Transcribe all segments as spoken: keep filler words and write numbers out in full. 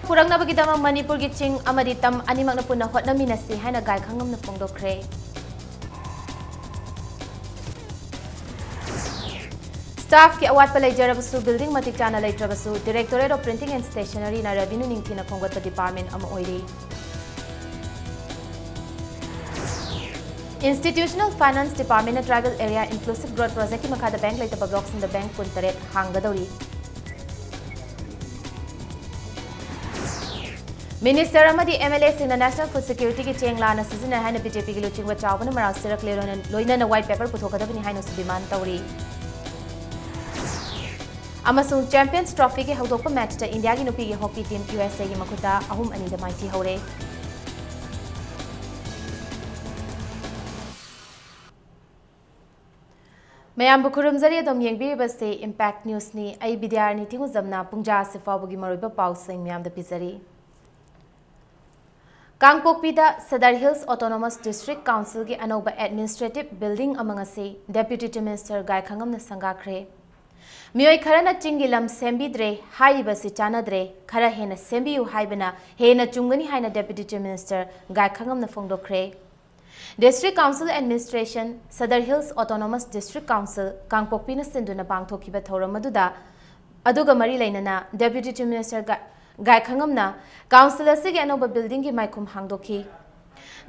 ꯄꯨꯔꯛꯅꯕꯒꯤꯗꯃꯛ ꯃꯅꯤꯄꯨꯔꯒꯤ ꯆꯤꯡ ꯑꯃꯗꯤ ꯇꯝ ꯑꯅꯤꯃꯛꯅ ꯄꯨꯟꯅ ꯍꯣꯠꯅꯃꯤꯟꯅꯁꯤ ꯍꯥꯏꯅ ꯒꯥꯏꯈꯪꯉꯝꯅ ꯐꯣꯡꯗꯣꯛꯈ꯭ꯔꯦ꯫ Staffꯀꯤ ꯑꯋꯥꯠꯄ ꯂꯩꯖꯔꯕꯁꯨ, building ꯃꯇꯤꯛ ꯆꯥꯅ ꯂꯩꯇ꯭ꯔꯕꯁꯨ, Directorate of Printing and Stationeryꯅ revenue ꯅꯤꯡꯊꯤꯅ ꯈꯣꯝꯒꯠꯄ department ꯑꯃ ꯑꯣꯏꯔꯤ꯫ Institutional Finance Departmentꯅ Tribal Area Inclusive Growth Projectꯀꯤ ꯃꯈꯥꯗ bank ꯂꯩꯇꯕ blockꯁꯤꯡꯗ bank ꯀꯨꯟꯇꯔꯦꯠ ꯍꯥꯡꯒꯗꯧꯔꯤ꯫ Minister ꯑꯃꯗꯤ MLAꯁꯤꯡꯅ National Food Securityꯒꯤ ꯆꯦꯡ ꯂꯥꯟꯅ ꯁꯤꯖꯤꯟꯅꯩ ꯍꯥꯏꯅ BJPꯒꯤ ꯂꯨꯆꯤꯡꯕ ꯆꯥꯎꯕꯅ ꯃꯔꯥꯜ ꯁꯤꯔꯛꯂꯦ, ꯂꯣꯏꯅ-, ꯂꯣꯏꯅꯅ white paper ꯄꯨꯊꯣꯛꯀꯗꯕꯅꯤ ꯍꯥꯏꯅꯁꯨ demand ꯇꯧꯔꯤ꯫ ꯑꯃꯁꯨꯡ Champions Trophyꯒꯤ ꯍꯧꯗꯣꯛꯄ matchꯇ ꯏꯟꯗꯤꯌꯥꯒꯤ ꯅꯨꯄꯤꯒꯤ hockey team USAꯒꯤ ꯃꯈꯨꯠꯇ ꯑꯍꯨꯝ ꯑꯅꯤꯗ ꯃꯥꯏꯊꯤꯍꯧꯔꯦ꯫ ꯃꯌꯥꯝꯕꯨ ꯈꯨꯔꯨꯝꯖꯔꯤ꯫ ꯑꯗꯨꯝ ꯌꯦꯡꯕꯤꯔꯤꯕꯁꯤ Impact Newsꯅꯤ꯫ ꯑꯩ ꯕꯤꯗ꯭ꯌꯥꯔꯥꯅꯤ ꯊꯤꯡꯉꯨꯖꯝꯅ ꯄꯨꯡꯖꯥ ꯑꯁꯤ ꯐꯥꯎꯕꯒꯤ ꯃꯔꯨꯑꯣꯏꯕ ꯄꯥꯎꯁꯤꯡ ꯃꯌꯥꯝꯗ ꯄꯤꯖꯔꯤ꯫ ꯀꯥꯡꯄꯣꯛꯄꯤꯗ Sadar Hills Autonomous District Councilꯒꯤ ꯑꯅꯧꯕ administrative building ꯑꯃ ꯉꯁꯤ Deputy Chief Minister ꯒꯥꯏꯈꯪꯉꯝꯅ ꯁꯪꯒꯥꯈ꯭ꯔꯦ꯫ ꯃꯤꯑꯣꯏ ꯈꯔꯅ ꯆꯤꯡꯒꯤ ꯂꯝ ꯁꯦꯝꯕꯤꯗ꯭ꯔꯦ, ꯍꯥꯏꯔꯤꯕꯁꯤ ꯆꯥꯟꯅꯗ꯭ꯔꯦ, ꯈꯔ ꯍꯦꯟꯅ ꯁꯦꯝꯕꯤꯌꯨ ꯍꯥꯏꯕꯅ ꯍꯦꯟꯅ ꯆꯨꯝꯒꯅꯤ ꯍꯥꯏꯅ Deputy Chief Minister ꯒꯥꯏꯈꯪꯉꯝꯅ ꯐꯣꯡꯗꯣꯛꯈ꯭ꯔꯦ꯫ District Council Administration, Sadar Hills Autonomous District Council, ꯀꯥꯡꯄꯣꯛꯄꯤꯅ ꯁꯤꯟꯗꯨꯅ ꯄꯥꯡꯊꯣꯛꯈꯤꯕ ꯊꯧꯔꯝ ꯑꯗꯨꯗ, ꯑꯗꯨꯒ ꯃꯔꯤ ꯂꯩꯅꯅ Deputy Chief Minister ꯒꯥ-, ꯒꯥꯏꯈꯪꯉꯝꯅ council ꯑꯁꯤꯒꯤ ꯑꯅꯧꯕ buildingꯒꯤ ꯃꯥꯏꯈꯨꯝ ꯍꯥꯡꯗꯣꯛꯈꯤ꯫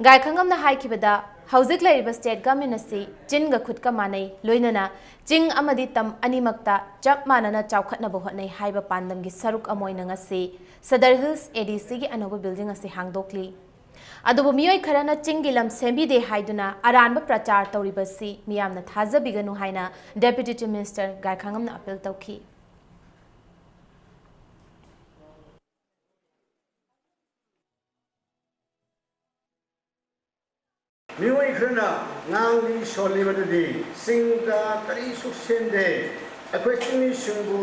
ꯒꯥꯏꯈꯪꯉꯝꯅ ꯍꯥꯏꯈꯤꯕꯗ, ꯍꯧꯖꯤꯛ ꯂꯩꯔꯤꯕ state government ꯑꯁꯤ ꯆꯤꯟꯒ ꯈꯨꯠꯀ ꯃꯥꯟꯅꯩ, ꯂꯣꯏꯅꯅ ꯆꯤꯡ ꯑꯃꯗꯤ ꯇꯝ ꯑꯅꯤꯃꯛꯇ ꯆꯞ ꯃꯥꯟꯅꯅ ꯆꯥꯎꯈꯠꯅꯕ ꯍꯣꯠꯅꯩ ꯍꯥꯏꯕ ꯄꯥꯟꯗꯝꯒꯤ ꯁꯔꯨꯛ ꯑꯃ ꯑꯣꯏꯅ ꯉꯁꯤ Sadar Hills ADCꯒꯤ ꯑꯅꯧꯕ building ꯑꯁꯤ ꯍꯥꯡꯗꯣꯛꯂꯤ꯫ ꯑꯗꯨꯕꯨ ꯃꯤꯑꯣꯏ ꯈꯔꯅ ꯆꯤꯡꯒꯤ ꯂꯝ ꯁꯦꯝꯕꯤꯗꯦ ꯍꯥꯏꯗꯨꯅ ꯑꯔꯥꯟꯕ ꯄ꯭ꯔꯆꯥꯔ ꯇꯧꯔꯤꯕꯁꯤ ꯃꯤꯌꯥꯝꯅ ꯊꯥꯖꯕꯤꯒꯅꯨ ꯍꯥꯏꯅ Deputy Chief Minister ꯒꯥꯏꯈꯪꯉꯝꯅ appeal ꯇꯧꯈꯤ꯫ ꯃꯤꯑꯣꯏ ꯈꯔꯅ ꯉꯥꯡꯂꯤ ꯁꯣꯜꯂꯤꯕꯗꯨꯗꯤ ꯆꯤꯡꯗ ꯀꯔꯤꯁꯨ ꯁꯦꯝꯗꯦ, ꯑꯩꯈꯣꯏ ꯆꯤꯡꯃꯤꯁꯤꯡꯕꯨ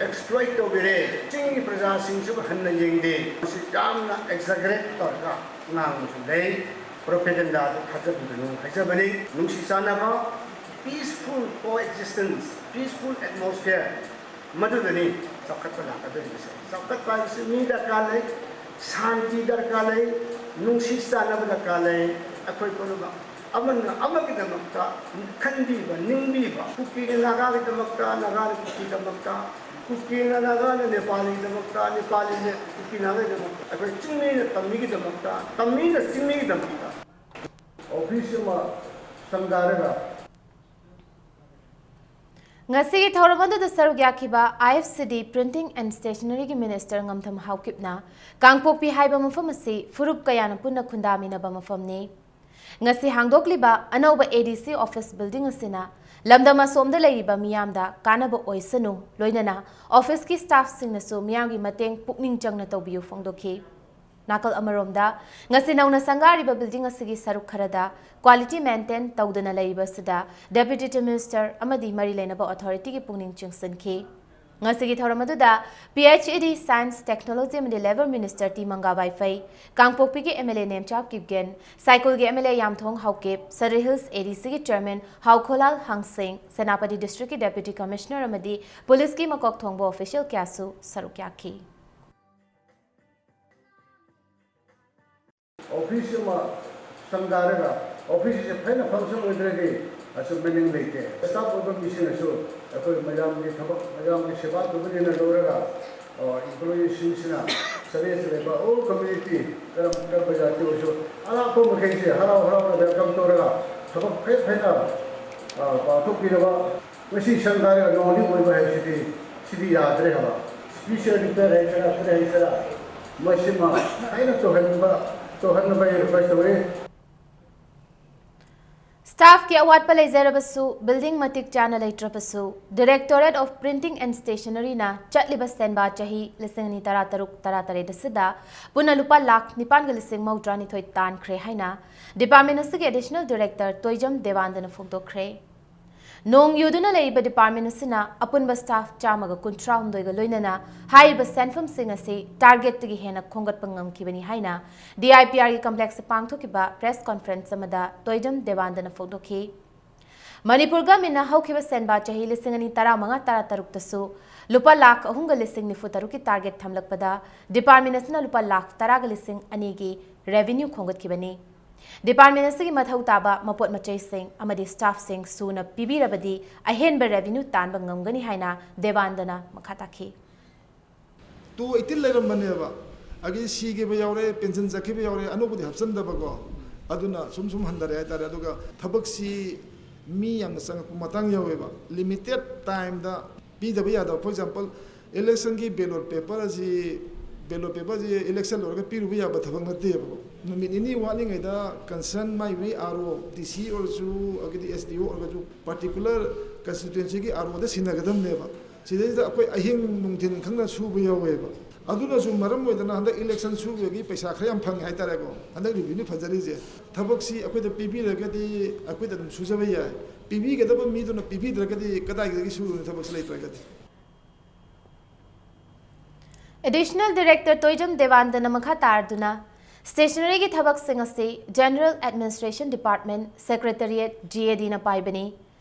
exploit ꯇꯧꯕꯤꯔꯦ, ꯆꯤꯡꯒꯤ ꯄ꯭ꯔꯖꯥꯁꯤꯡꯁꯤꯕꯨ ꯍꯟꯅ ꯌꯦꯡꯗꯦ꯫ ꯃꯁꯤ ꯌꯥꯝꯅ exaggerate ꯇꯧꯔꯒ ꯉꯥꯡꯕꯁꯨ ꯂꯩ, propagandaꯗ ꯊꯥꯖꯕꯤꯒꯅꯨ ꯍꯥꯏꯖꯕꯅꯤ꯫ ꯅꯨꯡꯁꯤ ꯆꯥꯟꯅꯕ, peaceful coexistence, peaceful atmosphere ꯃꯗꯨꯗꯅꯤ ꯆꯥꯎꯈꯠꯄ ꯂꯥꯛꯀꯗꯣꯔꯤꯕꯁꯦ꯫ ꯆꯥꯎꯈꯠꯄ ꯍꯥꯏꯕꯁꯤ ꯃꯤ ꯗꯔꯀꯥꯔ ꯂꯩ, ꯁꯥꯟꯇꯤ ꯗꯔꯀꯥꯔ ꯂꯩ, ꯅꯨꯡꯁꯤ ꯆꯥꯟꯅꯕ ꯗꯔꯀꯥꯔ ꯂꯩ꯫ ꯑꯩꯈꯣꯏ ꯄꯨꯝꯅꯃꯛ ꯑꯃꯅ ꯑꯃꯒꯤꯗꯃꯛꯇ ꯈꯟꯕꯤꯕ, ꯅꯤꯡꯕꯤꯕ, ꯀꯨꯀꯤꯅ ꯅꯥꯒꯥꯒꯤꯗꯃꯛꯇ, ꯅꯥꯒꯥꯅ ꯀꯨꯀꯤꯒꯤꯗꯃꯛꯇ, ꯀꯨꯀꯤꯅ ꯅꯥꯒꯥꯅ ꯅꯦꯄꯥꯂꯤꯒꯤꯗꯃꯛꯇ, ꯅꯦꯄꯥꯂꯤꯅ ꯀꯨꯀꯤ ꯅꯥꯒꯥꯒꯤꯗꯃꯛꯇ, ꯑꯩꯈꯣꯏ ꯆꯤꯡꯃꯤꯅ ꯇꯝꯃꯤꯒꯤꯗꯃꯛꯇ, ꯇꯝꯃꯤꯅ ꯆꯤꯡꯃꯤꯒꯤꯗꯃꯛꯇ꯫ ꯑꯣꯐꯤꯁ ꯑꯃ ꯁꯪꯒꯥꯔꯒ ꯉꯁꯤꯒꯤ ꯊꯧꯔꯝ ꯑꯗꯨꯗ ꯁꯔꯨꯛ ꯌꯥꯈꯤꯕ I F C D Printing and Stationeryꯒꯤ Minister ꯉꯝꯊꯝ ꯍꯥꯎꯀꯤꯞꯅ ꯀꯥꯡꯄꯣꯛꯄꯤ ꯍꯥꯏꯕ ꯃꯐꯝ ꯑꯁꯤ ꯐꯨꯔꯨꯞ ꯀꯌꯥꯅ ꯄꯨꯟꯅ ꯈꯨꯟꯗꯥꯃꯤꯟꯅꯕ ꯃꯐꯝꯅꯤ꯫ ꯉꯁꯤ ꯍꯥꯡꯗꯣꯛꯂꯤꯕ ꯑꯅꯧꯕ A D C office building ꯑꯁꯤꯅ ꯂꯝꯗꯝ ꯑꯁꯣꯝꯗ ꯂꯩꯔꯤꯕ ꯃꯤꯌꯥꯝꯗ ꯀꯥꯟꯅꯕ ꯑꯣꯏꯁꯅꯨ, ꯂꯣꯏꯅꯅ officeꯀꯤ staffꯁꯤꯡꯅꯁꯨ ꯃꯤꯌꯥꯝꯒꯤ ꯃꯇꯦꯡ ꯄꯨꯛꯅꯤꯡ ꯆꯪꯅ ꯇꯧꯕꯤꯌꯨ ꯐꯣꯡꯗꯣꯛꯈꯤ꯫ ꯅꯥꯀꯜ ꯑꯃꯔꯣꯝꯗ, ꯉꯁꯤ ꯅꯧꯅ ꯁꯪꯒꯥꯔꯤꯕ building ꯑꯁꯤꯒꯤ ꯁꯔꯨꯛ ꯈꯔꯗ quality maintain ꯇꯧꯗꯅ ꯂꯩꯔꯤꯕ ꯑꯁꯤꯗ Deputy Chief Minister ꯑꯃꯗꯤ ꯃꯔꯤ ꯂꯩꯅꯕ authorityꯒꯤ ꯄꯨꯛꯅꯤꯡ ꯆꯤꯡꯁꯤꯟꯈꯤ꯫ ꯉꯁꯤꯒꯤ ꯊꯧꯔꯝ ꯑꯗꯨꯗ P H E D, Science, Technology ꯑꯃꯗꯤ Labour Minister ꯇꯤ ꯃꯪꯒꯥ ꯋꯥꯏꯐꯩ, ꯀꯥꯡꯄꯣꯛꯄꯤꯒꯤ M L A Nemcha Kipgen, ꯁꯥꯏꯀꯨꯜꯒꯤ M L A ꯌꯥꯝꯊꯣꯡ Haokip, ꯁꯔꯨꯏ Hills A D Cꯒꯤ Chairman ꯍꯥꯎꯈꯣꯂꯥꯜ ꯍꯥꯡꯁꯤꯡ, Senapati Districtꯀꯤ Deputy Commissioner ꯑꯃꯗꯤ ꯄꯨꯂꯤꯁꯀꯤ ꯃꯀꯣꯛ ꯊꯣꯡꯕ official ꯀꯌꯥꯁꯨ ꯁꯔꯨꯛ ꯌꯥꯈꯤ꯫ ꯑꯣꯐꯤꯁ ꯑꯃ ꯁꯪꯒꯥꯔꯒ ꯑꯣꯐꯤꯁꯁꯦ ꯐꯖꯅ function ꯑꯣꯏꯗ꯭ꯔꯗꯤ ꯑꯁꯨꯝ meaning ꯂꯩꯇꯦ꯫ Staff ꯑꯣꯏꯕ ꯃꯤꯁꯤꯡꯅꯁꯨ ꯑꯩꯈꯣꯏ ꯃꯌꯥꯝꯒꯤ ꯊꯕꯛ, ꯃꯌꯥꯝꯒꯤ ꯁꯦꯕꯥ ꯇꯧꯕꯅꯦꯅ ꯂꯧꯔꯒ, ꯑ, employeeꯁꯤꯡꯁꯤꯅ service ꯂꯩꯕ all community, ꯀꯔꯝ-, ꯀꯔꯝꯕ ꯖꯥꯇꯤ ꯑꯣꯏꯔꯁꯨ ꯑꯔꯥꯞꯄ ꯃꯈꯩꯁꯦ ꯍꯔꯥꯎ ꯍꯔꯥꯎꯅ welcome ꯇꯧꯔꯒ ꯊꯕꯛ ꯐꯖ ꯐꯖꯅ, ꯑ, ꯄꯥꯡꯊꯣꯛꯄꯤꯅꯕ꯫ ꯃꯁꯤ ꯁꯪꯒꯥꯔꯒ ꯅꯣꯡꯅꯤ ꯑꯣꯏꯕ ꯍꯥꯏꯕꯁꯤꯗꯤ ꯁꯤꯗꯤ ꯌꯥꯗ꯭ꯔꯦ ꯍꯥꯏꯕ꯫ Special repair ꯍꯥꯏꯁꯤꯔꯥ, ꯀꯔꯤ ꯍꯥꯏꯁꯤꯔꯥ, ꯃꯁꯤꯃ ꯍꯥꯏꯅ ꯇꯧꯍꯟꯕ, ꯇꯧꯍꯟꯅꯕ ꯑꯩ request ꯇꯧꯏ꯫ Staffꯀꯤ ꯑꯋꯥꯠꯄ ꯂꯩꯖꯔꯕꯁꯨ, building ꯃꯇꯤꯛ ꯆꯥꯅ ꯂꯩꯇ꯭ꯔꯕꯁꯨ, Directorate of Printing and Stationeryꯅ ꯆꯠꯂꯤꯕ ꯁꯦꯟꯕꯥ ꯆꯍꯤ ꯂꯤꯁꯤꯡ ꯑꯅꯤ ꯇꯔꯥꯇꯔꯨꯛ ꯇꯔꯥꯇꯔꯦꯠ ꯑꯁꯤꯗ ꯄꯨꯟꯅ ꯂꯨꯄꯥ ꯂꯥꯈ ꯅꯤꯄꯥꯟꯒ ꯂꯤꯁꯤꯡ ꯃꯧꯗ꯭ꯔꯥꯅꯤꯊꯣꯏ ꯇꯥꯟꯈ꯭ꯔꯦ ꯍꯥꯏꯅ department ꯑꯁꯤꯒꯤ Additional Director ꯇꯣꯏꯖꯝ ꯗꯦꯋꯥꯟꯗꯅ ꯐꯣꯡꯗꯣꯛꯈ꯭ꯔꯦ꯫ ꯅꯣꯡ ꯌꯨꯗꯨꯅ ꯂꯩꯔꯤꯕ department ꯑꯁꯤꯅ ꯑꯄꯨꯟꯕ staff ꯆꯥꯝꯃꯒ ꯀꯨꯟꯊ꯭ꯔꯥꯍꯨꯝꯗꯣꯏꯒ ꯂꯣꯏꯅꯅ ꯍꯥꯏꯔꯤꯕ ꯁꯦꯟꯐꯝꯁꯤꯡ ꯑꯁꯤ targetꯇꯒꯤ ꯍꯦꯟꯅ ꯈꯣꯝꯒꯠꯄ ꯉꯝꯈꯤꯕꯅꯤ ꯍꯥꯏꯅ D I P Rꯒꯤ complexꯇ ꯄꯥꯡꯊꯣꯛꯈꯤꯕ press conference ꯑꯃꯗ ꯇꯣꯏꯖꯝ ꯗꯦꯋꯥꯟꯗꯅ ꯐꯣꯡꯗꯣꯛꯈꯤ꯫ ꯃꯅꯤꯄꯨꯔ ꯒꯚꯔꯟꯃꯦꯟꯠꯅ ꯍꯧꯈꯤꯕ ꯁꯦꯟꯕꯥ ꯆꯍꯤ ꯂꯤꯁꯤꯡ ꯑꯅꯤ ꯇꯔꯥꯃꯉꯥ ꯇꯔꯥꯇꯔꯨꯛꯇꯁꯨ ꯂꯨꯄꯥ ꯂꯥꯈ ꯑꯍꯨꯝꯒ ꯂꯤꯁꯤꯡ ꯅꯤꯐꯨ ꯇꯔꯨꯛꯀꯤ ꯇꯥꯔꯒꯦꯠ ꯊꯝꯂꯛꯄꯗ ꯗꯤꯄꯥꯔꯠꯃꯦꯟꯠ ꯑꯁꯤꯅ ꯂꯨꯄꯥ ꯂꯥꯈ ꯇꯔꯥꯒ ꯂꯤꯁꯤꯡ ꯑꯅꯤꯒꯤ ꯔꯦꯚꯤꯅ꯭ꯌꯨ ꯈꯣꯝꯒꯠꯈꯤꯕꯅꯤ꯫ ꯗꯤꯄꯥꯔꯠꯃꯦꯟꯠ ꯑꯁꯤꯒꯤ ꯃꯊꯧ ꯇꯥꯕ ꯃꯄꯣꯠ ꯃꯆꯩꯁꯤꯡ ꯑꯃꯗꯤ ꯁ꯭ꯇꯥꯐꯁꯤꯡ ꯁꯨꯅ ꯄꯤꯕꯤꯔꯕꯗꯤ ꯑꯍꯦꯟꯕ ꯔꯦꯚꯤꯅ꯭ꯌꯨ ꯇꯥꯟꯕ ꯉꯝꯒꯅꯤ ꯍꯥꯏꯅ ꯗꯦꯋꯥꯟꯗꯅ ꯃꯈꯥ ꯇꯥꯈꯤ꯫ ꯇꯨ ꯑꯩꯠꯇꯤꯟ ꯂꯩꯔꯝꯕꯅꯦꯕ, ꯑꯗꯒꯤ ꯁꯤꯈꯤꯕ ꯌꯥꯎꯔꯦ, ꯄꯦꯟꯁꯟ ꯆꯠꯈꯤꯕ ꯌꯥꯎꯔꯦ, ꯑꯅꯧꯕꯗꯤ ꯍꯥꯞꯆꯤꯟꯗꯕꯀꯣ꯫ ꯑꯗꯨꯅ ꯁꯨꯝ ꯁꯨꯝ ꯍꯟꯊꯔꯦ ꯍꯥꯏꯇꯥꯔꯦ꯫ ꯑꯗꯨꯒ ꯊꯕꯛꯁꯤ ꯃꯤ ꯌꯥꯝꯅ ꯆꯪꯉꯛꯄ ꯃꯇꯥꯡ ꯌꯥꯎꯋꯦꯕ, ꯂꯤꯃꯤꯇꯦꯠ ꯇꯥꯏꯝꯗ ꯄꯤꯗꯕ ꯌꯥꯗꯕ꯫ ꯐꯣꯔ ꯑꯦꯛꯖꯥꯝꯄꯜ, ꯏꯂꯦꯛꯁꯟꯒꯤ ꯕꯦꯂꯣꯠ ꯄꯦꯄꯔ ꯑꯁꯤ, ꯕꯦꯂꯣꯠ ꯄꯦꯄꯔꯁꯤ ꯏꯂꯦꯛꯁꯟ ꯂꯣꯏꯔꯒ ꯄꯤꯔꯨꯕ ꯌꯥꯕ ꯊꯕꯛ ꯅꯠꯇꯦꯕꯀꯣ꯫ ꯅꯨꯃꯤꯠ ꯅꯤꯅꯤ ꯋꯥꯠꯂꯤꯉꯩꯗ ꯀꯟꯁꯔꯟ ꯃꯥꯏ ꯃꯥꯏ ꯑꯥꯔ ꯑꯣ, ꯗꯤ ꯁꯤ ꯑꯣꯏꯔꯁꯨ, ꯑꯗꯒꯤꯗꯤ ꯑꯦꯁ ꯗꯤ ꯑꯣ ꯑꯣꯏꯔꯒꯁꯨ, ꯄꯥꯔꯇꯤꯀꯨꯂꯔ ꯀꯟꯁꯇꯤꯇ꯭ꯋꯦꯟꯁꯤꯒꯤ ꯑꯥꯔ ꯑꯣꯗ ꯁꯤꯟꯅꯒꯗꯕꯅꯦꯕ꯫ ꯁꯤꯗꯩꯁꯤꯗ ꯑꯩꯈꯣꯏ ꯑꯍꯤꯡ ꯅꯨꯡꯊꯤꯟ ꯈꯪꯅ ꯁꯨꯕ ꯌꯥꯎꯋꯦꯕ꯫ ꯑꯗꯨꯅꯁꯨ ꯃꯔꯝ ꯑꯣꯏꯗꯅ ꯍꯟꯗꯛ ꯏꯂꯦꯛꯁꯟ ꯁꯨꯕꯒꯤ ꯄꯩꯁꯥ ꯈꯔ ꯌꯥꯝ ꯐꯪꯉꯦ ꯍꯥꯏꯇꯥꯔꯦꯀꯣ꯫ ꯍꯟꯗꯛ ꯔꯦꯚꯤꯅ꯭ꯌꯨ ꯐꯖꯔꯤꯁꯦ, ꯊꯕꯛꯁꯤ ꯑꯩꯈꯣꯏꯗ ꯄꯤꯕꯤꯔꯒꯗꯤ ꯑꯩꯈꯣꯏꯗ ꯑꯗꯨꯝ ꯁꯨꯖꯕ ꯌꯥꯏ, ꯄꯤꯕꯤꯒꯗꯕ ꯃꯤꯗꯨꯅ ꯄꯤꯕꯤꯗ꯭ꯔꯒꯗꯤ ꯀꯗꯥꯏꯗꯒꯤ ꯁꯨꯔꯨꯅꯤ, ꯊꯕꯛꯁꯤ ꯂꯩꯇ꯭ꯔꯒꯗꯤ? ꯑꯦꯗꯤꯁꯅꯦꯜ ꯗꯥꯏꯔꯦꯛꯇꯔ ꯇꯣꯏꯖꯝ ꯗꯦꯋꯥꯟꯗꯅ ꯃꯈꯥ ꯇꯥꯔꯗꯨꯅ ꯁ꯭ꯇꯦꯁꯅꯔꯤꯒꯤ ꯊꯕꯛꯁꯤꯡ ꯑꯁꯤ general administration department, secretariat, G A ꯗꯤꯅ ꯄꯥꯏꯕꯅꯤ꯫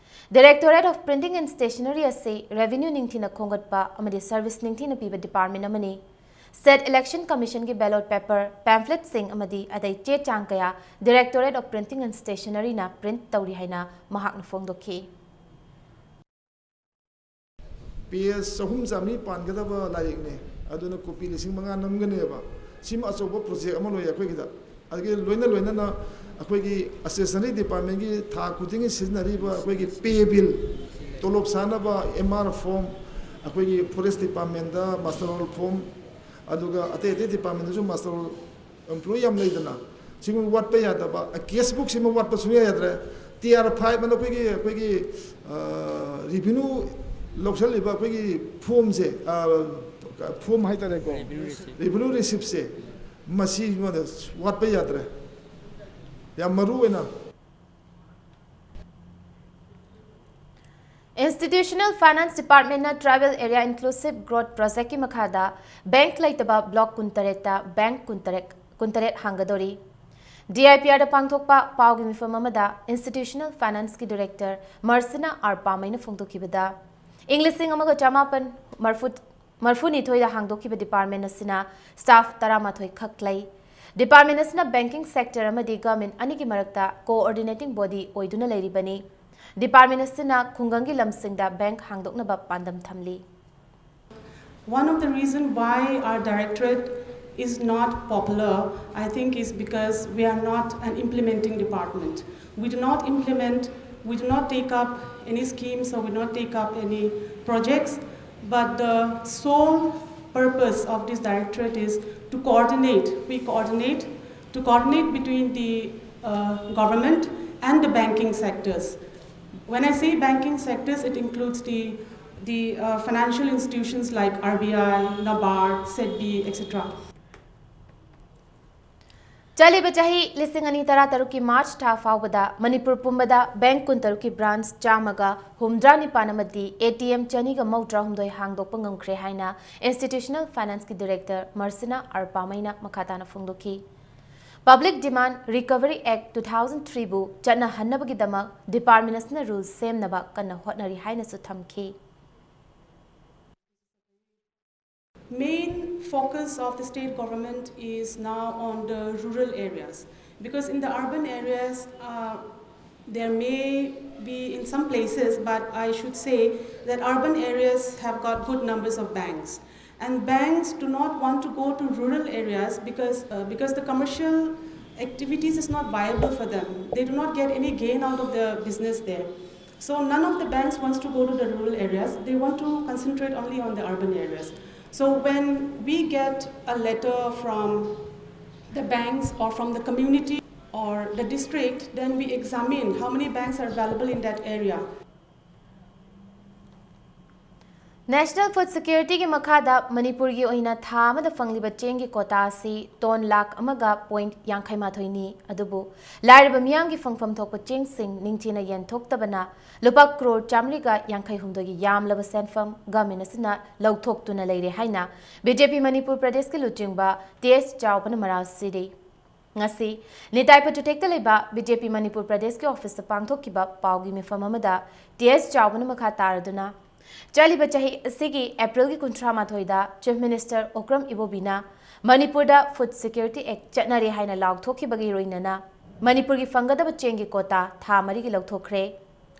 Directorate of printing and stationery ꯑꯁꯤ ꯔꯦꯚꯤꯅ꯭ꯌꯨ ꯅꯤꯡꯊꯤꯅ ꯈꯣꯝꯒꯠꯄ ꯑꯃꯗꯤ ꯁꯔꯚꯤꯁ ꯅꯤꯡꯊꯤꯅ ꯄꯤꯕ ꯗꯤꯄꯥꯔꯠꯃꯦꯟꯠ ꯑꯃꯅꯤ꯫ ꯁ꯭ꯇꯦꯠ ꯏꯂꯦꯛꯁꯟ ꯀꯃꯤꯁꯟꯒꯤ ꯕꯦꯂꯣꯠ ꯄꯦꯄꯔ, ꯄꯦꯝꯐ꯭ꯂꯦꯠꯁꯤꯡ ꯑꯃꯗꯤ ꯑꯇꯩ ꯆꯦ ꯆꯥꯡ ꯀꯌꯥ ꯗꯥꯏꯔꯦꯛꯇꯣꯔꯦꯠ ꯑꯣꯐ ꯄ꯭ꯔꯤꯟꯇꯤꯡ ꯑꯦꯟ ꯁ꯭ꯇꯦꯁꯅꯔꯤꯅ ꯄ꯭ꯔꯤꯟꯠ ꯇꯧꯔꯤ ꯍꯥꯏꯅ ꯃꯍꯥꯛꯅ ꯐꯣꯡꯗꯣꯛꯈꯤ꯫ ꯄꯦꯖ ꯆꯍꯨꯝ ꯆꯥꯃꯔꯤ ꯄꯥꯟꯒꯗꯕ ꯂꯥꯏꯔꯤꯛꯅꯦ꯫ ꯑꯗꯨꯅ ꯀꯣꯄꯤ ꯂꯤꯁꯤꯡ ꯃꯉꯥ ꯅꯝꯒꯅꯦꯕ꯫ ꯁꯤꯃ ꯑꯆꯧꯕ ꯄ꯭ꯔꯣꯖꯦꯛ ꯑꯃ ꯂꯣꯏ ꯑꯩꯈꯣꯏꯒꯤꯗ꯫ ꯑꯗꯒꯤ ꯂꯣꯏꯅ ꯂꯣꯏꯅꯅ ꯑꯩꯈꯣꯏꯒꯤ ꯁ꯭ꯇꯦꯁꯅꯔꯤ ꯗꯤꯄꯥꯔꯠꯃꯦꯟꯒꯤ ꯊꯥ ꯈꯨꯗꯤꯡꯒꯤ ꯁꯤꯖꯤꯟꯅꯔꯤꯕ ꯑꯩꯈꯣꯏꯒꯤ ꯄꯦ ꯕꯤꯜ, ꯇꯣꯂꯣꯞ ꯁꯥꯅꯕ ꯑꯦꯝ ꯑꯥꯔ ꯐꯣꯝ, ꯑꯩꯈꯣꯏꯒꯤ ꯐꯣꯔꯦꯁ ꯗꯤꯄꯥꯔꯠꯃꯦꯟꯗ ꯃꯥꯁꯇꯔ ꯔꯣꯜ ꯐꯣꯝ, ꯑꯗꯨꯒ ꯑꯇꯩ ꯑꯇꯩ ꯗꯤꯄꯥꯔꯠꯃꯦꯟꯗꯁꯨ ꯃꯥꯁꯇꯔ ꯔꯣꯜ ꯑꯦꯝꯄ꯭ꯂꯣꯌꯤ ꯌꯥꯝ ꯂꯩꯗꯅ, ꯁꯤꯒꯨꯝꯕ ꯋꯥꯠꯄ ꯌꯥꯗꯕ꯫ ꯀꯦꯁꯕꯨꯛꯁꯤꯃ ꯋꯥꯠꯄ ꯁꯨꯡꯌꯥ ꯌꯥꯗ꯭ꯔꯦ꯫ ꯇꯤ ꯑꯥꯔ ꯐꯥꯏꯚ ꯑꯅ ꯑꯩꯈꯣꯏꯒꯤ, ꯑꯩꯈꯣꯏꯒꯤ, ꯑ, ꯔꯤꯚꯤꯅ꯭ꯌꯨ ꯂꯧꯁꯜꯂꯤꯕ ꯑꯩꯈꯣꯏꯒꯤ ꯐꯣꯝꯁꯦ, ꯑ, ꯐꯣꯝ ꯍꯥꯏꯇꯥꯔꯦꯀꯣ, ꯔꯤꯚꯤꯅ꯭ꯌꯨ ꯔꯤꯁꯤꯞꯁꯦ, ꯃꯁꯤꯃꯗ ꯋꯥꯠꯄ ꯌꯥꯗ꯭ꯔꯦ꯫ ꯌꯥꯝ ꯃꯔꯨ ꯑꯣꯏꯅ ꯏꯟꯁꯇꯤꯇ꯭ꯌꯨꯁꯅꯦꯜ ꯐꯥꯏꯅꯥꯟꯁ ꯗꯤꯄꯥꯔꯠꯃꯦꯟꯠꯅ ꯇ꯭ꯔꯥꯏꯕꯦꯜ ꯑꯦꯔꯤꯌꯥ ꯏꯟꯀ꯭ꯂꯨꯁꯤꯚ ꯒ꯭ꯔꯣꯊ ꯄ꯭ꯔꯣꯖꯦꯛꯀꯤ ꯃꯈꯥꯗ ꯕꯦꯡꯛ ꯂꯩꯇꯕ ꯕ꯭ꯂꯣꯛ ꯀꯨꯟꯇꯔꯦꯠꯇ ꯕꯦꯡꯛ ꯀꯨꯟꯇꯔꯦꯠ, ꯀꯨꯟꯇꯔꯦꯠ ꯍꯥꯡꯒꯗꯧꯔꯤ꯫ D I P Rꯗ ꯄꯥꯡꯊꯣꯛꯄ ꯄꯥꯎꯒꯤ ꯃꯤꯐꯝ ꯑꯃꯗ Institutional Financeꯀꯤ Director ꯃꯔꯁꯤꯅꯥ ꯑꯥꯔ ꯄꯥꯃꯩꯅ ꯐꯣꯡꯗꯣꯛꯈꯤꯕꯗ, ꯏꯪ ꯂꯤꯁꯤꯡ ꯑꯃꯒ ꯆꯃꯥꯄꯟ ꯃꯔꯐꯨ ꯃꯔꯐꯨꯅꯤꯊꯣꯏꯗ ꯍꯥꯡꯗꯣꯛꯈꯤꯕ department ꯑꯁꯤꯅ staff ꯇꯔꯥꯃꯥꯊꯣꯏ ꯈꯛ ꯂꯩ꯫ Department ꯑꯁꯤꯅ banking sector ꯑꯃꯗꯤ government ꯑꯅꯤꯒꯤ ꯃꯔꯛꯇ coordinating body ꯑꯣꯏꯗꯨꯅ ꯂꯩꯔꯤꯕꯅꯤ꯫ Department ꯑꯁꯤꯅ ꯈꯨꯡꯒꯪꯒꯤ ꯂꯝꯁꯤꯡꯗ bank ꯍꯥꯡꯗꯣꯛꯅꯕ ꯄꯥꯟꯗꯝ ꯊꯝꯂꯤ꯫ One of the reasons why our directorate is not popular, I think, is because we are not an implementing department. We do not implement, we do not take up any schemes, or we do not take up any projects, but the sole purpose of this directorate is to coordinate, we coordinate, to coordinate between the uh, government and the banking sectors. When I say banking sectors, it includes the, the uh, financial institutions like R B I, NABARD, SEBI, et cetera. ꯆꯠꯂꯤꯕ ꯆꯍꯤ ꯂꯤꯁꯤꯡ ꯑꯅꯤ ꯇꯔꯥꯇꯔꯨꯛꯀꯤ March ꯊꯥ ꯐꯥꯎꯕꯗ ꯃꯅꯤꯄꯨꯔ ꯄꯨꯝꯕꯗ bank ꯀꯨꯟꯇꯔꯨꯛꯀꯤ branch ꯆꯥꯝꯃꯒ ꯍꯨꯝꯗ꯭ꯔꯥ ꯅꯤꯄꯥꯟ ꯑꯃꯗꯤ A T M ꯆꯅꯤꯒ ꯃꯧꯗ꯭ꯔꯥꯍꯨꯝꯗꯣꯏ ꯍꯥꯡꯗꯣꯛꯄ ꯉꯝꯈ꯭ꯔꯦ ꯍꯥꯏꯅ Institutional Financeꯀꯤ Director ꯃꯔꯁꯤꯅꯥ ꯑꯥꯔ ꯄꯥꯃꯩꯅ ꯃꯈꯥ ꯇꯥꯅ ꯐꯣꯡꯗꯣꯛꯈꯤ꯫ Public Demand Recovery Act two thousand three ꯕꯨ ꯆꯠꯅꯍꯟꯅꯕꯒꯤꯗꯃꯛ department ꯑꯁꯤꯅ rule ꯁꯦꯝꯅꯕ ꯀꯟꯅ ꯍꯣꯠꯅꯔꯤ ꯍꯥꯏꯅꯁꯨ ꯊꯝꯈꯤ꯫ Main focus of the state government is now on the rural areas, because in the urban areas, uh, there may be in some places, but I should say that urban areas have got good numbers of banks. And banks do not want to go to rural areas because, uh, because the commercial activities is not viable for them. They do not get any gain out of the business there. So none of the banks wants to go to the rural areas. They want to concentrate only on the urban areas. So when we get a letter from the banks or from the community or the district, then we examine how many banks are available in that area. National Food Securityꯒꯤ ꯃꯈꯥꯗ ꯃꯅꯤꯄꯨꯔꯒꯤ ꯑꯣꯏꯅ ꯊꯥ ꯑꯃꯗ ꯐꯪꯂꯤꯕ ꯆꯦꯡꯒꯤ quota ꯑꯁꯤ ton lakh ꯑꯃꯒ point ꯌꯥꯡꯈꯩ ꯃꯥꯊꯣꯏꯅꯤ꯫ ꯑꯗꯨꯕꯨ ꯂꯥꯏꯔꯕ ꯃꯤꯌꯥꯝꯒꯤ ꯐꯪꯐꯝ ꯊꯣꯛꯄ ꯆꯦꯡꯁꯤꯡ ꯅꯤꯡꯊꯤꯅ ꯌꯦꯟꯊꯣꯛꯇꯕꯅ ꯂꯨꯄꯥ crore ꯆꯥꯃꯔꯤꯒ ꯌꯥꯡꯈꯩ ꯍꯨꯝꯗꯣꯏꯒꯤ ꯌꯥꯝꯂꯕ ꯁꯦꯟꯐꯝ government ꯑꯁꯤꯅ ꯂꯧꯊꯣꯛꯇꯨꯅ ꯂꯩꯔꯦ ꯍꯥꯏꯅ B J P ꯃꯅꯤꯄꯨꯔ ꯄ꯭ꯔꯗꯦꯁꯀꯤ ꯂꯨꯆꯤꯡꯕ T S ꯆꯥꯎꯕꯅ ꯃꯔꯥꯜ ꯁꯤꯔꯤ꯫ ꯉꯁꯤ ꯅꯤꯇꯥꯏ ꯄꯆꯨꯊꯦꯛꯇ ꯂꯩꯕ ꯕꯤ ꯖꯦ ꯄꯤ ꯃꯅꯤꯄꯨꯔ ꯄ꯭ꯔꯗꯦꯁꯀꯤ ꯑꯣꯐꯤꯁꯇ ꯄꯥꯡꯊꯣꯛꯈꯤꯕ ꯄꯥꯎꯒꯤ ꯃꯤꯐꯝ ꯑꯃꯗ ꯇꯤ ꯑꯦꯁ ꯆꯥꯎꯕꯅ ꯃꯈꯥ ꯇꯥꯔꯗꯨꯅ, ꯆꯠꯂꯤꯕ ꯆꯍꯤ ꯑꯁꯤꯒꯤ ꯑꯦꯄ꯭ꯔꯤꯜꯒꯤ ꯀꯨꯟꯊ꯭ꯔꯥ ꯃꯥꯊꯣꯏꯗ Chief Minister ꯑꯣꯀ꯭ꯔꯝ ꯏꯕꯣꯕꯤꯅ ꯃꯅꯤꯄꯨꯔꯗ Food Security Act ꯆꯠꯅꯔꯦ ꯍꯥꯏꯅ ꯂꯥꯎꯊꯣꯛꯈꯤꯕꯒꯤ ꯂꯣꯏꯅꯅ ꯃꯅꯤꯄꯨꯔꯒꯤ ꯐꯪꯒꯗꯕ ꯆꯦꯡꯒꯤ quota ꯊꯥ ꯃꯔꯤꯒꯤ ꯂꯧꯊꯣꯛꯈ꯭ꯔꯦ꯫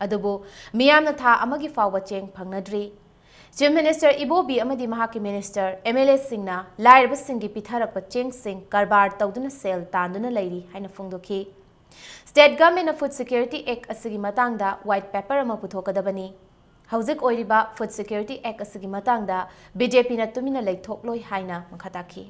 ꯑꯗꯨꯕꯨ ꯃꯤꯌꯥꯝꯅ ꯊꯥ ꯑꯃꯒꯤ ꯐꯥꯎꯕ ꯆꯦꯡ ꯐꯪꯅꯗ꯭ꯔꯤ꯫ Chief Minister ꯏꯕꯣꯕꯤ ꯑꯃꯗꯤ ꯃꯍꯥꯛꯀꯤ minister, M L A ꯁꯤꯡꯅ ꯂꯥꯏꯔꯕꯁꯤꯡꯒꯤ ꯄꯤꯊꯔꯛꯄ ꯆꯦꯡꯁꯤꯡ ꯀꯔꯕꯥꯔ ꯇꯧꯗꯨꯅ ꯁꯦꯜ ꯇꯥꯟꯗꯨꯅ ꯂꯩꯔꯤ ꯍꯥꯏꯅ ꯐꯣꯡꯗꯣꯛꯈꯤ꯫ State Government ꯅ Food Security Act ꯑꯁꯤꯒꯤ ꯃꯇꯥꯡꯗ white paper ꯑꯃ ꯄꯨꯊꯣꯛꯀꯗꯕꯅꯤ꯫ ꯍꯧꯖꯤꯛ ꯑꯣꯏꯔꯤꯕ Food Security Act ꯑꯁꯤꯒꯤ ꯃꯇꯥꯡꯗ ꯕꯤ ꯖꯦ ꯄꯤꯅ ꯇꯨꯃꯤꯟꯅ ꯂꯩꯊꯣꯛꯂꯣꯏ ꯍꯥꯏꯅ ꯃꯈꯥ ꯇꯥꯈꯤ꯫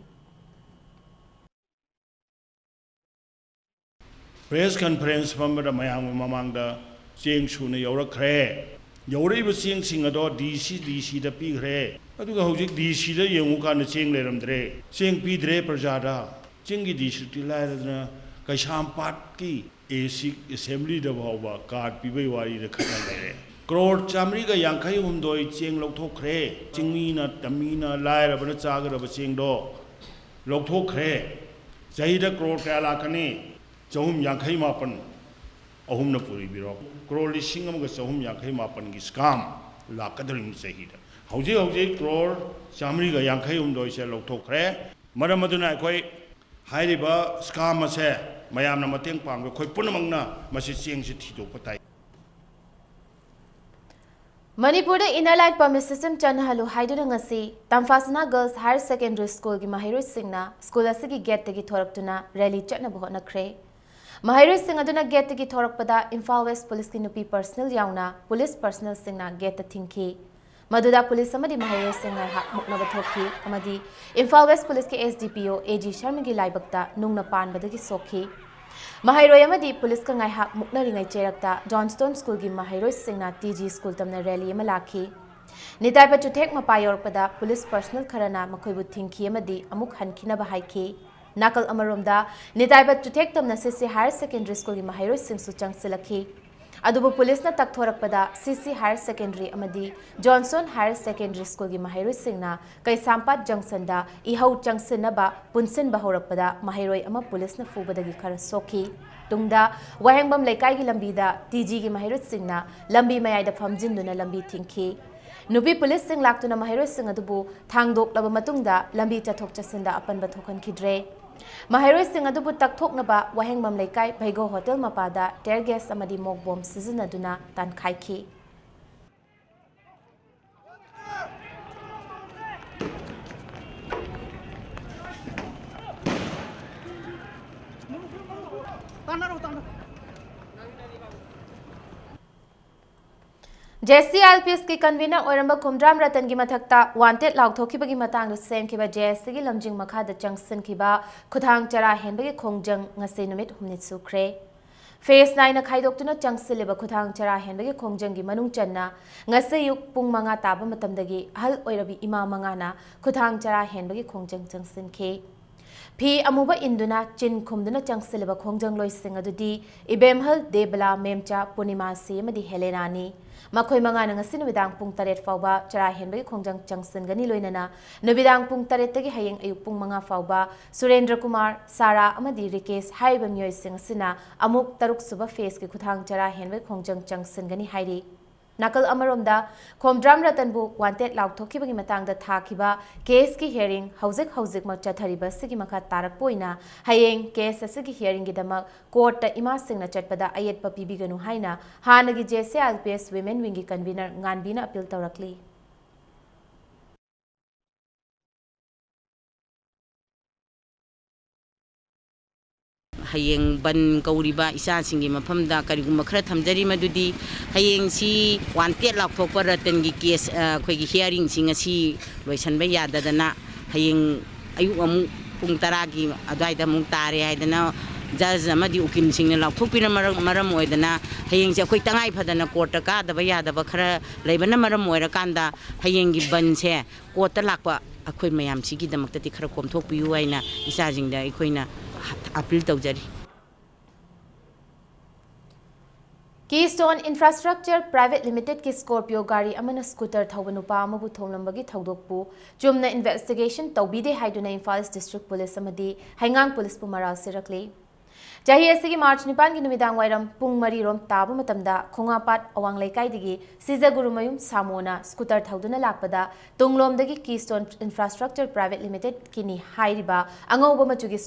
Press conference ꯐꯝꯕꯗ ꯃꯌꯥꯝꯒꯤ ꯃꯃꯥꯡꯗ ꯆꯦꯡ ꯁꯨꯅ ꯌꯧꯔꯛꯈ꯭ꯔꯦ꯫ ꯌꯧꯔꯛꯏꯕ ꯆꯦꯡꯁꯤꯡ ꯑꯗꯣ ꯗꯤ ꯁꯤ, ꯗꯤ ꯁꯤꯗ ꯄꯤꯈ꯭ꯔꯦ꯫ ꯑꯗꯨꯒ ꯍꯧꯖꯤꯛ ꯗꯤ ꯁꯤꯗ ꯌꯦꯡꯉꯨꯀꯥꯟꯗ ꯆꯦꯡ ꯂꯩꯔꯝꯗ꯭ꯔꯦ꯫ ꯆꯦꯡ ꯄꯤꯗ꯭ꯔꯦ ꯄ꯭ꯔꯖꯥꯗ꯫ ꯆꯤꯡꯒꯤ district ꯇꯤ ꯂꯥꯏꯔꯗꯅ ꯀꯩꯁꯥꯝꯄꯥꯠꯀꯤ ꯑꯦ ꯁꯤ ꯑꯦꯁꯦꯝꯕ꯭ꯂꯤꯗ ꯐꯥꯎꯕ card ꯄꯤꯕꯩ ꯋꯥꯔꯤꯗ ꯈꯠꯅ ꯂꯩꯔꯦ꯫ ꯀ꯭ꯔꯣꯔ ꯆꯥꯃꯔꯤꯒ ꯌꯥꯡꯈꯩ ꯍꯨꯝꯗꯣꯏ ꯆꯦꯡ ꯂꯧꯊꯣꯛꯈ꯭ꯔꯦ꯫ ꯆꯤꯡꯃꯤꯅ, ꯇꯝꯃꯤꯅ, ꯂꯥꯏꯔꯕꯅ ꯆꯥꯒꯗꯕ ꯆꯦꯡꯗꯣ ꯂꯧꯊꯣꯛꯈ꯭ꯔꯦ꯫ ꯆꯍꯤꯗ ꯀ꯭ꯔꯣꯔ ꯀꯌꯥ ꯂꯥꯛꯀꯅꯤ? ꯆꯍꯨꯝ ꯌꯥꯡꯈꯩ ꯃꯥꯄꯟ꯫ ꯑꯍꯨꯝꯅ ꯄꯨꯔꯤꯕꯤꯔꯣ꯫ ꯀ꯭ꯔꯣꯔ ꯂꯤꯁꯤꯡ ꯑꯃꯒ ꯆꯍꯨꯝ ꯌꯥꯡꯈꯩ ꯃꯥꯄꯟꯒꯤ scam ꯂꯥꯛꯀꯗꯧꯔꯤꯕꯅꯤ ꯆꯍꯤꯗ꯫ ꯍꯧꯖꯤꯛ ꯍꯧꯖꯤꯛ ꯀ꯭ꯔꯣꯔ ꯆꯥꯃꯔꯤꯒ ꯌꯥꯡꯈꯩ ꯍꯨꯝꯗꯣꯏꯁꯦ ꯂꯧꯊꯣꯛꯈ꯭ꯔꯦ꯫ ꯃꯔꯝ ꯑꯗꯨꯅ ꯑꯩꯈꯣꯏ ꯍꯥꯏꯔꯤꯕ scam ꯑꯁꯦ ꯃꯌꯥꯝꯅ ꯃꯇꯦꯡ ꯄꯥꯡꯕ, ꯑꯩꯈꯣꯏ ꯄꯨꯝꯅꯃꯛꯅ ꯃꯁꯤ ꯆꯦꯡꯁꯤ ꯊꯤꯗꯣꯛꯄ ꯇꯥꯏ꯫ ꯃꯅꯤꯄꯨꯔꯗ Inner Line Permit System ꯆꯠꯅꯍꯜꯂꯨ ꯍꯥꯏꯗꯨꯅ ꯉꯁꯤ ꯇꯝꯐꯥꯁꯅꯥ Girls Higher Secondary School ꯒꯤ ꯃꯍꯩꯔꯣꯏꯁꯤꯡꯅ school ꯑꯁꯤꯒꯤ gate ꯇꯒꯤ ꯊꯣꯔꯛꯇꯨꯅ rally ꯆꯠꯅꯕ ꯍꯣꯠꯅꯈ꯭ꯔꯦ꯫ ꯃꯍꯩꯔꯣꯏꯁꯤꯡ ꯑꯗꯨꯅ gate ꯇꯒꯤ ꯊꯣꯔꯛꯄꯗ ꯏꯝꯐꯥꯜ West Police ꯀꯤ ꯅꯨꯄꯤ personnel ꯌꯥꯎꯅ police personnel ꯁꯤꯡꯅ gate ꯇ ꯊꯤꯡꯈꯤ꯫ ꯃꯗꯨꯗ police ꯑꯃꯗꯤ ꯃꯍꯩꯔꯣꯏꯁꯤꯡ ꯉꯥꯏꯍꯥꯛ ꯃꯨꯛꯅꯕ ꯊꯣꯛꯈꯤ ꯑꯃꯗꯤ ꯏꯝꯐꯥꯜ West Police ꯀꯤ S D P O A G ꯁꯔꯃꯒꯤ ꯂꯥꯏꯕꯛꯇ ꯅꯨꯡꯅ ꯄꯥꯟꯕꯗꯒꯤ ꯁꯣꯛꯈꯤ꯫ ꯃꯍꯩꯔꯣꯏ ꯑꯃꯗꯤ police ꯀ ꯉꯥꯏꯍꯥꯛ ꯃꯨꯛꯅꯔꯤꯉꯩ ꯆꯩꯔꯛꯇ Johnstone School ꯒꯤ ꯃꯍꯩꯔꯣꯏꯁꯤꯡꯅ T G School ꯇꯝꯅ rally ꯑꯃ ꯂꯥꯛꯈꯤ꯫ ꯅꯤꯇꯥꯏ ꯄꯆꯨꯊꯦꯛ ꯃꯄꯥ ꯌꯧꯔꯛꯄꯗ police personnel ꯈꯔꯅ ꯃꯈꯣꯏꯕꯨ ꯊꯤꯡꯈꯤ ꯑꯃꯗꯤ ꯑꯃꯨꯛ ꯍꯟꯈꯤꯅꯕ ꯍꯥꯏꯈꯤ꯫ ꯅꯥꯀꯜ ꯑꯃꯔꯣꯝꯗ ꯅꯤꯇꯥꯏ ꯄꯆꯨꯊꯦꯛ ꯇꯝꯅ C C Higher Secondary School ꯒꯤ ꯃꯍꯩꯔꯣꯏꯁꯤꯡꯁꯨ ꯆꯪꯁꯤꯜꯂꯛꯈꯤ꯫ ꯑꯗꯨꯕꯨ ꯄꯨꯂꯤꯁꯅ ꯇꯛꯊꯣꯔꯛꯄꯗ ꯁꯤ ꯁꯤ ꯍꯥꯌꯔ ꯁꯦꯀꯦꯟꯗꯔꯤ ꯑꯃꯗꯤ ꯖꯣꯟꯁꯟ ꯍꯥꯌꯔ ꯁꯦꯀꯦꯟꯗꯔꯤ ꯁ꯭ꯀꯨꯜꯒꯤ ꯃꯍꯩꯔꯣꯏꯁꯤꯡꯅ ꯀꯩꯁꯥꯝꯄꯥꯠ ꯖꯪꯁꯟꯗ ꯏꯍꯧ ꯆꯪꯁꯤꯟꯅꯕ ꯄꯨꯟꯁꯤꯟꯕ ꯍꯧꯔꯛꯄꯗ ꯃꯍꯩꯔꯣꯏ ꯑꯃ ꯄꯨꯂꯤꯁꯅ ꯐꯨꯕꯗꯒꯤ ꯈꯔ ꯁꯣꯛꯈꯤ꯫ ꯇꯨꯡꯗ ꯋꯥꯍꯦꯡꯕꯝ ꯂꯩꯀꯥꯏꯒꯤ ꯂꯝꯕꯤꯗ ꯇꯤ ꯖꯤꯒꯤ ꯃꯍꯩꯔꯣꯏꯁꯤꯡꯅ ꯂꯝꯕꯤ ꯃꯌꯥꯏꯗ ꯐꯝꯖꯤꯟꯗꯨꯅ ꯂꯝꯕꯤ ꯊꯤꯡꯈꯤ꯫ ꯅꯨꯄꯤ ꯄꯨꯂꯤꯁꯁꯤꯡ ꯂꯥꯛꯇꯨꯅ ꯃꯍꯩꯔꯣꯏꯁꯤꯡ ꯑꯗꯨꯕꯨ ꯊꯥꯡꯗꯣꯛꯂꯕ ꯃꯇꯨꯡꯗ ꯂꯝꯕꯤ ꯆꯠꯊꯣꯛ ꯆꯠꯁꯤꯟꯗ ꯑꯄꯟꯕ ꯊꯣꯛꯍꯟꯈꯤꯗ꯭ꯔꯦ꯫ ꯃꯍꯩꯔꯣꯏꯁꯤꯡ ꯑꯗꯨꯕꯨ ꯇꯛꯊꯣꯛꯅꯕ ꯋꯥꯍꯦꯡꯕꯝ ꯂꯩꯀꯥꯏ ꯚꯩꯒꯣ ꯍꯣꯇꯦꯜ ꯃꯄꯥꯗ tear gas ꯑꯃꯗꯤ mock bomb ꯁꯤꯖꯤꯟꯅꯗꯨꯅ ꯇꯥꯟꯈꯥꯏꯈꯤ꯫ J C I L P ꯑꯦꯁꯀꯤ convener ꯑꯣꯏꯔꯝꯕ ꯈꯣꯝꯗ꯭ꯔꯥꯝ ꯔꯇꯟꯒꯤ ꯃꯊꯛꯇ wanted ꯂꯥꯎꯊꯣꯛꯈꯤꯕꯒꯤ ꯃꯇꯥꯡꯗ ꯁꯦꯝꯈꯤꯕ ꯖꯦ ꯑꯦꯁ ꯁꯤꯒꯤ ꯂꯝꯖꯤꯡ ꯃꯈꯥꯗ ꯆꯪꯁꯤꯟꯈꯤꯕ ꯈꯨꯊꯥꯡ ꯆꯔꯥ ꯍꯦꯟꯕꯒꯤ ꯈꯣꯡꯖꯪ ꯉꯁꯤ ꯅꯨꯃꯤꯠ ꯍꯨꯝꯅꯤ ꯁꯨꯈ꯭ꯔꯦ꯫ Phase ꯅꯥꯏꯅ ꯈꯥꯏꯗꯣꯛꯇꯨꯅ ꯆꯪꯁꯤꯜꯂꯤꯕ ꯈꯨꯊꯥꯡ ꯆꯔꯥ ꯍꯦꯟꯕꯒꯤ ꯈꯣꯡꯖꯪꯒꯤ ꯃꯅꯨꯡ ꯆꯟꯅ ꯉꯁꯤ ꯑꯌꯨꯛ ꯄꯨꯡ ꯃꯉꯥ ꯇꯥꯕ ꯃꯇꯝꯗꯒꯤ ꯑꯍꯜ ꯑꯣꯏꯔꯕꯤ ꯏꯃꯥ ꯃꯉꯥꯅ ꯈꯨꯊꯥꯡ ꯆꯔꯥ ꯍꯦꯟꯕꯒꯤ ꯈꯣꯡꯖꯪ ꯆꯪꯁꯤꯟꯈꯤ꯫ ꯐꯤ ꯑꯃꯨꯕ ꯏꯟꯗꯨꯅ ꯆꯤꯟ ꯈꯨꯝꯗꯨꯅ ꯆꯪꯁꯤꯜꯂꯤꯕ ꯈꯣꯡꯖꯪꯂꯣꯏꯁꯤꯡ ꯑꯗꯨꯗꯤ ꯏꯕꯦꯝꯍꯜ, ꯗꯦꯕꯂꯥ, ꯃꯦꯝꯆꯥ, ꯄꯨꯔꯅꯤꯃꯥꯁꯤ ꯑꯃꯗꯤ ꯍꯦꯂꯦꯅꯥꯅꯤ꯫ ꯃꯈꯣꯏ ꯃꯉꯥꯅ ꯉꯁꯤ ꯅꯨꯃꯤꯗꯥꯡ ꯄꯨꯡ ꯇꯔꯦꯠ ꯐꯥꯎꯕ ꯆꯔꯥ ꯍꯦꯟꯕꯒꯤ ꯈꯣꯡꯖꯪ ꯆꯪꯁꯤꯟꯒꯅꯤ꯫ ꯂꯣꯏꯅꯅ ꯅꯨꯃꯤꯗꯥꯡ ꯄꯨꯡ ꯇꯔꯦꯠꯇꯒꯤ ꯍꯌꯦꯡ ꯑꯌꯨꯛ ꯄꯨꯡ ꯃꯉꯥ ꯐꯥꯎꯕ ꯁꯨꯔꯦꯟꯗ꯭ꯔ ꯀꯨꯃꯥꯔ, ꯁꯥꯔꯥ ꯑꯃꯗꯤ ꯔꯤꯀꯦꯁ ꯍꯥꯏꯔꯤꯕ ꯃꯤꯑꯣꯏꯁꯤꯡ ꯑꯁꯤꯅ ꯑꯃꯨꯛ ꯇꯔꯨꯛ ꯁꯨꯕ phaseꯀꯤ ꯈꯨꯊꯥꯡ ꯆꯔꯥ ꯍꯦꯟꯕꯒꯤ ꯈꯣꯡꯖꯪ ꯆꯪꯁꯤꯟꯒꯅꯤ ꯍꯥꯏꯔꯤ꯫ ꯅꯥꯀꯜ ꯑꯃꯔꯣꯝꯗ, ꯈꯣꯝꯗ꯭ꯔꯥꯝ ꯔꯇꯟꯕꯨ wanted ꯂꯥꯎꯊꯣꯛꯈꯤꯕꯒꯤ ꯃꯇꯥꯡꯗ ꯊꯥꯈꯤꯕ caseꯀꯤ hearing ꯍꯧꯖꯤꯛ ꯍꯧꯖꯤꯛꯃꯛ ꯆꯠꯊꯔꯤꯕ ꯑꯁꯤꯒꯤ ꯃꯈꯥ ꯇꯥꯔꯛꯄ ꯑꯣꯏꯅ ꯍꯌꯦꯡ case ꯑꯁꯤꯒꯤ hearingꯒꯤꯗꯃꯛ courtꯇ ꯏꯃꯥꯁꯤꯡꯅ ꯆꯠꯄꯗ ꯑꯌꯦꯠꯄ ꯄꯤꯕꯤꯒꯅꯨ ꯍꯥꯏꯅ ꯍꯥꯟꯅꯒꯤ J C I L P S Women Wingꯒꯤ convener ꯉꯥꯟꯕꯤꯅ appeal ꯇꯧꯔꯛꯂꯤ꯫ ꯍꯌꯦꯡ ꯕꯟ ꯀꯧꯔꯤꯕ ꯏꯆꯥꯁꯤꯡꯒꯤ ꯃꯐꯝꯗ ꯀꯔꯤꯒꯨꯝꯕ ꯈꯔ ꯊꯝꯖꯔꯤ, ꯃꯗꯨꯗꯤ ꯍꯌꯦꯡꯁꯤ wanted ꯂꯥꯎꯊꯣꯛꯄ ꯔꯇꯟꯒꯤ case, ꯑ, ꯑꯩꯈꯣꯏꯒꯤ hearingꯁꯤ ꯉꯁꯤ ꯂꯣꯏꯁꯤꯟꯕ ꯌꯥꯗꯗꯅ ꯍꯌꯦꯡ ꯑꯌꯨꯛ ꯑꯃꯨꯛ ꯄꯨꯡ ꯇꯔꯥꯒꯤ ꯑꯗꯨꯋꯥꯏꯗ ꯑꯃꯨꯛ ꯇꯥꯔꯦ ꯍꯥꯏꯗꯅ judge ꯑꯃꯗꯤ ꯎꯀꯤꯜꯁꯤꯡꯅ ꯂꯥꯎꯊꯣꯛꯄꯤꯅ ꯃꯔꯝ, ꯃꯔꯝ ꯑꯣꯏꯗꯅ ꯍꯌꯦꯡꯁꯦ ꯑꯩꯈꯣꯏ ꯇꯉꯥꯏ ꯐꯗꯅ courtꯇ ꯀꯥꯗꯕ ꯌꯥꯗꯕ ꯈꯔ ꯂꯩꯕꯅ ꯃꯔꯝ ꯑꯣꯏꯔꯀꯥꯟꯗ ꯍꯌꯦꯡꯒꯤ ꯕꯟꯁꯦ courtꯇ ꯂꯥꯛꯄ ꯑꯩꯈꯣꯏ ꯃꯌꯥꯝꯁꯤꯒꯤꯗꯃꯛꯇꯗꯤ ꯈꯔ ꯀꯣꯝꯊꯣꯛꯄꯤꯌꯨ ꯍꯥꯏꯅ ꯏꯆꯥꯁꯤꯡꯗ ꯑꯩꯈꯣꯏꯅ appeal ꯇꯧꯖꯔꯤ꯫ Keystone Infrastructure Private Limitedꯀꯤ Scorpio ꯒꯥꯔꯤ ꯑꯃꯅ scooter ꯊꯧꯕ ꯅꯨꯄꯥ ꯑꯃꯕꯨ ꯊꯣꯝꯂꯝꯕꯒꯤ ꯊꯧꯗꯣꯛꯄꯨ ꯆꯨꯝꯅ investigation ꯇꯧꯕꯤꯗꯦ ꯍꯥꯏꯗꯨꯅ Imphal East District Police ꯑꯃꯗꯤ ꯍꯩꯉꯥꯡ Policeꯄꯨ ꯃꯔꯥꯜ ꯁꯤꯔꯛꯂꯤ꯫ ꯆꯍꯤ ꯑꯁꯤꯒꯤ March ꯅꯤꯄꯥꯟꯒꯤ ꯅꯨꯃꯤꯗꯥꯡ ꯋꯥꯏꯔꯝ ꯄꯨꯡ ꯃꯔꯤ ꯔꯣꯝ ꯇꯥꯕ ꯃꯇꯝꯗ ꯈꯣꯡꯉꯥꯄꯥꯠ ꯑꯋꯥꯡ ꯂꯩꯀꯥꯏꯗꯒꯤ ꯁꯤꯖꯒꯨꯔꯨꯃꯌꯨꯝ ꯁꯥꯃꯣꯅ scooter ꯊꯧꯗꯨꯅ ꯂꯥꯛꯄꯗ ꯇꯨꯡꯂꯣꯝꯗꯒꯤ Keystone Infrastructure Private Limitedꯀꯤꯅꯤ ꯍꯥꯏꯔꯤꯕ ꯑꯉꯧꯕ ꯃꯆꯨꯒꯤ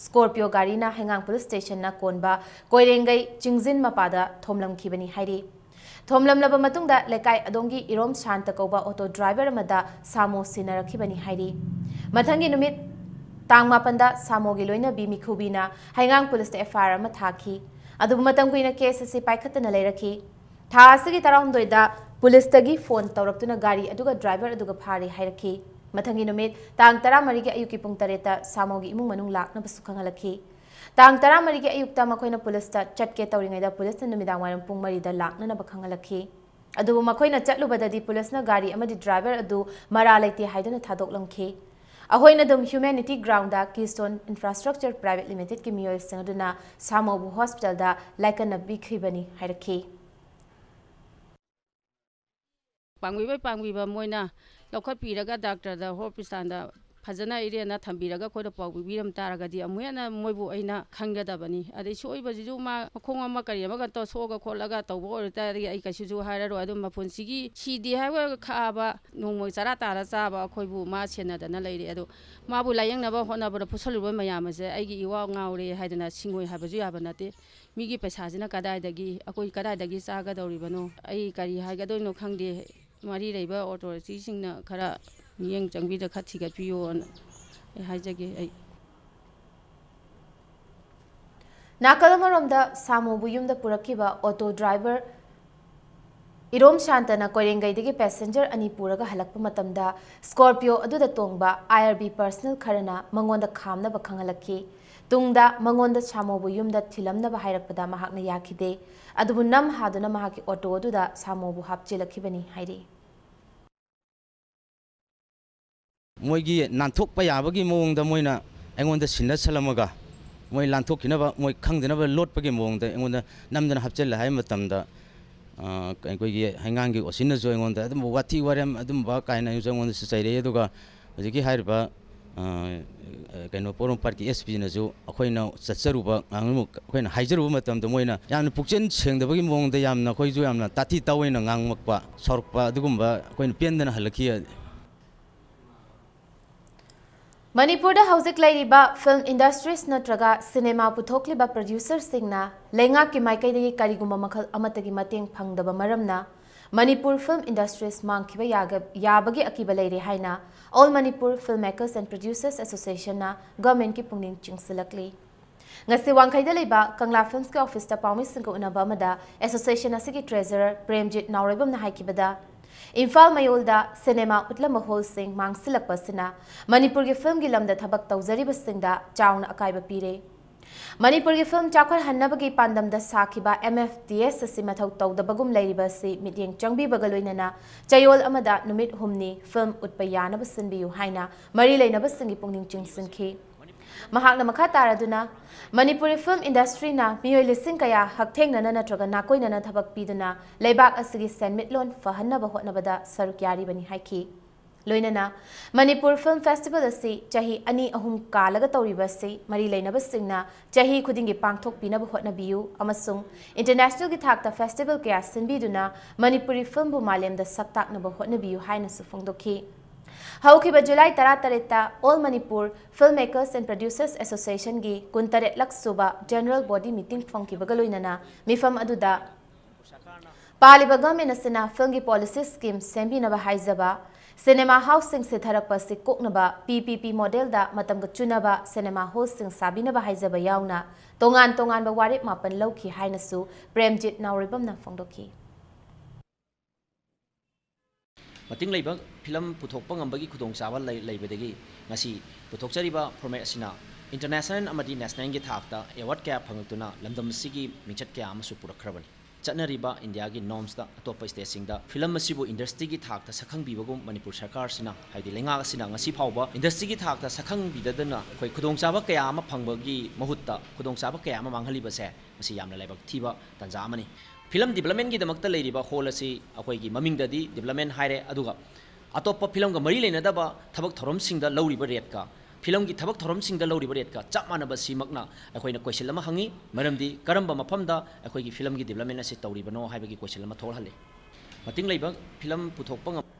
Scorpio ꯒꯥꯔꯤꯅ ꯍꯩꯉꯥꯡ Police Stationꯅ ꯀꯣꯟꯕ ꯀꯣꯏꯔꯦꯡꯒꯩ ꯆꯤꯡꯖꯤꯟ ꯃꯄꯥꯗ ꯊꯣꯝꯂꯝꯈꯤꯕꯅꯤ ꯍꯥꯏꯔꯤ꯫ ꯊꯣꯝꯂꯝꯂꯕ ꯃꯇꯨꯡꯗ ꯂꯩꯀꯥꯏ ꯑꯗꯣꯝꯒꯤ ꯏꯔꯣꯝ ꯁꯥꯟꯇ ꯀꯧꯕ auto driver ꯑꯃꯗ ꯁꯥꯃꯣ ꯁꯤꯟꯅꯔꯛꯈꯤꯕꯅꯤ ꯍꯥꯏꯔꯤ꯫ ꯃꯊꯪꯒꯤ ꯅꯨꯃꯤꯠ ꯇꯥꯡ ꯃꯥꯄꯟꯗ ꯁꯥꯃꯣꯒꯤ ꯂꯣꯏꯅꯕꯤ ꯃꯤꯈꯨꯕꯤꯅ ꯍꯩꯉꯥꯡ Policeꯇ F I R ꯑꯃ ꯊꯥꯈꯤ꯫ ꯑꯗꯨꯕꯨ ꯃꯇꯝ ꯀꯨꯏꯅ case ꯑꯁꯤ ꯄꯥꯏꯈꯠꯇꯅ ꯂꯩꯔꯛꯈꯤ꯫ ꯊꯥ ꯑꯁꯤꯒꯤ ꯇꯔꯥꯍꯨꯝꯗꯣꯏꯗ Policeꯇꯒꯤ phone ꯇꯧꯔꯛꯇꯨꯅ ꯒꯥꯔꯤ ꯑꯗꯨꯒ driver ꯑꯗꯨꯒ ꯐꯥꯔꯦ ꯍꯥꯏꯔꯛꯈꯤ꯫ ꯃꯊꯪꯒꯤ ꯅꯨꯃꯤꯠ ꯇꯥꯡ ꯇꯔꯥꯃꯔꯤꯒꯤ ꯑꯌꯨꯛꯀꯤ ꯄꯨꯡ ꯇꯔꯦꯠꯇ ꯁꯥꯃꯣꯒꯤ ꯏꯃꯨꯡ ꯃꯅꯨꯡ ꯂꯥꯛꯅꯕꯁꯨ ꯈꯪꯍꯜꯂꯛꯈꯤ꯫ ꯇꯥꯡ ꯇꯔꯥꯃꯔꯤꯒꯤ ꯑꯌꯨꯛꯇ ꯃꯈꯣꯏꯅ Policeꯇ ꯆꯠꯀꯦ ꯇꯧꯔꯤꯉꯩꯗ Policeꯅ ꯅꯨꯃꯤꯗꯥꯡ ꯋꯥꯏꯔꯝ ꯄꯨꯡ ꯃꯔꯤꯗ ꯂꯥꯛꯅꯅꯕ ꯈꯪꯍꯜꯂꯛꯈꯤ꯫ ꯑꯗꯨꯕꯨ ꯃꯈꯣꯏꯅ ꯆꯠꯂꯨꯕꯗꯗꯤ Policeꯅ ꯒꯥꯔꯤ ꯑꯃꯗꯤ driver ꯑꯗꯨ ꯃꯔꯥ ꯂꯩꯇꯦ ꯍꯥꯏꯗꯨꯅ ꯊꯥꯗꯣꯛꯂꯝꯈꯤ꯫ ꯑꯩꯈꯣꯏꯅ ꯑꯗꯨꯝ Humanity Groundꯗ Keystone Infrastructure Private Limitedꯀꯤ ꯃꯤꯑꯣꯏꯁꯤꯡ ꯑꯗꯨꯅ ꯁꯥꯃꯣꯕꯨ hospitalꯗ ꯂꯥꯏꯀꯠꯅꯕꯤꯈꯤꯕꯅꯤ ꯍꯥꯏꯔꯛꯈꯤ꯫ ꯄꯥꯡꯕꯤꯕꯩ ꯄꯥꯡꯕꯤꯕ ꯃꯣꯏꯅ ꯂꯧꯈꯠꯄꯤꯔꯒ doctorꯗ hospitalꯗ ꯐꯖꯅ ꯏꯔꯦꯟꯅ ꯊꯝꯕꯤꯔꯒ ꯑꯩꯈꯣꯏꯗ ꯄꯥꯎ ꯄꯤꯕꯤꯔꯝ ꯇꯥꯔꯒꯗꯤ ꯑꯃꯨꯛ ꯍꯦꯟꯅ ꯃꯣꯏꯕꯨ ꯑꯩꯅ ꯈꯪꯒꯗꯕꯅꯤ꯫ ꯑꯗꯩ ꯁꯣꯛꯏꯕꯁꯤꯁꯨ ꯃꯥ ꯃꯈꯣꯡ ꯑꯃ ꯀꯔꯤ ꯑꯃꯒ ꯇꯧ-, ꯁꯣꯛꯑꯒ ꯈꯣꯠꯂꯒ ꯇꯧꯕ ꯑꯣꯏꯔ ꯇꯥꯔꯗꯤ ꯑꯩ ꯀꯩꯁꯨꯁꯨ ꯍꯥꯏꯔꯔꯣꯏ꯫ ꯑꯗꯨꯝ ꯃꯄꯨꯟꯁꯤꯒꯤ ꯁꯤꯗꯦ ꯍꯥꯏꯕ ꯈꯥꯛꯑꯕ ꯅꯣꯡꯃꯒꯤ ꯆꯔꯥ ꯇꯥꯔ ꯆꯥꯕ ꯑꯩꯈꯣꯏꯕꯨ ꯃꯥ ꯁꯦꯟꯅꯗꯅ ꯂꯩꯔꯦ꯫ ꯑꯗꯣ ꯃꯥꯕꯨ ꯂꯥꯌꯦꯡꯅꯕ ꯍꯣꯠꯅꯕꯗ ꯄꯨꯁꯜꯂꯨꯕ ꯃꯌꯥꯝ ꯑꯁꯦ ꯑꯩꯒꯤ ꯏꯋꯥ ꯉꯥꯎꯔꯦ ꯍꯥꯏꯗꯅ ꯁꯤꯡꯉꯣꯏ ꯍꯥꯏꯕꯁꯨ ꯌꯥꯕ ꯅꯠꯇꯦ꯫ ꯃꯤꯒꯤ ꯄꯩꯁꯥꯁꯤꯅ ꯀꯗꯥꯏꯗꯒꯤ, ꯑꯩꯈꯣꯏ ꯀꯗꯥꯏꯗꯒꯤ ꯆꯥꯒꯗꯧꯔꯤꯕꯅꯣ? ꯑꯩ ꯀꯔꯤ ꯍꯥꯏꯒꯗꯣꯏꯅꯣ ꯈꯪꯗꯦ꯫ ꯃꯔꯤ ꯂꯩꯕ authorityꯁꯤꯡꯅ ꯈꯔ ꯃꯤꯠꯌꯦꯡ ꯆꯪꯕꯤꯗ ꯈꯔ ꯊꯤꯒꯠꯄꯤꯌꯣꯅ ꯑꯩ ꯍꯥꯏꯖꯒꯦ꯫ ꯑꯩ ꯅꯥꯀꯜ ꯑꯃꯔꯣꯝꯗ ꯁꯥꯃꯨꯕꯨ ꯌꯨꯝꯗ ꯄꯨꯔꯛꯈꯤꯕ auto driver ꯏꯔꯣꯝ ꯁꯥꯟꯇꯅ ꯀꯣꯏꯔꯦꯡꯒꯩꯗꯒꯤ passenger ꯑꯅꯤ ꯄꯨꯔꯒ ꯍꯜꯂꯛꯄ ꯃꯇꯝꯗ Scorpio ꯑꯗꯨꯗ ꯇꯣꯡꯕ I R B personnel ꯈꯔꯅ ꯃꯉꯣꯟꯗ ꯈꯥꯝꯅꯕ ꯈꯪꯍꯜꯂꯛꯈꯤ꯫ ꯇꯨꯡꯗ ꯃꯉꯣꯟꯗ ꯁꯥꯃꯨꯕꯨ ꯌꯨꯝꯗ ꯊꯤꯜꯂꯝꯅꯕ ꯍꯥꯏꯔꯛꯄꯗ ꯃꯍꯥꯛꯅ ꯌꯥꯈꯤꯗꯦ꯫ ꯑꯗꯨꯕꯨ ꯅꯝ ꯍꯥꯗꯨꯅ ꯃꯍꯥꯛꯀꯤ auto ꯑꯗꯨꯗ ꯁꯥꯃꯨꯕꯨ ꯍꯥꯞꯆꯤꯜꯂꯛꯈꯤꯕꯅꯤ ꯍꯥꯏꯔꯤ꯫ ꯃꯣꯏꯒꯤ ꯅꯥꯟꯊꯣꯛꯄ ꯌꯥꯕꯒꯤ ꯃꯑꯣꯡꯗ ꯃꯣꯏꯅ ꯑꯩꯉꯣꯟꯗ ꯁꯤꯟꯅꯁꯜꯂꯝꯃꯒ ꯃꯣꯏ ꯂꯥꯟꯊꯣꯛꯈꯤꯅꯕ, ꯃꯣꯏ ꯈꯪꯗꯅꯕ ꯂꯣꯠꯄꯒꯤ ꯃꯑꯣꯡꯗ ꯑꯩꯉꯣꯟꯗ ꯅꯝꯗꯅ ꯍꯥꯞꯆꯤꯜꯂꯦ ꯍꯥꯏꯕ ꯃꯇꯝꯗ, ꯑ, ꯑꯩꯈꯣꯏꯒꯤ ꯍꯩꯉꯥꯡꯒꯤ ꯑꯣꯁꯤꯟꯅꯁꯨ ꯑꯩꯉꯣꯟꯗ ꯑꯗꯨꯝꯕ ꯋꯥꯊꯤ ꯋꯥꯔꯦꯝ ꯑꯗꯨꯝꯕ ꯀꯥꯏꯅꯁꯨ ꯑꯩꯉꯣꯟꯗꯁꯨ ꯆꯩꯔꯛꯏ꯫ ꯑꯗꯨꯒ ꯍꯧꯖꯤꯛꯀꯤ ꯍꯥꯏꯔꯤꯕ, ꯑ, ꯀꯩꯅꯣ, ꯄꯣꯔꯣꯝꯄꯥꯠꯀꯤ S P ꯅꯁꯨ ꯑꯩꯈꯣꯏꯅ ꯆꯠꯆꯔꯨꯕ, ꯑꯩꯈꯣꯏꯅ ꯍꯥꯏꯖꯔꯨꯕ ꯃꯇꯝꯗ ꯃꯣꯏꯅ ꯌꯥꯝꯅ ꯄꯨꯛꯆꯦꯜ ꯁꯦꯡꯗꯕꯒꯤ ꯃꯑꯣꯡꯗ ꯌꯥꯝꯅ ꯑꯩꯈꯣꯏꯁꯨ ꯌꯥꯝꯅ ꯇꯥꯊꯤ ꯇꯥꯑꯣꯏꯅ ꯉꯥꯡꯂꯛꯄ, ꯁꯥꯎꯔꯛꯄ ꯑꯗꯨꯒꯨꯝꯕ ꯑꯩꯈꯣꯏꯅ ꯄꯦꯟꯗꯅ ꯍꯜꯂꯛꯈꯤ꯫ ꯃꯅꯤꯄꯨꯔꯗ ꯍꯧꯖꯤꯛ ꯂꯩꯔꯤꯕ film industries ꯅꯠꯇ꯭ꯔꯒ ꯁꯤꯅꯦꯃꯥ ꯄꯨꯊꯣꯛꯂꯤꯕ producerꯁꯤꯡꯅ ꯂꯩꯉꯥꯛꯀꯤ ꯃꯥꯏꯀꯩꯗꯒꯤ ꯀꯔꯤꯒꯨꯝꯕ ꯃꯈꯜ ꯑꯃꯠꯇꯒꯤ ꯃꯇꯦꯡ ꯐꯪꯗꯕ ꯃꯔꯝꯅ ꯃꯅꯤꯄꯨꯔ film industries ꯃꯥꯡꯈꯤꯕ ꯌꯥꯒ-, ꯌꯥꯕꯒꯤ ꯑꯀꯤꯕ ꯂꯩꯔꯦ ꯍꯥꯏꯅ All Manipur Filmmakers and Producers Associationꯅ governmentꯀꯤ ꯄꯨꯛꯅꯤꯡ ꯆꯤꯡꯁꯤꯜꯂꯛꯂꯤ꯫ ꯉꯁꯤ ꯋꯥꯡꯈꯩꯗ ꯂꯩꯕ ꯀꯪꯂꯥ Filmsꯀꯤ officeꯇ ꯄꯥꯎꯃꯤꯁꯤꯡꯒ ꯎꯅꯕ ꯑꯃꯗ association ꯑꯁꯤꯒꯤ treasurer ꯄ꯭ꯔꯦꯝꯖꯤꯠ ꯅꯥꯎꯔꯩꯕꯝꯅ ꯍꯥꯏꯈꯤꯕꯗ, ꯏꯝꯐꯥꯜ ꯃꯌꯣꯜꯗ ꯁꯤꯅꯦꯃꯥ ꯎꯠꯂꯝꯕ hallꯁꯤꯡ ꯃꯥꯡꯁꯤꯜꯂꯛꯄ ꯑꯁꯤꯅ ꯃꯅꯤꯄꯨꯔꯒꯤ filmꯒꯤ ꯂꯝꯗ ꯊꯕꯛ ꯇꯧꯖꯔꯤꯕꯁꯤꯡꯗ ꯆꯥꯎꯅ ꯑꯀꯥꯏꯕ ꯄꯤꯔꯦ꯫ ꯃꯅꯤꯄꯨꯔꯒꯤ film ꯆꯥꯎꯈꯠꯍꯟꯅꯕꯒꯤ ꯄꯥꯟꯗꯝꯗ ꯁꯥꯈꯤꯕ M F D S ꯑꯁꯤ ꯃꯊꯧ ꯇꯧꯗꯕꯒꯨꯝ ꯂꯩꯔꯤꯕ ꯑꯁꯤ ꯃꯤꯠꯌꯦꯡ ꯆꯪꯕꯤꯕꯒ ꯂꯣꯏꯅꯅ ꯆꯌꯣꯜ ꯑꯃꯗ ꯅꯨꯃꯤꯠ ꯍꯨꯝꯅꯤ film ꯎꯠꯄ ꯌꯥꯅꯕ ꯁꯤꯟꯕꯤꯌꯨ ꯍꯥꯏꯅ ꯃꯔꯤ ꯂꯩꯅꯕꯁꯤꯡꯒꯤ ꯄꯨꯛꯅꯤꯡ ꯆꯤꯡꯁꯤꯟꯈꯤ꯫ ꯃꯍꯥꯛꯅ ꯃꯈꯥ ꯇꯥꯔꯗꯨꯅ, ꯃꯅꯤꯄꯨꯔꯤ film industryꯅ ꯃꯤꯑꯣꯏ ꯂꯤꯁꯤꯡ ꯀꯌꯥ ꯍꯛꯊꯦꯡꯅꯅ ꯅꯠꯇ꯭ꯔꯒ ꯅꯥꯀꯣꯏꯅꯅ ꯊꯕꯛ ꯄꯤꯗꯨꯅ ꯂꯩꯕꯥꯛ ꯑꯁꯤꯒꯤ ꯁꯦꯟꯃꯤꯠꯂꯣꯟ ꯐꯍꯟꯅꯕ ꯍꯣꯠꯅꯕꯗ ꯁꯔꯨꯛ ꯌꯥꯔꯤꯕꯅꯤ ꯍꯥꯏꯈꯤ꯫ ꯂꯣꯏꯅꯅ ꯃꯅꯤꯄꯨꯔ Film Festival ꯑꯁꯤ ꯆꯍꯤ ꯑꯅꯤ ꯑꯍꯨꯝ ꯀꯥꯜꯂꯒ ꯇꯧꯔꯤꯕ ꯑꯁꯤ ꯃꯔꯤ ꯂꯩꯅꯕꯁꯤꯡꯅ ꯆꯍꯤ ꯈꯨꯗꯤꯡꯒꯤ ꯄꯥꯡꯊꯣꯛꯄꯤꯅꯕ ꯍꯣꯠꯅꯕꯤꯌꯨ ꯑꯃꯁꯨꯡ internationalꯒꯤ ꯊꯥꯛꯇ festival ꯀꯌꯥ ꯁꯤꯟꯕꯤꯗꯨꯅ ꯃꯅꯤꯄꯨꯔꯤ filmꯕꯨ ꯃꯥꯂꯦꯝꯗ ꯁꯛ ꯇꯥꯛꯅꯕ ꯍꯣꯠꯅꯕꯤꯌꯨ ꯍꯥꯏꯅꯁꯨ ꯐꯣꯡꯗꯣꯛꯈꯤ꯫ ꯍꯧꯈꯤꯕ July ꯇꯔꯥꯇꯔꯦꯠꯇ All Manipur Filmmakers and Producers Associationꯒꯤ ꯀꯨꯟꯇꯔꯦꯠꯂꯛ ꯁꯨꯕ general body meeting ꯐꯝꯈꯤꯕꯒ ꯂꯣꯏꯅꯅ ꯃꯤꯐꯝ ꯑꯗꯨꯗ ꯄꯥꯜꯂꯤꯕ government ꯑꯁꯤꯅ filmꯒꯤ policy scheme ꯁꯦꯝꯕꯤꯅꯕ ꯍꯥꯏꯖꯕ, cinema houseꯁꯤꯡ ꯁꯤꯊꯔꯛꯄ ꯑꯁꯤ ꯀꯣꯛꯅꯕ P P P modelꯗ ꯃꯇꯝꯒ ꯆꯨꯅꯕ cinema hallꯁꯤꯡ ꯁꯥꯕꯤꯅꯕ ꯍꯥꯏꯖꯕ ꯌꯥꯎꯅ ꯇꯣꯉꯥꯟ ꯇꯣꯉꯥꯟꯕ ꯋꯥꯔꯦꯞ ꯃꯥꯄꯟ ꯂꯧꯈꯤ ꯍꯥꯏꯅꯁꯨ ꯄ꯭ꯔꯦꯝꯖꯤꯠ ꯅꯥꯎꯔꯩꯕꯝꯅ ꯐꯣꯡꯗꯣꯛꯈꯤ꯫ ꯃꯇꯤꯡ ꯂꯩꯕ film ꯄꯨꯊꯣꯛꯄ ꯉꯝꯕꯒꯤ ꯈꯨꯗꯣꯡꯆꯥꯕ ꯂꯩ-, ꯂꯩꯕꯗꯒꯤ ꯉꯁꯤ ꯄꯨꯊꯣꯛꯆꯔꯤꯕ format ꯑꯁꯤꯅ international ꯑꯃꯗꯤ nationalꯒꯤ ꯊꯥꯛꯇ award ꯀꯌꯥ ꯐꯪꯂꯛꯇꯨꯅ ꯂꯝꯗꯝ ꯑꯁꯤꯒꯤ ꯃꯤꯡꯆꯠ ꯀꯌꯥ ꯑꯃꯁꯨ ꯄꯨꯔꯛꯈ꯭ꯔꯕꯅꯤ꯫ ꯆꯠꯅꯔꯤꯕ ꯏꯟꯗꯤꯌꯥꯒꯤ ꯅꯣꯔꯝꯁꯇ ꯑꯇꯣꯞꯄ ꯁ꯭ꯇꯦꯠꯁꯤꯡꯗ ꯐꯤꯂꯝ ꯑꯁꯤꯕꯨ ꯏꯟꯗꯁꯇ꯭ꯔꯤꯒꯤ ꯊꯥꯛꯇ ꯁꯛꯈꯪꯕꯤꯕꯒꯨꯝ ꯃꯅꯤꯄꯨꯔ ꯁꯔꯀꯥꯔꯁꯤꯅ, ꯍꯥꯏꯗꯤ ꯂꯩꯉꯥꯛ ꯑꯁꯤꯅ ꯉꯁꯤ ꯐꯥꯎꯕ ꯏꯟꯗꯁꯇ꯭ꯔꯤꯒꯤ ꯊꯥꯛꯇ ꯁꯛꯈꯪꯕꯤꯗꯗꯅ ꯑꯩꯈꯣꯏ ꯈꯨꯗꯣꯡꯆꯥꯕ ꯀꯌꯥ ꯑꯃ ꯐꯪꯕꯒꯤ ꯃꯍꯨꯠꯇ ꯈꯨꯗꯣꯡꯆꯥꯕ ꯀꯌꯥ ꯑꯃ ꯃꯥꯡꯍꯜꯂꯤꯕꯁꯦ ꯃꯁꯤ ꯌꯥꯝꯅ ꯂꯥꯏꯕꯛ ꯊꯤꯕ ꯇꯥꯟꯖꯥ ꯑꯃꯅꯤ꯫ ꯐꯤꯂꯝ ꯗꯤꯕ꯭ꯂꯞꯃꯦꯟꯒꯤꯗꯃꯛꯇ ꯂꯩꯔꯤꯕ ꯍꯣꯜ ꯑꯁꯤ ꯑꯩꯈꯣꯏꯒꯤ ꯃꯃꯤꯡꯗꯗꯤ ꯗꯤꯕ꯭ꯂꯞꯃꯦꯟ ꯍꯥꯏꯔꯦ, ꯑꯗꯨꯒ ꯑꯇꯣꯞꯄ ꯐꯤꯂꯝꯒ ꯃꯔꯤ ꯂꯩꯅꯗꯕ ꯊꯕꯛ ꯊꯧꯔꯝꯁꯤꯡꯗ ꯂꯧꯔꯤꯕ ꯔꯦꯠꯀ ꯐꯤꯂꯝꯒꯤ ꯊꯕꯛ ꯊꯧꯔꯝꯁꯤꯡꯗ ꯂꯧꯔꯤꯕ ꯔꯦꯠꯀ ꯆꯞ ꯃꯥꯟꯅꯕꯁꯤꯃꯛꯅ ꯑꯩꯈꯣꯏꯅ ꯀꯣꯏꯁꯟ ꯑꯃ ꯍꯪꯉꯤ꯫ ꯃꯔꯝꯗꯤ ꯀꯔꯝꯕ ꯃꯐꯝꯗ ꯑꯩꯈꯣꯏꯒꯤ ꯐꯤꯂꯝꯒꯤ ꯗꯤꯕ꯭ꯂꯞꯃꯦꯟ ꯑꯁꯤ ꯇꯧꯔꯤꯕꯅꯣ ꯍꯥꯏꯕꯒꯤ ꯀꯣꯏꯁꯟ ꯑꯃ ꯊꯣꯛꯍꯜꯂꯤ꯫ ꯃꯇꯤꯡ ꯂꯩꯕ ꯐꯤꯂꯝ ꯄꯨꯊꯣꯛꯄ ꯉꯝ-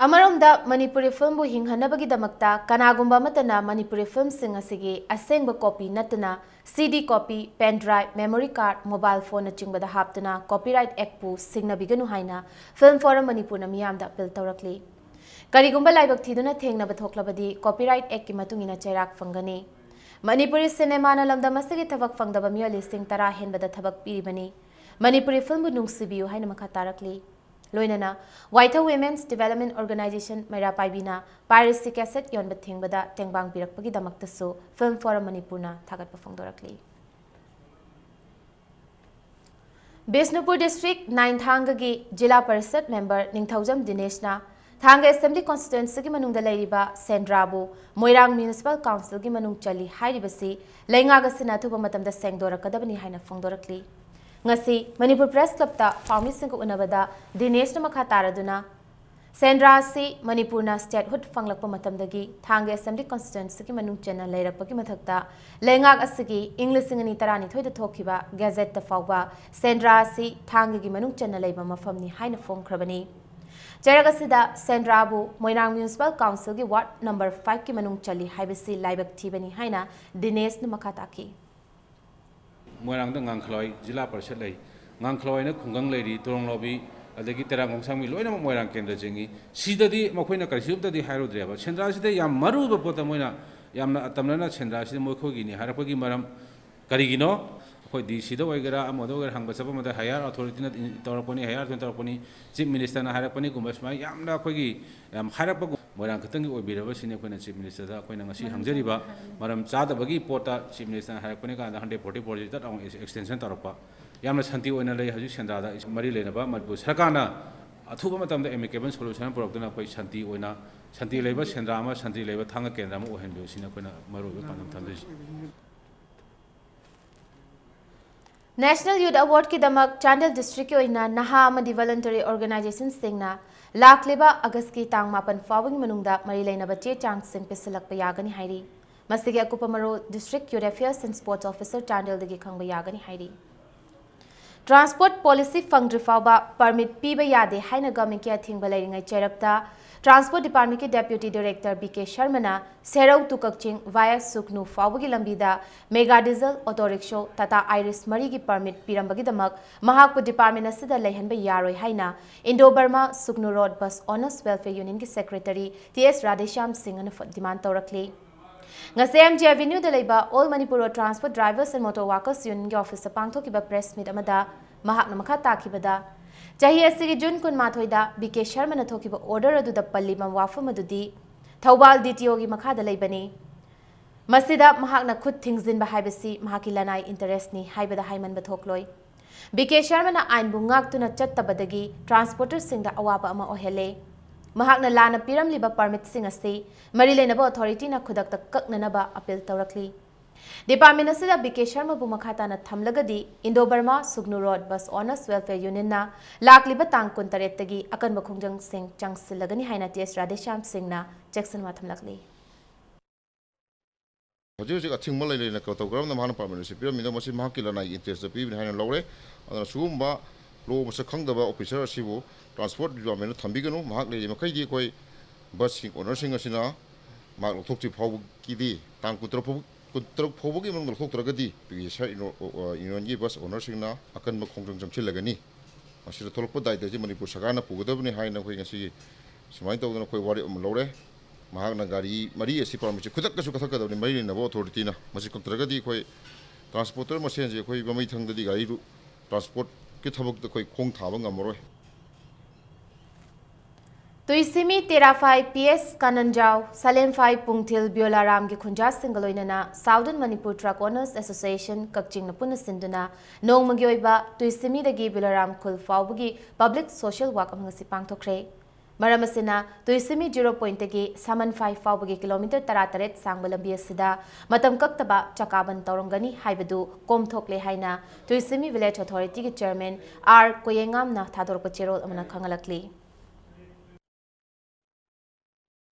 ꯑꯃꯔꯣꯝꯗ ꯃꯅꯤꯄꯨꯔꯤ ꯐꯤꯂꯝꯕꯨ ꯍꯤꯡꯍꯟꯅꯕꯒꯤꯗꯃꯛꯇ ꯀꯅꯥꯒꯨꯝꯕ ꯑꯃꯠꯇꯅ ꯃꯅꯤꯄꯨꯔꯤ ꯐꯤꯂꯝꯁꯤꯡ ꯑꯁꯤꯒꯤ ꯑꯁꯦꯡꯕ ꯀꯣꯄꯤ ꯅꯠꯇꯅ C D copy, pen drive, memory card, mobile ꯐꯣꯟꯅꯆꯤꯡꯕꯗ ꯍꯥꯞꯇꯨꯅ ꯀꯣꯄꯤꯔꯥꯏꯠ ꯑꯦꯛꯄꯨ ꯁꯤꯡꯅꯕꯤꯒꯅꯨ ꯍꯥꯏꯅ ꯐꯤꯂꯝ ꯐꯣꯔꯝ ꯃꯅꯤꯄꯨꯔꯅ ꯃꯤꯌꯥꯝꯗ ꯑꯄꯤꯜ ꯇꯧꯔꯛꯂꯤ꯫ ꯀꯔꯤꯒꯨꯝꯕ ꯂꯥꯏꯕꯛ ꯊꯤꯗꯨꯅ ꯊꯦꯡꯅꯕ ꯊꯣꯛꯂꯕꯗꯤ ꯀꯣꯄꯤꯔꯥꯏꯠ ꯑꯦꯛꯀꯤ ꯃꯇꯨꯡ ꯏꯟꯅ ꯆꯩꯔꯥꯛ ꯐꯪꯒꯅꯤ꯫ ꯃꯅꯤꯄꯨꯔꯤ ꯁꯤꯅꯦꯃꯥꯅ ꯂꯝꯗꯝ ꯑꯁꯤꯒꯤ ꯊꯕꯛ ꯐꯪꯗꯕ ꯃꯤꯑꯣꯏ ꯂꯤꯁꯤꯡ ꯇꯔꯥ ꯍꯦꯟꯕꯗ ꯊꯕꯛ ꯄꯤꯔꯤꯕꯅꯤ꯫ ꯃꯅꯤꯄꯨꯔꯤ ꯐꯤꯂꯝꯕꯨ ꯅꯨꯡꯁꯤꯕꯤꯌꯨ ꯍꯥꯏꯅ ꯃꯈꯥ ꯇꯥꯔꯛꯂꯤ꯫ ꯂꯣꯏꯅꯅ ꯋꯥꯏꯊꯧ ꯋꯤꯃꯦꯟꯁ ꯗꯤꯕꯦꯂꯞꯃꯦꯟ ꯑꯣꯔꯒꯅꯥꯏꯖꯦꯁꯟ ꯃꯩꯔꯥ ꯄꯥꯏꯕꯤꯅ ꯄꯥꯏꯔꯦꯁꯤ ꯀꯦꯁꯦꯠ ꯌꯣꯟꯕ ꯊꯤꯡꯕꯗ ꯇꯦꯡꯕꯥꯡ ꯄꯤꯔꯛꯄꯒꯤꯗꯃꯛꯇꯁꯨ ꯐꯤꯂꯝ ꯐꯣꯔꯝ ꯃꯅꯤꯄꯨꯔꯅ ꯊꯥꯒꯠꯄ ꯐꯣꯡꯗꯣꯔꯛꯂꯤ꯫ ꯕꯤꯁꯅꯨꯄꯨꯔ ꯗꯤꯁꯇ꯭ꯔꯤꯛ ꯅꯥꯏꯟ ꯊꯥꯡꯒꯒꯤ ꯖꯤꯂꯥ ꯄꯔꯤꯁꯠ ꯃꯦꯝꯕꯔ ꯅꯤꯡꯊꯧꯖꯝ ꯗꯤꯅꯦꯁꯅ ꯊꯥꯡꯒ ꯑꯦꯁꯦꯝꯕ꯭ꯂꯤ ꯀꯣꯟꯁꯇꯤꯇ꯭ꯋꯦꯟꯁꯤꯒꯤ ꯃꯅꯨꯡꯗ ꯂꯩꯔꯤꯕ ꯁꯦꯟꯗ꯭ꯔꯥꯕꯨ ꯃꯣꯏꯔꯥꯡ ꯃ꯭ꯌꯨꯅꯤꯁꯤꯄꯥꯜ ꯀꯥꯎꯟꯁꯤꯜꯒꯤ ꯃꯅꯨꯡ ꯆꯜꯂꯤ ꯍꯥꯏꯔꯤꯕꯁꯤ ꯂꯩꯉꯥꯛ ꯑꯁꯤꯅ ꯑꯊꯨꯕ ꯃꯇꯝꯗ ꯁꯦꯡꯗꯣꯔꯛꯀꯗꯕꯅꯤ ꯍꯥꯏꯅ ꯐꯣꯡꯗꯣꯔꯛꯂꯤ꯫ ꯉꯁꯤ ꯃꯅꯤꯄꯨꯔ ꯄ꯭ꯔꯦꯁ ꯀ꯭ꯂꯕꯇ ꯄꯥꯎꯃꯤꯁꯤꯡꯒ ꯎꯅꯕꯗ ꯗꯤꯅꯦꯁꯅ ꯃꯈꯥ ꯇꯥꯔꯗꯨꯅ, ꯁꯦꯟꯗ꯭ꯔꯥ ꯑꯁꯤ ꯃꯅꯤꯄꯨꯔꯅ ꯁ꯭ꯇꯦꯠꯍꯨꯗ ꯐꯪꯂꯛꯄ ꯃꯇꯝꯗꯒꯤ ꯊꯥꯡꯒ ꯑꯦꯁꯦꯝꯕ꯭ꯂꯤ ꯀꯣꯟꯁꯇꯤꯇ꯭ꯋꯦꯟꯁꯤꯒꯤ ꯃꯅꯨꯡ ꯆꯟꯅ ꯂꯩꯔꯛꯄꯒꯤ ꯃꯊꯛꯇ, ꯂꯩꯉꯥꯛ ꯑꯁꯤꯒꯤ ꯏꯪ ꯂꯤꯁꯤꯡ ꯑꯅꯤ ꯇꯔꯥꯅꯤꯊꯣꯏꯗ ꯊꯣꯛꯈꯤꯕ ꯒꯦꯖꯦꯠꯇ ꯐꯥꯎꯕ ꯁꯦꯟꯗ꯭ꯔꯥ ꯑꯁꯤ ꯊꯥꯡꯒꯒꯤ ꯃꯅꯨꯡ ꯆꯟꯅ ꯂꯩꯕ ꯃꯐꯝꯅꯤ ꯍꯥꯏꯅ ꯐꯣꯡꯈ꯭ꯔꯕꯅꯤ꯫ ꯆꯩꯔꯛ ꯑꯁꯤꯗ ꯁꯦꯟꯗ꯭ꯔꯥꯕꯨ ꯃꯣꯏꯔꯥꯡ ꯃ꯭ꯌꯨꯅꯤꯁꯤꯄꯥꯜ ꯀꯥꯎꯟꯁꯤꯜꯒꯤ ꯋꯥꯔꯗ ꯅꯝꯕꯔ ꯐꯥꯏꯚꯀꯤ ꯃꯅꯨꯡ ꯆꯜꯂꯤ ꯍꯥꯏꯕꯁꯤ ꯂꯥꯏꯕꯛ ꯊꯤꯕꯅꯤ ꯍꯥꯏꯅ ꯗꯤꯅꯦꯁꯅ ꯃꯈꯥ ꯇꯥꯈꯤ꯫ ꯃꯣꯏꯔꯥꯡꯗ ꯉꯥꯡꯈꯂꯣꯏ ꯖꯤꯂꯥ ꯄꯔꯤꯁꯠ ꯂꯩ, ꯉꯥꯡꯈꯂꯣꯏꯅ ꯈꯨꯡꯒꯪ ꯂꯩꯔꯤ, ꯇꯨꯔꯣꯡꯂꯣꯕꯤ, ꯑꯗꯒꯤ ꯇꯦꯔꯥꯡ ꯈꯣꯡꯁꯥꯡꯕꯤ ꯂꯣꯏꯅꯃꯛ ꯃꯣꯏꯔꯥꯡ ꯀꯦꯟꯗ꯭ꯔ ꯆꯤꯡꯏ꯫ ꯁꯤꯗꯗꯤ ꯃꯈꯣꯏꯅ ꯀꯔꯤꯁꯨ ꯑꯝꯇꯗꯤ ꯍꯥꯏꯔꯨꯗ꯭ꯔꯦꯕ꯫ ꯁꯦꯟꯗ꯭ꯔꯥꯁꯤꯗ ꯌꯥꯝ ꯃꯔꯨ ꯑꯣꯏꯕ ꯄꯣꯠꯇ ꯃꯣꯏꯅ ꯌꯥꯝꯅ ꯑꯇꯝꯅꯅ ꯁꯦꯟꯗ꯭ꯔꯥꯁꯤꯗ ꯃꯈꯣꯏꯒꯤꯅꯤ ꯍꯥꯏꯔꯛꯄꯒꯤ ꯃꯔꯝ ꯀꯔꯤꯒꯤꯅꯣ? ꯑꯩꯈꯣꯏ ꯗꯤ ꯁꯤꯗ ꯑꯣꯏꯒꯦꯔꯥ, ꯑꯃꯗ ꯑꯣꯏꯒꯦꯔꯥ, ꯍꯪꯕ ꯆꯠꯄ ꯃꯇꯝꯗ ꯍꯥꯌꯔ ꯑꯣꯊꯣꯔꯤꯇꯤꯅ ꯇꯧꯔꯛꯄꯅꯤ, ꯍꯥꯌꯔ ꯑꯣꯊꯣꯔꯤꯇꯤꯅ ꯇꯧꯔꯛꯄꯅꯤ, ꯆꯤꯐ ꯃꯤꯅꯤꯁꯇꯔꯅ ꯍꯥꯏꯔꯛꯄꯅꯤꯒꯨꯝꯕ ꯁꯨꯃꯥꯏꯅ ꯌꯥꯝꯅ ꯑꯩꯈꯣꯏꯒꯤ ꯌꯥꯝ ꯍꯥꯏꯔꯛꯄꯒꯨꯝ, ꯃꯣꯏꯔꯥꯡ ꯈꯛꯇꯪꯒꯤ ꯑꯣꯏꯕꯤꯔꯕꯁꯤꯅꯤ꯫ ꯑꯩꯈꯣꯏꯅ ꯆꯤꯐ ꯃꯤꯅꯤꯁꯇꯔꯗ ꯑꯩꯈꯣꯏꯅ ꯉꯁꯤ ꯍꯪꯖꯔꯤꯕ ꯃꯔꯝ ꯆꯥꯗꯕꯒꯤ ꯄꯣꯠꯇ ꯆꯤꯐ ꯃꯤꯅꯤꯁꯇꯔꯅ ꯍꯥꯏꯔꯛꯄꯅꯤ ꯀꯥꯟꯗ ꯍꯟꯗ꯭ꯔꯦꯠ ꯐꯣꯔꯇꯤ ꯐꯣꯔꯁꯤ ꯇꯠ ꯑꯃꯨꯛ ꯑꯦꯛꯁꯇꯦꯟꯁꯟ ꯇꯧꯔꯛꯄ꯫ ꯌꯥꯝꯅ ꯁꯥꯟꯇꯤ ꯑꯣꯏꯅ ꯂꯩ꯫ ꯍꯧꯖꯤꯛ ꯁꯦꯟꯗ꯭ꯔꯥꯗ ꯃꯔꯤ ꯂꯩꯅꯕ ꯃꯅꯤꯄꯨꯔ ꯁꯔꯀꯥꯔꯅ ꯑꯊꯨꯕ ꯃꯇꯝꯗ amicable solution ꯄꯨꯔꯛꯇꯨꯅ ꯑꯩꯈꯣꯏ ꯁꯥꯟꯇꯤ ꯑꯣꯏꯅ, ꯁꯥꯟꯇꯤ ꯂꯩꯕ ꯁꯦꯟꯗ꯭ꯔꯥ ꯑꯃ, ꯁꯥꯟꯇꯤ ꯂꯩꯕ ꯊꯥꯡꯒ ꯀꯦꯟꯗ꯭ꯔ ꯑꯃ ꯑꯣꯏꯍꯟꯕꯤꯌꯨ, ꯁꯤꯅ ꯑꯩꯈꯣꯏꯅ ꯃꯔꯨꯑꯣꯏꯕ ꯄꯥꯟꯗꯝ ꯊꯝꯖꯔꯤꯁꯤ꯫ National Youth Awardꯀꯤꯗꯃꯛ ꯆꯥꯟꯗꯦꯜ districtꯀꯤ ꯑꯣꯏꯅ ꯅꯍꯥ ꯑꯃꯗꯤ voluntary organizationꯁꯤꯡꯅ ꯂꯥꯛꯂꯤꯕ Augustꯀꯤ ꯇꯥꯡ ꯃꯥꯄꯟ ꯐꯥꯎꯕꯒꯤ ꯃꯅꯨꯡꯗ ꯃꯔꯤ ꯂꯩꯅꯕ ꯆꯦ ꯆꯥꯡꯁꯤꯡ ꯄꯤꯁꯤꯜꯂꯛꯄ ꯌꯥꯒꯅꯤ ꯍꯥꯏꯔꯤ꯫ ꯃꯁꯤꯒꯤ ꯑꯀꯨꯞꯄ ꯃꯔꯣꯜ District Youth Affairs and Sports Officer ꯆꯥꯟꯗꯦꯜꯗꯒꯤ ꯈꯪꯕ ꯌꯥꯒꯅꯤ ꯍꯥꯏꯔꯤ꯫ Transport policy ꯐꯪꯗ꯭ꯔꯤ ꯐꯥꯎꯕ permit ꯄꯤꯕ ꯌꯥꯗꯦ ꯍꯥꯏꯅ governmentꯀꯤ ꯑꯊꯤꯡꯕ ꯂꯩꯔꯤꯉꯩ ꯆꯩꯔꯛꯇ Transport Departmentꯀꯤ Deputy Director B K ꯁꯔꯃꯅ ꯁꯦꯔꯧ to ꯀꯛꯆꯤꯡ via ꯁꯨꯒꯅꯨ ꯐꯥꯎꯕꯒꯤ ꯂꯝꯕꯤꯗ mega diesel, auto rickshaw, Tata Iris ꯃꯔꯤꯒꯤ permit ꯄꯤꯔꯝꯕꯒꯤꯗꯃꯛ ꯃꯍꯥꯛꯄꯨ department ꯑꯁꯤꯗ ꯂꯩꯍꯟꯕ ꯌꯥꯔꯣꯏ ꯍꯥꯏꯅ Indo Burma Sugnu Road Bus Owners Welfare Unionꯒꯤ secretary T S Radheshyam Singhꯅ demand ꯇꯧꯔꯛꯂꯤ꯫ ꯉꯁꯤ M G Avenueꯗ ꯂꯩꯕ All Manipur Road Transport Drivers and Motor Workers Unionꯒꯤ officeꯇ ꯄꯥꯡꯊꯣꯛꯈꯤꯕ press meet ꯑꯃꯗ ꯃꯍꯥꯛꯅ ꯃꯈꯥ ꯇꯥꯈꯤꯕꯗ, ꯆꯍꯤ ꯑꯁꯤꯒꯤ June ꯀꯨꯟꯃꯥꯊꯣꯏꯗ B K ꯁꯔꯃꯅ ꯊꯣꯛꯈꯤꯕ order ꯑꯗꯨꯗ ꯄꯜꯂꯤꯕ ꯋꯥꯐꯝ ꯑꯗꯨꯗꯤ ꯊꯧꯕꯥꯜ D T Oꯒꯤ ꯃꯈꯥꯗ ꯂꯩꯕꯅꯤ꯫ ꯃꯁꯤꯗ ꯃꯍꯥꯛꯅ ꯈꯨꯠ ꯊꯤꯡꯖꯤꯟꯕ ꯍꯥꯏꯕꯁꯤ ꯃꯍꯥꯛꯀꯤ ꯂꯅꯥꯏ interestꯅꯤ ꯍꯥꯏꯕꯗ ꯍꯥꯏꯃꯟꯕ ꯊꯣꯛꯂꯣꯏ꯫ B K ꯁꯔꯃꯅ ꯑꯥꯏꯟꯕꯨ ꯉꯥꯛꯇꯨꯅ ꯆꯠꯇꯕꯗꯒꯤ transporterꯁꯤꯡꯗ ꯑꯋꯥꯕ ꯑꯃ ꯑꯣꯏꯍꯜꯂꯦ꯫ ꯃꯍꯥꯛꯅ ꯂꯥꯟꯅ ꯄꯤꯔꯝꯂꯤꯕ permitꯁꯤꯡ ꯑꯁꯤ ꯃꯔꯤ ꯂꯩꯅꯕ authorityꯅ ꯈꯨꯗꯛꯇ ꯀꯛꯅꯅꯕ appeal ꯇꯧꯔꯛꯂꯤ꯫ Department ꯑꯁꯤꯗ B K ꯁꯔꯃꯕꯨ ꯃꯈꯥ ꯇꯥꯅ ꯊꯝꯂꯒꯗꯤ Indo Burma Sugnu Road Bus Owners Welfare Unionꯅ ꯂꯥꯛꯂꯤꯕ ꯇꯥꯡ ꯀꯨꯟꯇꯔꯦꯠꯇꯒꯤ ꯑꯀꯟꯕ ꯈꯣꯡꯖꯪꯁꯤꯡ ꯆꯪꯁꯤꯜꯂꯒꯅꯤ ꯍꯥꯏꯅ T S Radheshyam Singhꯅ ꯆꯦꯛꯁꯤꯟꯋꯥ ꯊꯝꯂꯛꯂꯤ꯫ ꯍꯧꯖꯤꯛ ꯍꯧꯖꯤꯛ ꯑꯊꯤꯡꯕ ꯂꯩ ꯂꯩꯅ ꯃꯇꯧ ꯀꯔꯝꯅ ꯃꯍꯥꯛꯅ permit ꯑꯁꯤ ꯄꯤꯔꯝꯃꯤꯅꯣ, ꯃꯁꯤ ꯃꯍꯥꯛꯀꯤ ꯂꯅꯥꯏꯒꯤ interestꯇ ꯄꯤꯕꯅꯤ ꯍꯥꯏꯅ ꯂꯧꯔꯦ꯫ ꯑꯗꯨꯅ ꯁꯤꯒꯨꯝꯕ law ꯃꯁꯛ ꯈꯪꯗꯕ officer ꯑꯁꯤꯕꯨ Transport Departmentꯅ ꯊꯝꯕꯤꯒꯅꯨ꯫ ꯃꯍꯥꯛ ꯂꯩꯔꯤ ꯃꯈꯩꯗꯤ ꯑꯩꯈꯣꯏ busꯁꯤꯡ ownerꯁꯤꯡ ꯑꯁꯤꯅ ꯃꯍꯥꯛ ꯂꯧꯊꯣꯛꯇ꯭ꯔꯤ ꯐꯥꯎꯕꯒꯤꯗꯤ, ꯇꯥꯡ ꯀꯨꯟꯇꯔꯨꯛ ꯐꯥꯎ, ꯀꯨꯟꯇꯔꯨꯛ ꯐꯥꯎꯕꯒꯤ ꯃꯅꯨꯡꯗ ꯂꯧꯊꯣꯛꯇ꯭ꯔꯒꯗꯤ ꯄꯤꯒꯦ ꯁꯔ ꯏꯅꯣ-, ꯑ, unionꯒꯤ bus ownerꯁꯤꯡꯅ ꯑꯀꯟꯕ ꯈꯣꯡꯖꯪ ꯆꯪꯁꯤꯜꯂꯒꯅꯤ꯫ ꯃꯁꯤꯗ ꯊꯣꯛꯂꯛꯄ ꯗꯥꯏꯇꯁꯤ ꯃꯅꯤꯄꯨꯔ ꯁꯔꯀꯥꯔꯅ ꯄꯨꯒꯗꯕꯅꯤ ꯍꯥꯏꯅ ꯑꯩꯈꯣꯏ ꯉꯁꯤ ꯁꯨꯃꯥꯏꯅ ꯇꯧꯗꯅ ꯑꯩꯈꯣꯏ ꯋꯥꯔꯦꯞ ꯑꯃ ꯂꯧꯔꯦ꯫ ꯃꯍꯥꯛꯅ ꯒꯥꯔꯤ ꯃꯔꯤ ꯑꯁꯤ permitꯁꯤ ꯈꯨꯗꯛꯇꯁꯨ ꯀꯛꯊꯠꯀꯗꯕꯅꯤ ꯃꯔꯤ ꯂꯩꯅꯕ authorityꯅ꯫ ꯃꯁꯤ ꯀꯛꯇ꯭ꯔꯒꯗꯤ ꯑꯩꯈꯣꯏ transporter ꯃꯁꯦꯟꯁꯦ ꯑꯩꯈꯣꯏ ꯃꯃꯩꯊꯪꯗꯗꯤ ꯒꯥꯔꯤ transportꯀꯤ ꯊꯕꯛꯇ ꯑꯩꯈꯣꯏ ꯈꯣꯡ ꯊꯥꯕ ꯉꯝꯃꯔꯣꯏ꯫ ꯇꯨꯏꯁꯤꯃꯤ ꯇꯦꯔꯥꯐꯥꯏ ꯄꯤ ꯑꯦꯁ ꯀꯥꯅꯟꯖꯥꯎ, ꯁꯂꯦꯝꯐꯥꯏ ꯄꯨꯡꯊꯤꯜ ꯕꯤꯌꯣꯂꯥꯔꯥꯝꯒꯤ ꯈꯨꯟꯖꯥꯁꯤꯡꯒ ꯂꯣꯏꯅꯅ Southern Manipur Truck Owners Association ꯀꯛꯆꯤꯡꯅ ꯄꯨꯟꯅ ꯁꯤꯟꯗꯨꯅ ꯅꯣꯡꯃꯒꯤ ꯑꯣꯏꯕ ꯇꯨꯏꯁꯤꯃꯤꯗꯒꯤ ꯕꯤꯌꯣꯂꯥꯔꯥꯝ ꯈꯨꯜ ꯐꯥꯎꯕꯒꯤ public social walk ꯑꯃ ꯉꯁꯤ ꯄꯥꯡꯊꯣꯛꯈ꯭ꯔꯦ꯫ ꯃꯔꯝ ꯑꯁꯤꯅ, ꯇꯨꯏꯁꯤꯃꯤ zero point ꯇꯒꯤ ꯁꯥꯃꯟꯐꯥꯏ ꯐꯥꯎꯕꯒꯤ kilometre ꯇꯔꯥꯇꯔꯦꯠ ꯁꯥꯡꯕ ꯂꯝꯕꯤ ꯑꯁꯤꯗ ꯃꯇꯝ ꯀꯛꯇꯕ ꯆꯀꯥꯕꯟ ꯇꯧꯔꯝꯒꯅꯤ ꯍꯥꯏꯕꯗꯨ ꯀꯣꯝꯊꯣꯛꯂꯦ ꯍꯥꯏꯅ ꯇꯨꯏꯁꯤꯃꯤ Village Authority ꯒꯤ Chairman ꯑꯥꯔ ꯀꯣꯌꯦꯉꯥꯝꯅ ꯊꯥꯗꯣꯔꯛꯄ ꯆꯦꯔꯣꯜ ꯑꯃꯅ ꯈꯪꯍꯜꯂꯛꯂꯤ꯫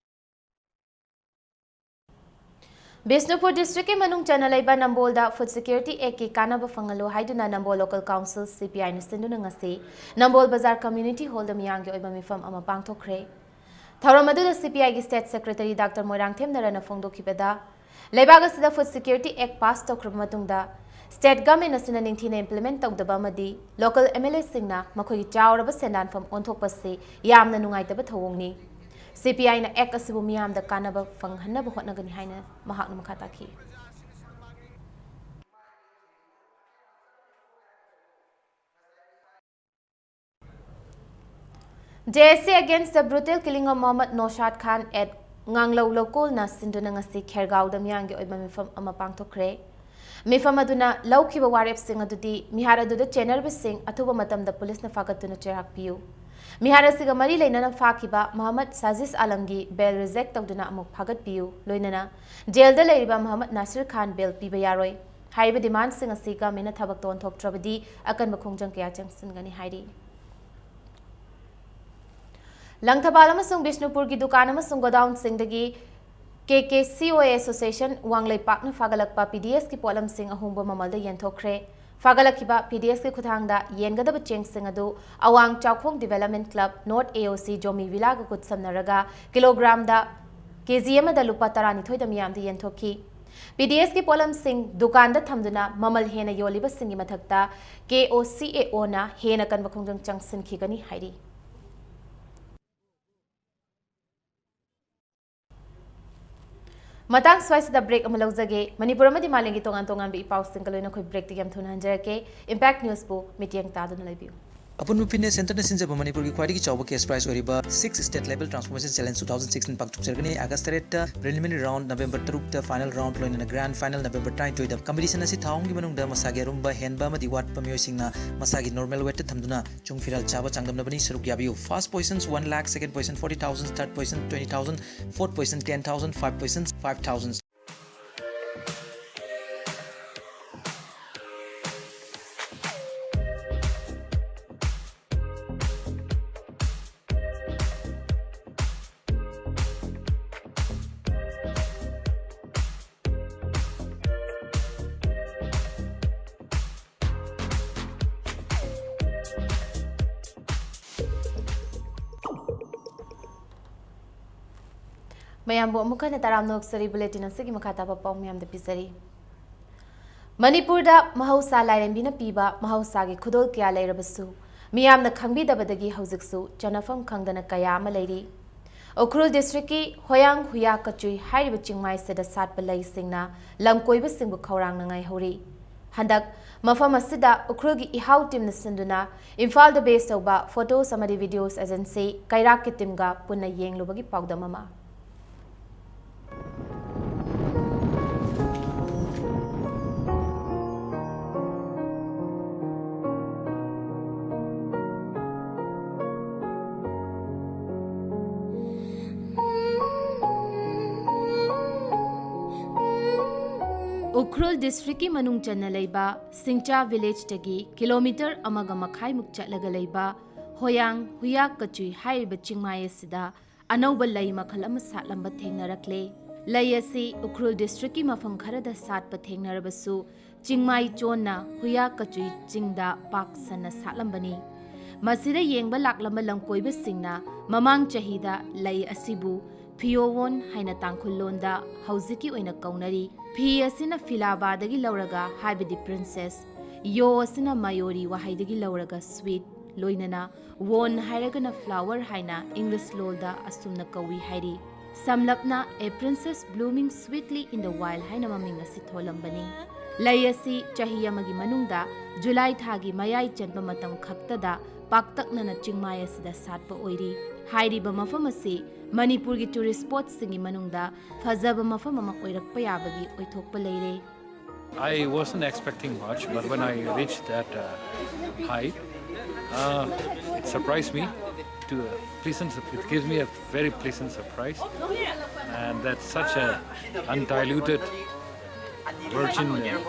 ꯕꯤꯁꯅꯨꯄꯨꯔ district ꯀꯤ ꯃꯅꯨꯡ ꯆꯟꯅ ꯂꯩꯕ ꯅꯝꯕꯣꯜꯗ Food Security Act ꯀꯤ ꯀꯥꯟꯅꯕ ꯐꯪꯍꯜꯂꯨ ꯍꯥꯏꯗꯨꯅ ꯅꯝꯕꯣꯜ Local Council C P I ꯅ ꯁꯤꯟꯗꯨꯅ ꯉꯁꯤ ꯅꯝꯕꯣꯜ ꯕꯖꯥꯔ Community Hall ꯗ ꯃꯤꯌꯥꯝꯒꯤ ꯑꯣꯏꯕ ꯃꯤꯐꯝ ꯑꯃ ꯄꯥꯡꯊꯣꯛꯈ꯭ꯔꯦ꯫ ꯊꯧꯔꯝ ꯑꯗꯨꯗ C P I ꯒꯤ State Secretary Doctor ꯃꯣꯏꯔꯥꯡꯊꯦꯝ ꯅꯔꯟꯅ ꯐꯣꯡꯗꯣꯛꯈꯤꯕꯗ, ꯂꯩꯕꯥꯛ ꯑꯁꯤꯗ Food Security Act pass ꯇꯧꯈ꯭ꯔꯕ ꯃꯇꯨꯡꯗ, State Government ꯑꯁꯤꯅ ꯅꯤꯡꯊꯤꯅ implement ꯇꯧꯗꯕ ꯑꯃꯗꯤ local M L A ꯁꯤꯡꯅ ꯃꯈꯣꯏꯒꯤ ꯆꯥꯎꯔꯕ ꯁꯦꯟꯗꯥꯟꯐꯝ ꯑꯣꯟꯊꯣꯛꯄꯁꯤ ꯌꯥꯝꯅ ꯅꯨꯡꯉꯥꯏꯇꯕ ꯊꯧꯑꯣꯡꯅꯤ꯫ C P I ꯅ Act ꯑꯁꯤꯕꯨ ꯃꯤꯌꯥꯝꯗ ꯀꯥꯟꯅꯕ ꯐꯪꯍꯟꯅꯕ ꯍꯣꯠꯅꯒꯅꯤ ꯍꯥꯏꯅ ꯃꯍꯥꯛꯅ ꯃꯈꯥ ꯇꯥꯈꯤ꯫ J S A against the brutal killing of Mohammad Naushad Khan at ꯉꯥꯡꯂꯧ ꯂꯧꯀꯣꯜꯅ ꯁꯤꯟꯗꯨꯅ ꯉꯁꯤ ꯈꯦꯔꯒꯥꯎꯗ ꯃꯤꯌꯥꯝꯒꯤ ꯑꯣꯏꯕ ꯃꯤꯐꯝ ꯑꯃ ꯄꯥꯡꯊꯣꯛꯈ꯭ꯔꯦ꯫ ꯃꯤꯐꯝ ꯑꯗꯨꯅ ꯂꯧꯈꯤꯕ ꯋꯥꯔꯦꯞꯁꯤꯡ ꯑꯗꯨꯗꯤ ꯃꯤꯍꯥꯠ ꯑꯗꯨꯗ ꯆꯦꯟꯅꯔꯤꯕꯁꯤꯡ ꯑꯊꯨꯕ ꯃꯇꯝꯗ ꯄꯨꯂꯤꯁꯅ ꯐꯥꯒꯠꯇꯨꯅ ꯆꯩꯔꯥꯛ ꯄꯤꯌꯨ, ꯃꯤꯍꯥꯠ ꯑꯁꯤꯒ ꯃꯔꯤ ꯂꯩꯅꯅ ꯐꯥꯈꯤꯕ ꯃꯍꯃꯗ ꯁꯥꯖꯤꯁ ꯑꯥꯂꯝꯒꯤ bail reject ꯇꯧꯗꯨꯅ ꯑꯃꯨꯛ ꯐꯥꯒꯠꯄꯤꯌꯨ, ꯂꯣꯏꯅꯅ ꯖꯦꯜꯗ ꯂꯩꯔꯤꯕ ꯃꯍꯃꯗ ꯅꯥꯁꯤꯔ ꯈꯥꯟ bail ꯄꯤꯕ ꯌꯥꯔꯣꯏ ꯍꯥꯏꯔꯤꯕ demand ꯁꯤꯡ ꯑꯁꯤ government ꯅ ꯊꯕꯛꯇ ꯑꯣꯟꯊꯣꯛꯇ꯭ꯔꯕꯗꯤ ꯑꯀꯟꯕ ꯈꯣꯡꯖꯪ ꯀꯌꯥ ꯆꯪꯁꯤꯟꯒꯅꯤ ꯍꯥꯏꯔꯤ꯫ ꯂꯪꯊꯕꯥꯜ ꯑꯃꯁꯨꯡ ꯕꯤꯁꯅꯨꯄꯨꯔꯒꯤ ꯗꯨꯀꯥꯟ ꯑꯃꯁꯨꯡ ꯒꯣꯗꯥꯎꯟꯁꯤꯡꯗꯒꯤ K K C O A Association ꯋꯥꯡꯂꯩꯄꯥꯛꯅ ꯐꯥꯒꯠꯂꯛꯄ P D S ꯀꯤ ꯄꯣꯠꯂꯝꯁꯤꯡ ꯑꯍꯣꯡꯕ ꯃꯃꯜꯗ ꯌꯦꯟꯊꯣꯛꯈ꯭ꯔꯦ꯫ ꯐꯥꯒꯠꯂꯛꯈꯤꯕ P D S ꯀꯤ ꯈꯨꯠꯊꯥꯡꯗ ꯌꯦꯟꯒꯗꯕ ꯆꯦꯡꯁꯤꯡ ꯑꯗꯨ ꯑꯋꯥꯡ ꯆꯥꯎꯈꯣꯡ Development Club, North A O C Zomi ꯚꯤꯂꯥꯒ ꯈꯨꯠꯁꯝꯅꯔꯒ ꯀꯤꯂꯣꯒ꯭ꯔꯥꯝꯗ ꯀꯦꯖꯤ ꯑꯃꯗ ꯂꯨꯄꯥ ꯇꯔꯥꯅꯤꯊꯣꯏꯗ ꯃꯤꯌꯥꯝꯗ ꯌꯦꯟꯊꯣꯛꯈꯤ꯫ P D S ꯀꯤ ꯄꯣꯠꯂꯝꯁꯤꯡ ꯗꯨꯀꯥꯟꯗ ꯊꯝꯗꯨꯅ ꯃꯃꯜ ꯍꯦꯟꯅ ꯌꯣꯜꯂꯤꯕꯁꯤꯡꯒꯤ ꯃꯊꯛꯇ K O C A O ꯅ ꯍꯦꯟꯅ ꯀꯟꯕ ꯈꯣꯡꯖꯪ ꯆꯪꯁꯤꯟꯈꯤꯒꯅꯤ ꯍꯥꯏꯔꯤ꯫ ꯃꯇꯥꯡ ꯁ꯭ꯋꯥꯏꯁꯤꯗ break ꯑꯃ ꯂꯧꯖꯒꯦ꯫ ꯃꯅꯤꯄꯨꯔ ꯑꯃꯗꯤ ꯃꯥꯂꯦꯝꯒꯤ ꯇꯣꯉꯥꯟ ꯇꯣꯉꯥꯟꯕ ꯏ ꯄꯥꯎꯁꯤꯡꯒ ꯂꯣꯏꯅ ꯑꯩꯈꯣꯏ break ꯇꯒꯤ ꯌꯥꯝ ꯊꯨꯅ ꯍꯟꯖꯔꯛꯀꯦ꯫ Impact News ꯄꯨ ꯃꯤꯠꯌꯦꯡ ꯇꯥꯗꯨꯅ ꯂꯩꯕꯤꯌꯨ꯫ ꯑꯄꯨꯟꯕ fitness centreꯅ ꯁꯤꯟꯖꯕ ꯃꯅꯤꯄꯨꯔꯒꯤ ꯈ꯭ꯋꯥꯏꯗꯒꯤ ꯆꯥꯎꯕ cash prize ꯑꯣꯏꯔꯤꯕ Six State Level Transformation Challenge two thousand sixteen ꯄꯥꯡꯊꯣꯛꯆꯔꯒꯅꯤ꯫ August ꯇꯔꯦꯠꯇ preliminary round, November ꯇꯔꯨꯛꯇ final round, ꯂꯣꯏꯅꯅ grand final November ꯇꯔꯥꯅꯤꯊꯣꯏꯗ꯫ Competition ꯑꯁꯤ ꯊꯥ ꯑꯍꯨꯝꯒꯤ ꯃꯅꯨꯡꯗ ꯃꯁꯥꯒꯤ ꯑꯔꯨꯝꯕ, ꯍꯦꯟꯕ ꯑꯃꯗꯤ ꯋꯥꯠꯄ ꯃꯤꯑꯣꯏꯁꯤꯡꯅ ꯃꯁꯥꯒꯤ normal weightꯇ ꯊꯝꯗꯨꯅ ꯆꯨꯡ ꯐꯤꯔꯥꯜ ꯆꯥꯕ ꯆꯥꯡꯗꯝꯅꯕꯅꯤ꯫ ꯁꯔꯨꯛ ꯌꯥꯕꯤꯌꯨ꯫ First position one lakh, second position forty thousand, third position twenty thousand, fourth position ten thousand, fifth position five thousand꯫ ꯃꯌꯥꯝꯕꯨ ꯑꯃꯨꯛ ꯍꯟꯅ ꯇꯔꯥꯝꯅ ꯑꯣꯛꯆꯔꯤ꯫ Bulletin ꯑꯁꯤꯒꯤ ꯃꯈꯥ ꯇꯥꯕ ꯄꯥꯎ ꯃꯌꯥꯝꯗ ꯄꯤꯖꯔꯤ꯫ ꯃꯅꯤꯄꯨꯔꯗ ꯃꯍꯧꯁꯥ ꯂꯥꯏꯔꯦꯝꯕꯤꯅ ꯄꯤꯕ ꯃꯍꯧꯁꯥꯒꯤ ꯈꯨꯗꯣꯜ ꯀꯌꯥ ꯂꯩꯔꯕꯁꯨ, ꯃꯤꯌꯥꯝꯅ ꯈꯪꯕꯤꯗꯕꯗꯒꯤ ꯍꯧꯖꯤꯛꯁꯨ ꯆꯅꯐꯝ ꯈꯪꯗꯅ ꯀꯌꯥ ꯑꯃ ꯂꯩꯔꯤ꯫ ꯎꯈ꯭ꯔꯨꯜ districtꯀꯤ ꯍꯣꯌꯥꯡ ꯍꯨꯌꯥ ꯀꯆꯨꯏ ꯍꯥꯏꯔꯤꯕ ꯆꯤꯡꯃꯥꯏꯁꯤꯗ ꯁꯥꯠꯄ ꯂꯩꯁꯤꯡꯅ ꯂꯝꯀꯣꯏꯕꯁꯤꯡꯕꯨ ꯈꯧꯔꯥꯡꯅ ꯉꯥꯏꯍꯧꯔꯤ꯫ ꯍꯟꯗꯛ ꯃꯐꯝ ꯑꯁꯤꯗ ꯎꯈ꯭ꯔꯨꯜꯒꯤ ꯏꯍꯥꯎ teamꯅ ꯁꯤꯟꯗꯨꯅ ꯏꯝꯐꯥꯜꯗ base ꯇꯧꯕ photos ꯑꯃꯗꯤ videos agency ꯀꯩꯔꯥꯛꯀꯤ teamꯒ ꯄꯨꯟꯅ ꯌꯦꯡꯂꯨꯕꯒꯤ ꯄꯥꯎꯗꯝ ꯑꯃ꯫ ꯎꯈ꯭ꯔꯨꯜ districtꯀꯤ ꯃꯅꯨꯡ ꯆꯟꯅ ꯂꯩꯕ ꯁꯤꯡꯆꯥ villageꯇꯒꯤ kilometre ꯑꯃꯒ ꯃꯈꯥꯏꯃꯨꯛ ꯆꯠꯂꯒ ꯂꯩꯕ ꯍꯣꯌꯥꯡ ꯍꯨꯌꯥꯛ ꯀꯆꯨꯏ ꯍꯥꯏꯔꯤꯕ ꯆꯤꯡꯃꯥꯏ ꯑꯁꯤꯗ ꯑꯅꯧꯕ ꯂꯩ ꯃꯈꯜ ꯑꯃ ꯁꯥꯠꯂꯝꯕ ꯊꯦꯡꯅꯔꯛꯂꯦ꯫ ꯂꯩ ꯑꯁꯤ ꯎꯈ꯭ꯔꯨꯜ districtꯀꯤ ꯃꯐꯝ ꯈꯔꯗ ꯁꯥꯠꯄ ꯊꯦꯡꯅꯔꯕꯁꯨ, ꯆꯤꯡꯃꯥꯏ ꯆꯣꯟꯅ ꯍꯨꯌꯥ ꯀꯆꯨꯏ ꯆꯤꯡꯗ ꯄꯥꯛ ꯁꯟꯅ ꯁꯥꯠꯂꯝꯕꯅꯤ꯫ ꯃꯁꯤꯗ ꯌꯦꯡꯕ ꯂꯥꯛꯂꯝꯕ ꯂꯝꯀꯣꯏꯕꯁꯤꯡꯅ ꯃꯃꯥꯡ ꯆꯍꯤꯗ ꯂꯩ ꯑꯁꯤꯕꯨ ꯐꯤꯌꯣꯋꯣꯟ ꯍꯥꯏꯅ ꯇꯥꯡꯈꯨꯜ ꯂꯣꯟꯗ ꯍꯧꯖꯤꯛꯀꯤ ꯑꯣꯏꯅ ꯀꯧꯅꯔꯤ꯫ ꯐꯤ ꯑꯁꯤꯅ ꯐꯤꯂꯥꯕꯥꯗꯒꯤ ꯂꯧꯔꯒ, ꯍꯥꯏꯕꯗꯤ princess, ꯌꯣ ꯑꯁꯤꯅ ꯃꯌꯣꯔꯤ ꯋꯥꯍꯩꯗꯒꯤ ꯂꯧꯔꯒ sweet, ꯂꯣꯏꯅꯅ ꯋꯣꯟ ꯍꯥꯏꯔꯒꯅ flower ꯍꯥꯏꯅ English ꯂꯣꯜꯗ ꯑꯁꯨꯝꯅ ꯀꯧꯏ ꯍꯥꯏꯔꯤ꯫ ꯁꯝꯂꯞꯅ, A Princess Blooming Sweetly in the Wild ꯍꯥꯏꯅ ꯃꯃꯤꯡ ꯑꯁꯤ ꯊꯣꯜꯂꯝꯕꯅꯤ꯫ ꯂꯩ ꯑꯁꯤ ꯆꯍꯤ ꯑꯃꯒꯤ ꯃꯅꯨꯡꯗ ꯖꯨꯂꯥꯏ ꯊꯥꯒꯤ ꯃꯌꯥꯏ ꯆꯟꯕ ꯃꯇꯝ ꯈꯛꯇꯗ ꯄꯥꯛꯇꯛꯅꯅ ꯆꯤꯡꯃꯥꯏ ꯑꯁꯤꯗ ꯁꯥꯠꯄ ꯑꯣꯏꯔꯤ꯫ ꯍꯥꯏꯔꯤꯕ ꯃꯐꯝ ꯑꯁꯤ ꯃꯅꯤꯄꯨꯔꯒꯤ tourist spotꯁꯤꯡꯒꯤ ꯃꯅꯨꯡꯗ ꯐꯖꯕ ꯃꯐꯝ ꯑꯃ ꯑꯣꯏꯔꯛꯄ ꯌꯥꯕꯒꯤ ꯑꯣꯏꯊꯣꯛꯄ ꯂꯩꯔꯦ꯫ I wasn't expecting much, but when I reached that uh, height, uh, it surprised me. To a pleasant, it gives me a very pleasant surprise, and that such a undiluted virgin uh,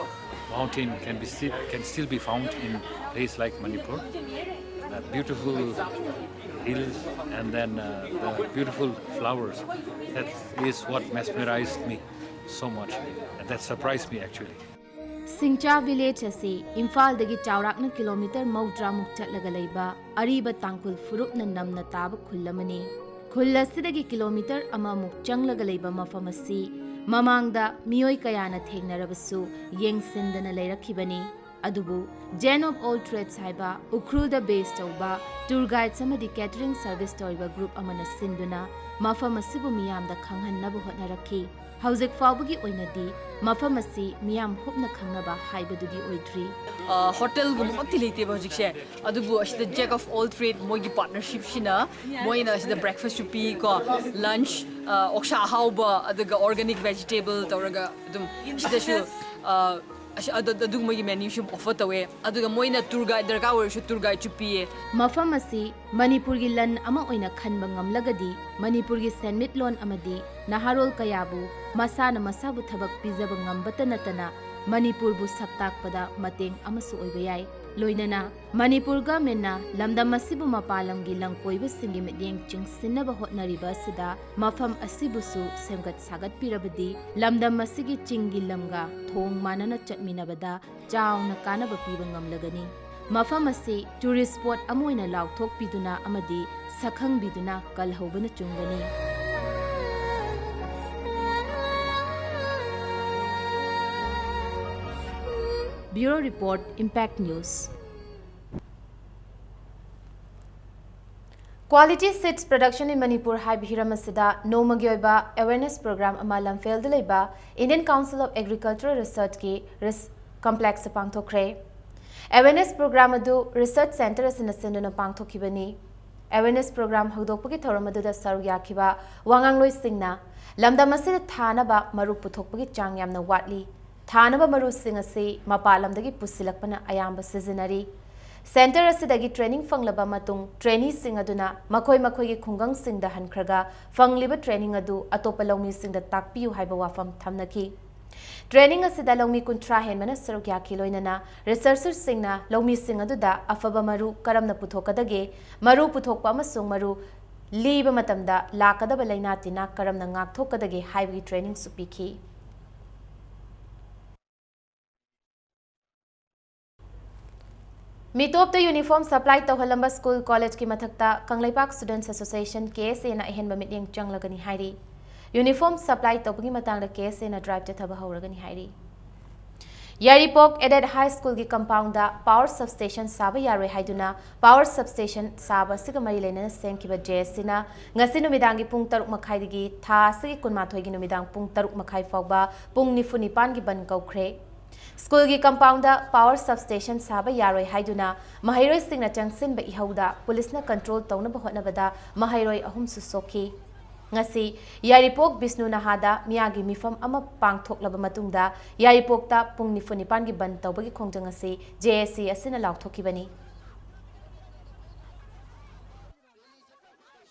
mountain can be still can still be found in place like Manipur. Uh, beautiful hills, and then uh, the beautiful flowers. That is what mesmerized me so much, and that surprised me actually. ꯁꯤꯡꯆꯥ village ꯑꯁꯤ ꯏꯝꯐꯥꯜꯗꯒꯤ ꯆꯥꯎꯔꯥꯛꯅ kilometre ꯃꯧꯗ꯭ꯔꯥꯃꯨꯛ ꯆꯠꯂꯒ ꯂꯩꯕ ꯑꯔꯤꯕ ꯇꯥꯡꯈꯨꯜ ꯐꯨꯔꯨꯞꯅ ꯅꯝꯅ ꯇꯥꯕ ꯈꯨꯜ ꯑꯃꯅꯤ꯫ ꯈꯨꯜ ꯑꯁꯤꯗꯒꯤ ꯀꯤꯂꯣꯃꯤꯇꯔ ꯑꯃꯃꯨꯛ ꯆꯪꯂꯒ ꯂꯩꯕ ꯃꯐꯝ ꯑꯁꯤ ꯃꯃꯥꯡꯗ ꯃꯤꯑꯣꯏ ꯀꯌꯥꯅ ꯊꯦꯡꯅꯔꯕꯁꯨ ꯌꯦꯡꯁꯤꯟꯗꯅ ꯂꯩꯔꯛꯈꯤꯕꯅꯤ꯫ ꯑꯗꯨꯕꯨ Jain of All Trades ꯍꯥꯏꯕ ꯎꯈ꯭ꯔꯨꯜꯗ base ꯇꯧꯕ tour guides ꯑꯃꯗꯤ catering service ꯇꯧꯔꯤꯕ group ꯑꯃꯅ ꯁꯤꯟꯗꯨꯅ ꯃꯐꯝ ꯑꯁꯤꯕꯨ ꯃꯤꯌꯥꯝꯗ ꯈꯪꯍꯟꯅꯕ ꯍꯣꯠꯅꯔꯛꯈꯤ꯫ ꯍꯧꯖꯤꯛ ꯐꯥꯎꯕꯒꯤ ꯑꯣꯏꯅꯗꯤ ꯃꯐꯝ ꯑꯁꯤ ꯃꯤꯌꯥꯝ ꯍꯨꯞꯅ ꯈꯪꯅꯕ ꯍꯥꯏꯕꯗꯨꯗꯤ ꯑꯣꯏꯗ꯭ꯔꯤ꯫ ꯍꯣꯇꯦꯜꯒꯨꯝꯕꯃꯛꯇꯤ ꯂꯩꯇꯦꯕ ꯍꯧꯖꯤꯛꯁꯦ꯫ ꯑꯗꯨꯕꯨ ꯑꯁꯤꯗ Jack of All Trade ꯃꯣꯏꯒꯤ partnershipꯁꯤꯅ ꯃꯣꯏꯅ ꯑꯁꯤꯗ breakfastꯁꯨ ꯄꯤꯀꯣ, lunch, ꯑꯣꯛꯁꯥ ꯑꯍꯥꯎꯕ, ꯑꯗꯨꯒ organic vegetable ꯇꯧꯔꯒ ꯑꯗꯨꯝ ꯁꯤꯗꯁꯨ ꯑꯗꯨꯒꯨꯝꯕꯒꯤ menuꯁꯨ offer ꯇꯧꯋꯦ꯫ ꯑꯗꯨꯒ ꯃꯣꯏꯅ tour guide ꯗꯔꯀꯥꯔ ꯑꯣꯏꯔꯁꯨ tour guideꯁꯨ ꯄꯤꯌꯦ꯫ ꯃꯐꯝ ꯑꯁꯤ ꯃꯅꯤꯄꯨꯔꯒꯤ ꯂꯟ ꯑꯃ ꯑꯣꯏꯅ ꯈꯟꯕ ꯉꯝꯂꯒꯗꯤ ꯃꯅꯤꯄꯨꯔꯒꯤ ꯁꯦꯟꯃꯤꯠꯂꯣꯟ ꯑꯃꯗꯤ ꯅꯍꯥꯔꯣꯜ ꯀꯌꯥꯕꯨ ꯃꯁꯥꯅ ꯃꯁꯥꯕꯨ ꯊꯕꯛ ꯄꯤꯖꯕ ꯉꯝꯕꯇ ꯅꯠꯇꯅ ꯃꯅꯤꯄꯨꯔꯕꯨ ꯁꯛ ꯇꯥꯛꯄꯗ ꯃꯇꯦꯡ ꯑꯃꯁꯨ ꯑꯣꯏꯕ ꯌꯥꯏ꯫ ꯂꯣꯏꯅꯅ ꯃꯅꯤꯄꯨꯔ governmentꯅ ꯂꯝꯗꯝ ꯑꯁꯤꯕꯨ ꯃꯄꯥꯟ ꯂꯝꯒꯤ ꯂꯝꯀꯣꯏꯕꯁꯤꯡꯒꯤ ꯃꯤꯠꯌꯦꯡ ꯆꯤꯡꯁꯤꯟꯅꯕ ꯍꯣꯠꯅꯔꯤꯕ ꯑꯁꯤꯗ ꯃꯐꯝ ꯑꯁꯤꯕꯨꯁꯨ ꯁꯦꯝꯒꯠ ꯁꯥꯒꯠꯄꯤꯔꯕꯗꯤ ꯂꯝꯗꯝ ꯑꯁꯤꯒꯤ ꯆꯤꯡꯒꯤ ꯂꯝꯒ ꯊꯣꯡ ꯃꯥꯟꯅꯅ ꯆꯠꯃꯤꯟꯅꯕꯗ ꯆꯥꯎꯅ ꯀꯥꯟꯅꯕ ꯄꯤꯕ ꯉꯝꯂꯒꯅꯤ꯫ ꯃꯐꯝ ꯑꯁꯤ tourist spot ꯑꯃ ꯑꯣꯏꯅ ꯂꯥꯎꯊꯣꯛꯄꯤꯗꯨꯅ ꯑꯃꯗꯤ ꯁꯛꯈꯪꯕꯤꯗꯨꯅ ꯀꯜꯍꯧꯕꯅꯆꯤꯡꯕꯅꯤ꯫ Bureau Report, Impact News. Quality Seeds Production in Manipur ꯍꯥꯏꯕ ꯍꯤꯔꯝ ꯑꯁꯤꯗ ꯅꯣꯡꯃꯒꯤ ꯑꯣꯏꯕ awareness program ꯑꯃ ꯂꯝꯐꯦꯜꯗ ꯂꯩꯕ Indian Council of Agricultural Researchꯀꯤ rich-, complexꯇ ꯄꯥꯡꯊꯣꯛꯈ꯭ꯔꯦ꯫ Awareness program ꯑꯗꯨ research centre ꯑꯁꯤꯅ ꯁꯤꯟꯗꯨꯅ ꯄꯥꯡꯊꯣꯛꯈꯤꯕꯅꯤ꯫ Awareness program ꯍꯧꯗꯣꯛꯄꯒꯤ ꯊꯧꯔꯝ ꯑꯗꯨꯗ ꯁꯔꯨꯛ ꯌꯥꯈꯤꯕ ꯋꯥꯉꯥꯡꯂꯣꯏꯁꯤꯡꯅ ꯂꯝꯗꯝ ꯑꯁꯤꯗ ꯊꯥꯅꯕ ꯃꯔꯨ ꯄꯨꯊꯣꯛꯄꯒꯤ ꯆꯥꯡ ꯌꯥꯝꯅ ꯋꯥꯠꯂꯤ, ꯊꯥꯅꯕ ꯃꯔꯨꯁꯤꯡ ꯑꯁꯤ ꯃꯄꯥꯟ ꯂꯝꯗꯒꯤ ꯄꯨꯁꯤꯜꯂꯛꯄꯅ ꯑꯌꯥꯝꯕ ꯁꯤꯖꯤꯟꯅꯔꯤ꯫ Centre ꯑꯁꯤꯗꯒꯤ training ꯐꯪꯂꯕ ꯃꯇꯨꯡ, traineeꯁꯤꯡ ꯑꯗꯨꯅ ꯃꯈꯣꯏ ꯃꯈꯣꯏꯒꯤ ꯈꯨꯡꯒꯪꯁꯤꯡꯗ ꯍꯟꯈ꯭ꯔꯒ ꯐꯪꯂꯤꯕ training ꯑꯗꯨ ꯑꯇꯣꯞꯄ ꯂꯧꯃꯤꯁꯤꯡꯗ ꯇꯥꯛꯄꯤꯌꯨ ꯍꯥꯏꯕ ꯋꯥꯐꯝ ꯊꯝꯅꯈꯤ꯫ Training ꯑꯁꯤꯗ ꯂꯧꯃꯤ ꯀꯨꯟꯊ꯭ꯔꯥ ꯍꯦꯟꯕꯅ ꯁꯔꯨꯛ ꯌꯥꯈꯤ, ꯂꯣꯏꯅꯅ researcherꯁꯤꯡꯅ ꯂꯧꯃꯤꯁꯤꯡ ꯑꯗꯨꯗ ꯑꯐꯕ ꯃꯔꯨ ꯀꯔꯝꯅ ꯄꯨꯊꯣꯛꯀꯗꯒꯦ, ꯃꯔꯨ ꯄꯨꯊꯣꯛꯄ ꯑꯃꯁꯨꯡ ꯃꯔꯨ ꯂꯤꯕ ꯃꯇꯝꯗ ꯂꯥꯛꯀꯗꯕ ꯂꯩꯅꯥ ꯇꯤꯟꯅꯥ ꯀꯔꯝꯅ ꯉꯥꯛꯊꯣꯛꯀꯗꯒꯦ ꯍꯥꯏꯕꯒꯤ trainingꯁꯨ ꯄꯤꯈꯤ꯫ ꯃꯤꯇꯣꯞꯇ uniform supply ꯇꯧꯍꯜꯂꯝꯕ school collegeꯀꯤ ꯃꯊꯛꯇ ꯀꯪꯂꯩꯄꯥꯛ Students Association, KSAꯅ ꯑꯍꯦꯟꯕ ꯃꯤꯠꯌꯦꯡ ꯆꯪꯂꯒꯅꯤ ꯍꯥꯏꯔꯤ꯫ Uniform supply ꯇꯧꯕꯒꯤ ꯃꯇꯥꯡꯗ KSAꯅ drive ꯆꯠꯊꯕ ꯍꯧꯔꯒꯅꯤ ꯍꯥꯏꯔꯤ꯫ ꯌꯥꯏꯔꯤꯄꯣꯛ Aided High Schoolꯒꯤ compoundꯗ power substation ꯁꯥꯕ ꯌꯥꯔꯣꯏ ꯍꯥꯏꯗꯨꯅ power substation ꯁꯥꯕ ꯑꯁꯤꯒ ꯃꯔꯤ ꯂꯩꯅꯅ ꯁꯦꯝꯈꯤꯕ JACꯅ ꯉꯁꯤ ꯅꯨꯃꯤꯗꯥꯡꯒꯤ ꯄꯨꯡ ꯇꯔꯨꯛ ꯃꯈꯥꯏꯗꯒꯤ ꯊꯥ ꯑꯁꯤꯒꯤ ꯀꯨꯟꯃꯥꯊꯣꯏꯒꯤ ꯅꯨꯃꯤꯗꯥꯡ ꯄꯨꯡ ꯇꯔꯨꯛ ꯃꯈꯥꯏ ꯐꯥꯎꯕ ꯄꯨꯡ ꯅꯤꯐꯨ ꯅꯤꯄꯥꯟꯒꯤ ꯕꯟ ꯀꯧꯈ꯭ꯔꯦ꯫ Schoolꯒꯤ compoundꯗ power substation ꯁꯥꯕ ꯌꯥꯔꯣꯏ ꯍꯥꯏꯗꯨꯅ ꯃꯍꯩꯔꯣꯏꯁꯤꯡꯅ ꯆꯪꯁꯤꯟꯕ ꯏꯍꯧꯗ policeꯅ control ꯇꯧꯅꯕ ꯍꯣꯠꯅꯕꯗ ꯃꯍꯩꯔꯣꯏ ꯑꯍꯨꯝꯁꯨ ꯁꯣꯛꯈꯤ꯫ ꯉꯁꯤ ꯌꯥꯏꯔꯤꯄꯣꯛ ꯕꯤꯁꯅꯨ ꯅꯍꯥꯗ ꯃꯤꯌꯥꯝꯒꯤ ꯃꯤꯐꯝ ꯑꯃ ꯄꯥꯡꯊꯣꯛꯂꯕ ꯃꯇꯨꯡꯗ ꯌꯥꯏꯔꯤꯄꯣꯛꯇ ꯄꯨꯡ ꯅꯤꯐꯨ ꯅꯤꯄꯥꯟꯒꯤ ꯕꯟ ꯇꯧꯕꯒꯤ ꯈꯣꯡꯖꯪ ꯑꯁꯤ JAC ꯑꯁꯤꯅ ꯂꯥꯎꯊꯣꯛꯈꯤꯕꯅꯤ꯫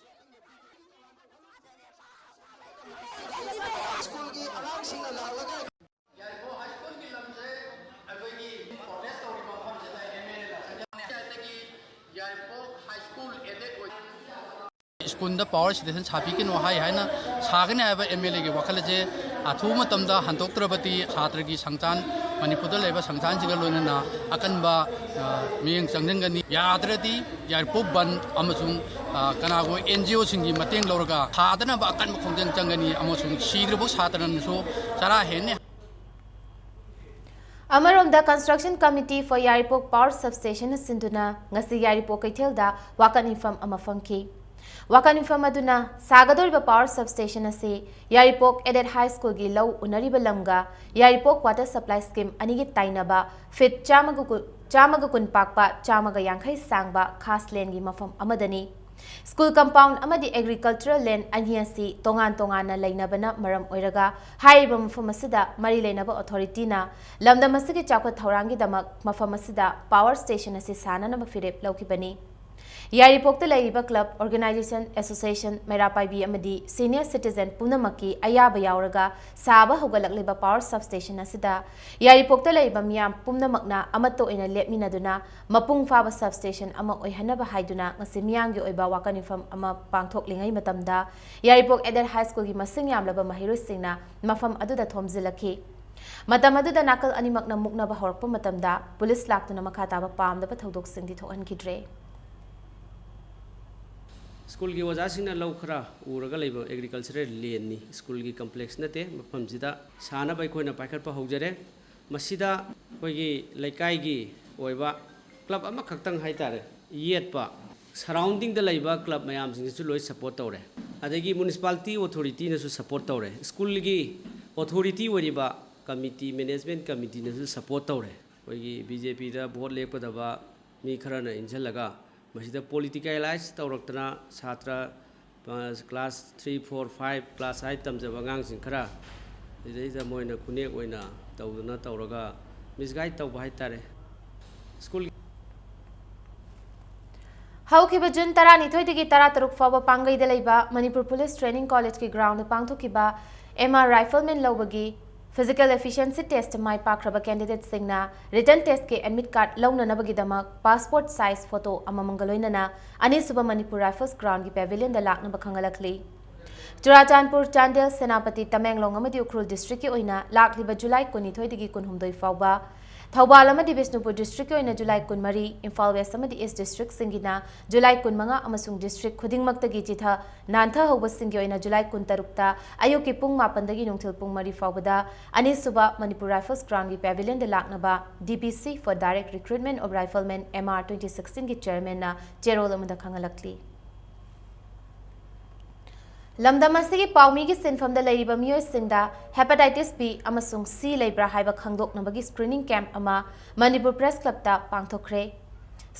ꯁ꯭ꯀꯨꯜꯒꯤ ꯑꯉꯥꯡꯁꯤꯡꯅ ꯂꯥꯛꯂꯒ ꯌꯥꯏꯔꯤꯄꯣꯛ ꯍꯥꯏ ꯁ꯭ꯀꯨꯜꯒꯤ ꯂꯝꯁꯦ ꯑꯩꯈꯣꯏꯒꯤ protest ꯇꯧꯔꯤꯕ ꯃꯐꯝꯁꯤꯗ MLA ꯂꯥꯛꯆꯒꯦ꯫ ꯌꯥꯏꯔꯤꯄꯣꯛ ꯍꯥꯏ ꯁ꯭ꯀꯨꯜ aided ꯑꯣꯏ꯫ ꯁ꯭ꯀꯨꯜꯗ power station ꯁꯥꯕꯤꯒꯅꯨ ꯍꯥꯏ ꯍꯥꯏꯅ ꯁꯥꯒꯅꯤ ꯍꯥꯏꯕ MLAꯒꯤ ꯋꯥꯈꯜ ꯑꯁꯦ ꯑꯊꯨꯕ ꯃꯇꯝꯗ ꯍꯟꯗꯣꯛꯇ꯭ꯔꯕꯗꯤ ꯁꯥꯇ꯭ꯔꯒꯤ ꯁꯪꯁꯥꯟ, ꯃꯅꯤꯄꯨꯔꯗ ꯂꯩꯕ ꯁꯪꯁꯥꯟꯁꯤꯒ ꯂꯣꯏꯅꯅ ꯑꯀꯟꯕ, ꯑ, ꯃꯤꯠꯌꯦꯡ ꯆꯪꯁꯤꯟꯒꯅꯤ꯫ ꯌꯥꯗ꯭ꯔꯗꯤ ꯌꯥꯏꯔꯤꯄꯣꯛ ꯕꯟ ꯑꯃꯁꯨꯡ, ꯑ, ꯀꯅꯥꯒꯨꯝꯕ NGOꯁꯤꯡꯒꯤ ꯃꯇꯦꯡ ꯂꯧꯔꯒ ꯊꯥꯗꯅꯕ ꯑꯀꯟꯕ ꯈꯣꯡꯖꯪ ꯆꯪꯒꯅꯤ ꯑꯃꯁꯨꯡ ꯁꯤꯗ꯭ꯔꯤꯐꯥꯎ ꯁꯥꯇ꯭ꯔꯅꯁꯨ ꯆꯔꯥ ꯍꯦꯟꯅꯤ꯫ ꯑꯃꯔꯣꯝꯗ, Construction Committee for Yairipok Power Substation ꯁꯤꯟꯗꯨꯅ ꯉꯁꯤ ꯌꯥꯏꯔꯤꯄꯣꯛ ꯀꯩꯊꯦꯜꯗ ꯋꯥꯀꯠ ꯃꯤꯐꯝ ꯑꯃ ꯐꯝꯈꯤ꯫ ꯋꯥꯀꯠ ꯃꯤꯐꯝ ꯑꯗꯨꯅ ꯁꯥꯒꯗꯧꯔꯤꯕ power substation ꯑꯁꯤ ꯌꯥꯏꯔꯤꯄꯣꯛ Aided High Schoolꯒꯤ ꯂꯧ ꯎꯅꯔꯤꯕ ꯂꯝꯒ ꯌꯥꯏꯔꯤꯄꯣꯛ water supply scheme ꯑꯅꯤꯒꯤ ꯇꯥꯏꯅꯕ feet ꯆꯥꯝꯃꯒ ꯀꯨꯟ, ꯆꯥꯝꯃꯒ ꯀꯨꯟ ꯄꯥꯛꯄ, ꯆꯥꯝꯃꯒ ꯌꯥꯡꯈꯩ ꯁꯥꯡꯕ ꯈꯥꯁ ꯂꯦꯟꯒꯤ ꯃꯐꯝ ꯑꯃꯗꯅꯤ꯫ School compound ꯑꯃꯗꯤ agricultural land ꯑꯅꯤ ꯑꯁꯤ ꯇꯣꯉꯥꯟ ꯇꯣꯉꯥꯟꯅ ꯂꯩꯅꯕꯅ ꯃꯔꯝ ꯑꯣꯏꯔꯒ, ꯍꯥꯏꯔꯤꯕ ꯃꯐꯝ ꯑꯁꯤꯗ ꯃꯔꯤ ꯂꯩꯅꯕ authorityꯅ ꯂꯝꯗꯝ ꯑꯁꯤꯒꯤ ꯆꯥꯎꯈꯠ ꯊꯧꯔꯥꯡꯒꯤꯗꯃꯛ ꯃꯐꯝ ꯑꯁꯤꯗ power station ꯑꯁꯤ ꯁꯥꯅꯅꯕ ꯐꯤꯔꯦꯞ ꯂꯧꯈꯤꯕꯅꯤ꯫ ꯌꯥꯏꯔꯤꯄꯣꯛꯇ ꯂꯩꯔꯤꯕ club, organization, association, ꯃꯩꯔꯥ ꯄꯥꯏꯕꯤ ꯑꯃꯗꯤ senior citizen ꯄꯨꯝꯅꯃꯛꯀꯤ ꯑꯌꯥꯕ ꯌꯥꯎꯔꯒ ꯁꯥꯕ ꯍꯧꯒꯠꯂꯛꯂꯤꯕ power substation ꯑꯁꯤꯗ ꯌꯥꯏꯔꯤꯄꯣꯛꯇ ꯂꯩꯔꯤꯕ ꯃꯤꯌꯥꯝ ꯄꯨꯝꯅꯃꯛꯅ ꯑꯃꯠꯇ ꯑꯣꯏꯅ ꯂꯦꯞꯃꯤꯟꯅꯗꯨꯅ ꯃꯄꯨꯡ ꯐꯥꯕ substation ꯑꯃ ꯑꯣꯏꯍꯟꯅꯕ ꯍꯥꯏꯗꯨꯅ ꯉꯁꯤ ꯃꯤꯌꯥꯝꯒꯤ ꯑꯣꯏꯕ ꯋꯥꯀꯠ ꯃꯤꯐꯝ ꯑꯃ ꯄꯥꯡꯊꯣꯛꯂꯤꯉꯩ ꯃꯇꯝꯗ, ꯌꯥꯏꯔꯤꯄꯣꯛ Aided High Schoolꯒꯤ ꯃꯁꯤꯡ ꯌꯥꯝꯂꯕ ꯃꯍꯩꯔꯣꯏꯁꯤꯡꯅ ꯃꯐꯝ ꯑꯗꯨꯗ ꯊꯣꯝꯖꯤꯜꯂꯛꯈꯤ꯫ ꯃꯇꯝ ꯑꯗꯨꯗ ꯅꯥꯀꯜ ꯑꯅꯤꯃꯛꯅ ꯃꯨꯛꯅꯕ ꯍꯧꯔꯛꯄ ꯃꯇꯝꯗ, ꯄꯨꯂꯤꯁ ꯂꯥꯛꯇꯨꯅ ꯃꯈꯥ ꯇꯥꯕ ꯄꯥꯝꯗꯕ ꯊꯧꯗꯣꯛꯁꯤꯡꯗꯤ ꯊꯣꯛꯍꯟꯈꯤꯗ꯭ꯔꯦ꯫ ꯁ꯭ꯀꯨꯜꯒꯤ ꯑꯣꯖꯥꯁꯤꯡꯅ ꯂꯧ ꯈꯔ ꯎꯔꯒ ꯂꯩꯕ agricultural landꯅꯤ, ꯁ꯭ꯀꯨꯜꯒꯤ complex ꯅꯠꯇꯦ꯫ ꯃꯐꯝꯁꯤꯗ ꯁꯥꯅꯕ ꯑꯩꯈꯣꯏꯅ ꯄꯥꯏꯈꯠꯄ ꯍꯧꯖꯔꯦ꯫ ꯃꯁꯤꯗ ꯑꯩꯈꯣꯏꯒꯤ ꯂꯩꯀꯥꯏꯒꯤ ꯑꯣꯏꯕ club ꯑꯃꯈꯛꯇꯪ ꯍꯥꯏꯇꯥꯔꯦ, ꯌꯦꯠꯄ surroundingꯗ ꯂꯩꯕ club ꯃꯌꯥꯝꯁꯤꯡꯁꯤꯁꯨ ꯂꯣꯏ support ꯇꯧꯔꯦ꯫ ꯑꯗꯒꯤ municipality authorityꯅꯁꯨ support ꯇꯧꯔꯦ, ꯁ꯭ꯀꯨꯜꯒꯤ authority ꯑꯣꯏꯔꯤꯕ committee, management committeeꯅꯁꯨ support ꯇꯧꯔꯦ꯫ ꯑꯩꯈꯣꯏꯒꯤ BJPꯗ vote ꯂꯦꯞꯀꯗꯕ ꯃꯤ ꯈꯔꯅ ꯏꯟꯁꯤꯜꯂꯒ ꯃꯁꯤꯗ politicalize ꯇꯧꯔꯛꯇꯅ ꯁꯥꯇ꯭ꯔ class three, four, five, class eight ꯇꯝꯖꯕ ꯑꯉꯥꯡꯁꯤꯡ ꯈꯔ ꯁꯤꯗꯩꯗ ꯃꯣꯏꯅ ꯈꯨꯅꯦꯛ ꯑꯣꯏꯅ ꯇꯧꯗꯅ ꯇꯧꯔꯒ misguide ꯇꯧꯕ ꯍꯥꯏꯇꯥꯔꯦ꯫ ꯁ꯭ꯀꯨꯜ ꯍꯧꯈꯤꯕ ꯖꯨꯟ ꯇꯔꯥꯅꯤꯊꯣꯏꯗꯒꯤ ꯇꯔꯥꯇꯔꯨꯛ ꯐꯥꯎꯕ ꯄꯥꯡꯒꯩꯗ ꯂꯩꯕ ꯃꯅꯤꯄꯨꯔ ꯄꯨꯂꯤꯁ ꯇ꯭ꯔꯦꯅꯤꯡ ꯀꯣꯂꯦꯖꯀꯤ ꯒ꯭ꯔꯥꯎꯟꯗ ꯄꯥꯡꯊꯣꯛꯈꯤꯕ M R rifleman ꯂꯧꯕꯒꯤ physical efficiency test ꯃꯥꯏ ꯄꯥꯛꯈ꯭ꯔꯕ candidateꯁꯤꯡꯅ written testꯀꯤ admit card ꯂꯧꯅꯅꯕꯒꯤꯗꯃꯛ passport size photo ꯑꯃꯃꯝꯒ ꯂꯣꯏꯅꯅ ꯑꯅꯤꯁꯨꯕ ꯃꯅꯤꯄꯨꯔ ꯔꯥꯏꯐꯜꯁ ꯒ꯭ꯔꯥꯎꯟꯒꯤ pavilionꯗ ꯂꯥꯛꯅꯕ ꯈꯪꯍꯜꯂꯛꯂꯤ꯫ ꯆꯨꯔꯥꯆꯥꯟꯄꯨꯔ, ꯆꯥꯟꯗꯦꯜ, ꯁꯦꯅꯥꯄꯇꯤ, ꯇꯃꯦꯡꯂꯣꯡ ꯑꯃꯗꯤ ꯎꯈ꯭ꯔꯨꯜ districtꯀꯤ ꯑꯣꯏꯅ ꯂꯥꯛꯂꯤꯕ ꯖꯨꯂꯥꯏ ꯀꯨꯟꯅꯤꯊꯣꯏꯗꯒꯤ ꯀꯨꯟꯍꯨꯝꯗꯣꯏ ꯐꯥꯎꯕ ꯊꯧꯕꯥꯜ ꯑꯃꯗꯤ ꯕꯤꯁꯅꯨꯄꯨꯔ ꯗꯤꯁꯇ꯭ꯔꯤꯛꯀꯤ ꯑꯣꯏꯅ ꯖꯨꯂꯥꯏ ꯀꯨꯟꯃꯔꯤ, ꯏꯝꯐꯥꯜ ꯋꯦꯁ ꯑꯃꯗꯤ ꯏꯁ ꯗꯤꯁꯇ꯭ꯔꯤꯛꯁꯤꯡꯒꯤꯅ ꯖꯨꯂꯥꯏ ꯀꯨꯟꯃꯉꯥ ꯑꯃꯁꯨꯡ ꯗꯤꯁꯇ꯭ꯔꯤꯛ ꯈꯨꯗꯤꯡꯃꯛꯇꯒꯤ ꯆꯤꯊ ꯅꯥꯟꯊꯍꯧꯕꯁꯤꯡꯒꯤ ꯑꯣꯏꯅ ꯖꯨꯂꯥꯏ ꯀꯨꯟꯇꯔꯨꯛꯇ ꯑꯌꯨꯛꯀꯤ ꯄꯨꯡ ꯃꯥꯄꯟꯗꯒꯤ ꯅꯨꯡꯊꯤꯜ ꯄꯨꯡ ꯃꯔꯤ ꯐꯥꯎꯕꯗ ꯑꯅꯤꯁꯨꯕ ꯃꯅꯤꯄꯨꯔ ꯔꯥꯏꯐꯜꯁ ꯒ꯭ꯔꯥꯎꯟꯒꯤ ꯄꯦꯚꯤꯂꯤꯌꯟꯗ ꯂꯥꯛꯅꯕ D P C for Direct Recruitment of Riflemen M R twenty sixteen ꯒꯤ ꯆꯦꯌꯔꯃꯦꯟꯅ ꯆꯦꯔꯣꯜ ꯑꯃꯗ ꯈꯪꯍꯜꯂꯛꯂꯤ꯫ ꯂꯝꯗꯝ ꯑꯁꯤꯒꯤ ꯄꯥꯎꯃꯤꯒꯤ ꯁꯤꯟꯐꯝꯗ ꯂꯩꯔꯤꯕ ꯃꯤꯑꯣꯏꯁꯤꯡꯗ hepatitis B ꯑꯃꯁꯨꯡ C ꯂꯩꯕ꯭ꯔꯥ ꯍꯥꯏꯕ ꯈꯪꯗꯣꯛꯅꯕꯒꯤ screening camp ꯑꯃ ꯃꯅꯤꯄꯨꯔ ꯄ꯭ꯔꯦꯁ ꯀ꯭ꯂꯕꯇ ꯄꯥꯡꯊꯣꯛꯈ꯭ꯔꯦ꯫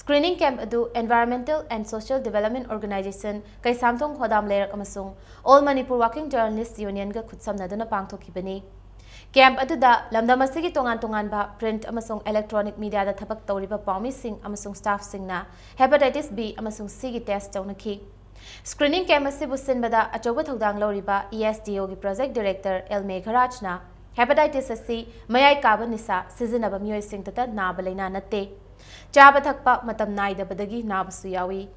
Screening camp ꯑꯗꯨ Environmental and Social Development Organization, Keishamthong Hodam Leirak ꯑꯃꯁꯨꯡ All Manipur Working Journalist Unionꯒ ꯈꯨꯠꯁꯝꯅꯗꯨꯅ ꯄꯥꯡꯊꯣꯛꯈꯤꯕꯅꯤ꯫ Camp ꯑꯗꯨꯗ ꯂꯝꯗꯝ ꯑꯁꯤꯒꯤ ꯇꯣꯉꯥꯟ ꯇꯣꯉꯥꯟꯕ print ꯑꯃꯁꯨꯡ electronic mediaꯗ ꯊꯕꯛ ꯇꯧꯔꯤꯕ ꯄꯥꯎꯃꯤꯁꯤꯡ ꯑꯃꯁꯨꯡ staffꯁꯤꯡꯅ hepatitis B ꯑꯃꯁꯨꯡ Cꯒꯤ test ꯇꯧꯅꯈꯤ꯫ Screening camp ꯑꯁꯤꯕꯨ ꯁꯤꯟꯕꯗ ꯑꯆꯧꯕ ꯊꯧꯗꯥꯡ ꯂꯧꯔꯤꯕ E S D Oꯒꯤ project director L ꯃꯦꯘꯔꯥꯖꯅ hepatitis ꯑꯁꯤ ꯃꯌꯥꯏ ꯀꯥꯕ ꯅꯤꯁꯥ ꯁꯤꯖꯤꯟꯅꯕ ꯃꯤꯑꯣꯏꯁꯤꯡꯗꯇ ꯅꯥꯕ ꯂꯩꯅꯥ ꯅꯠꯇꯦ꯫ ꯆꯥꯕ ꯊꯛꯄ ꯃꯇꯝ ꯅꯥꯏꯗꯕꯗꯒꯤ ꯅꯥꯕꯁꯨ ꯌꯥꯎꯏ꯫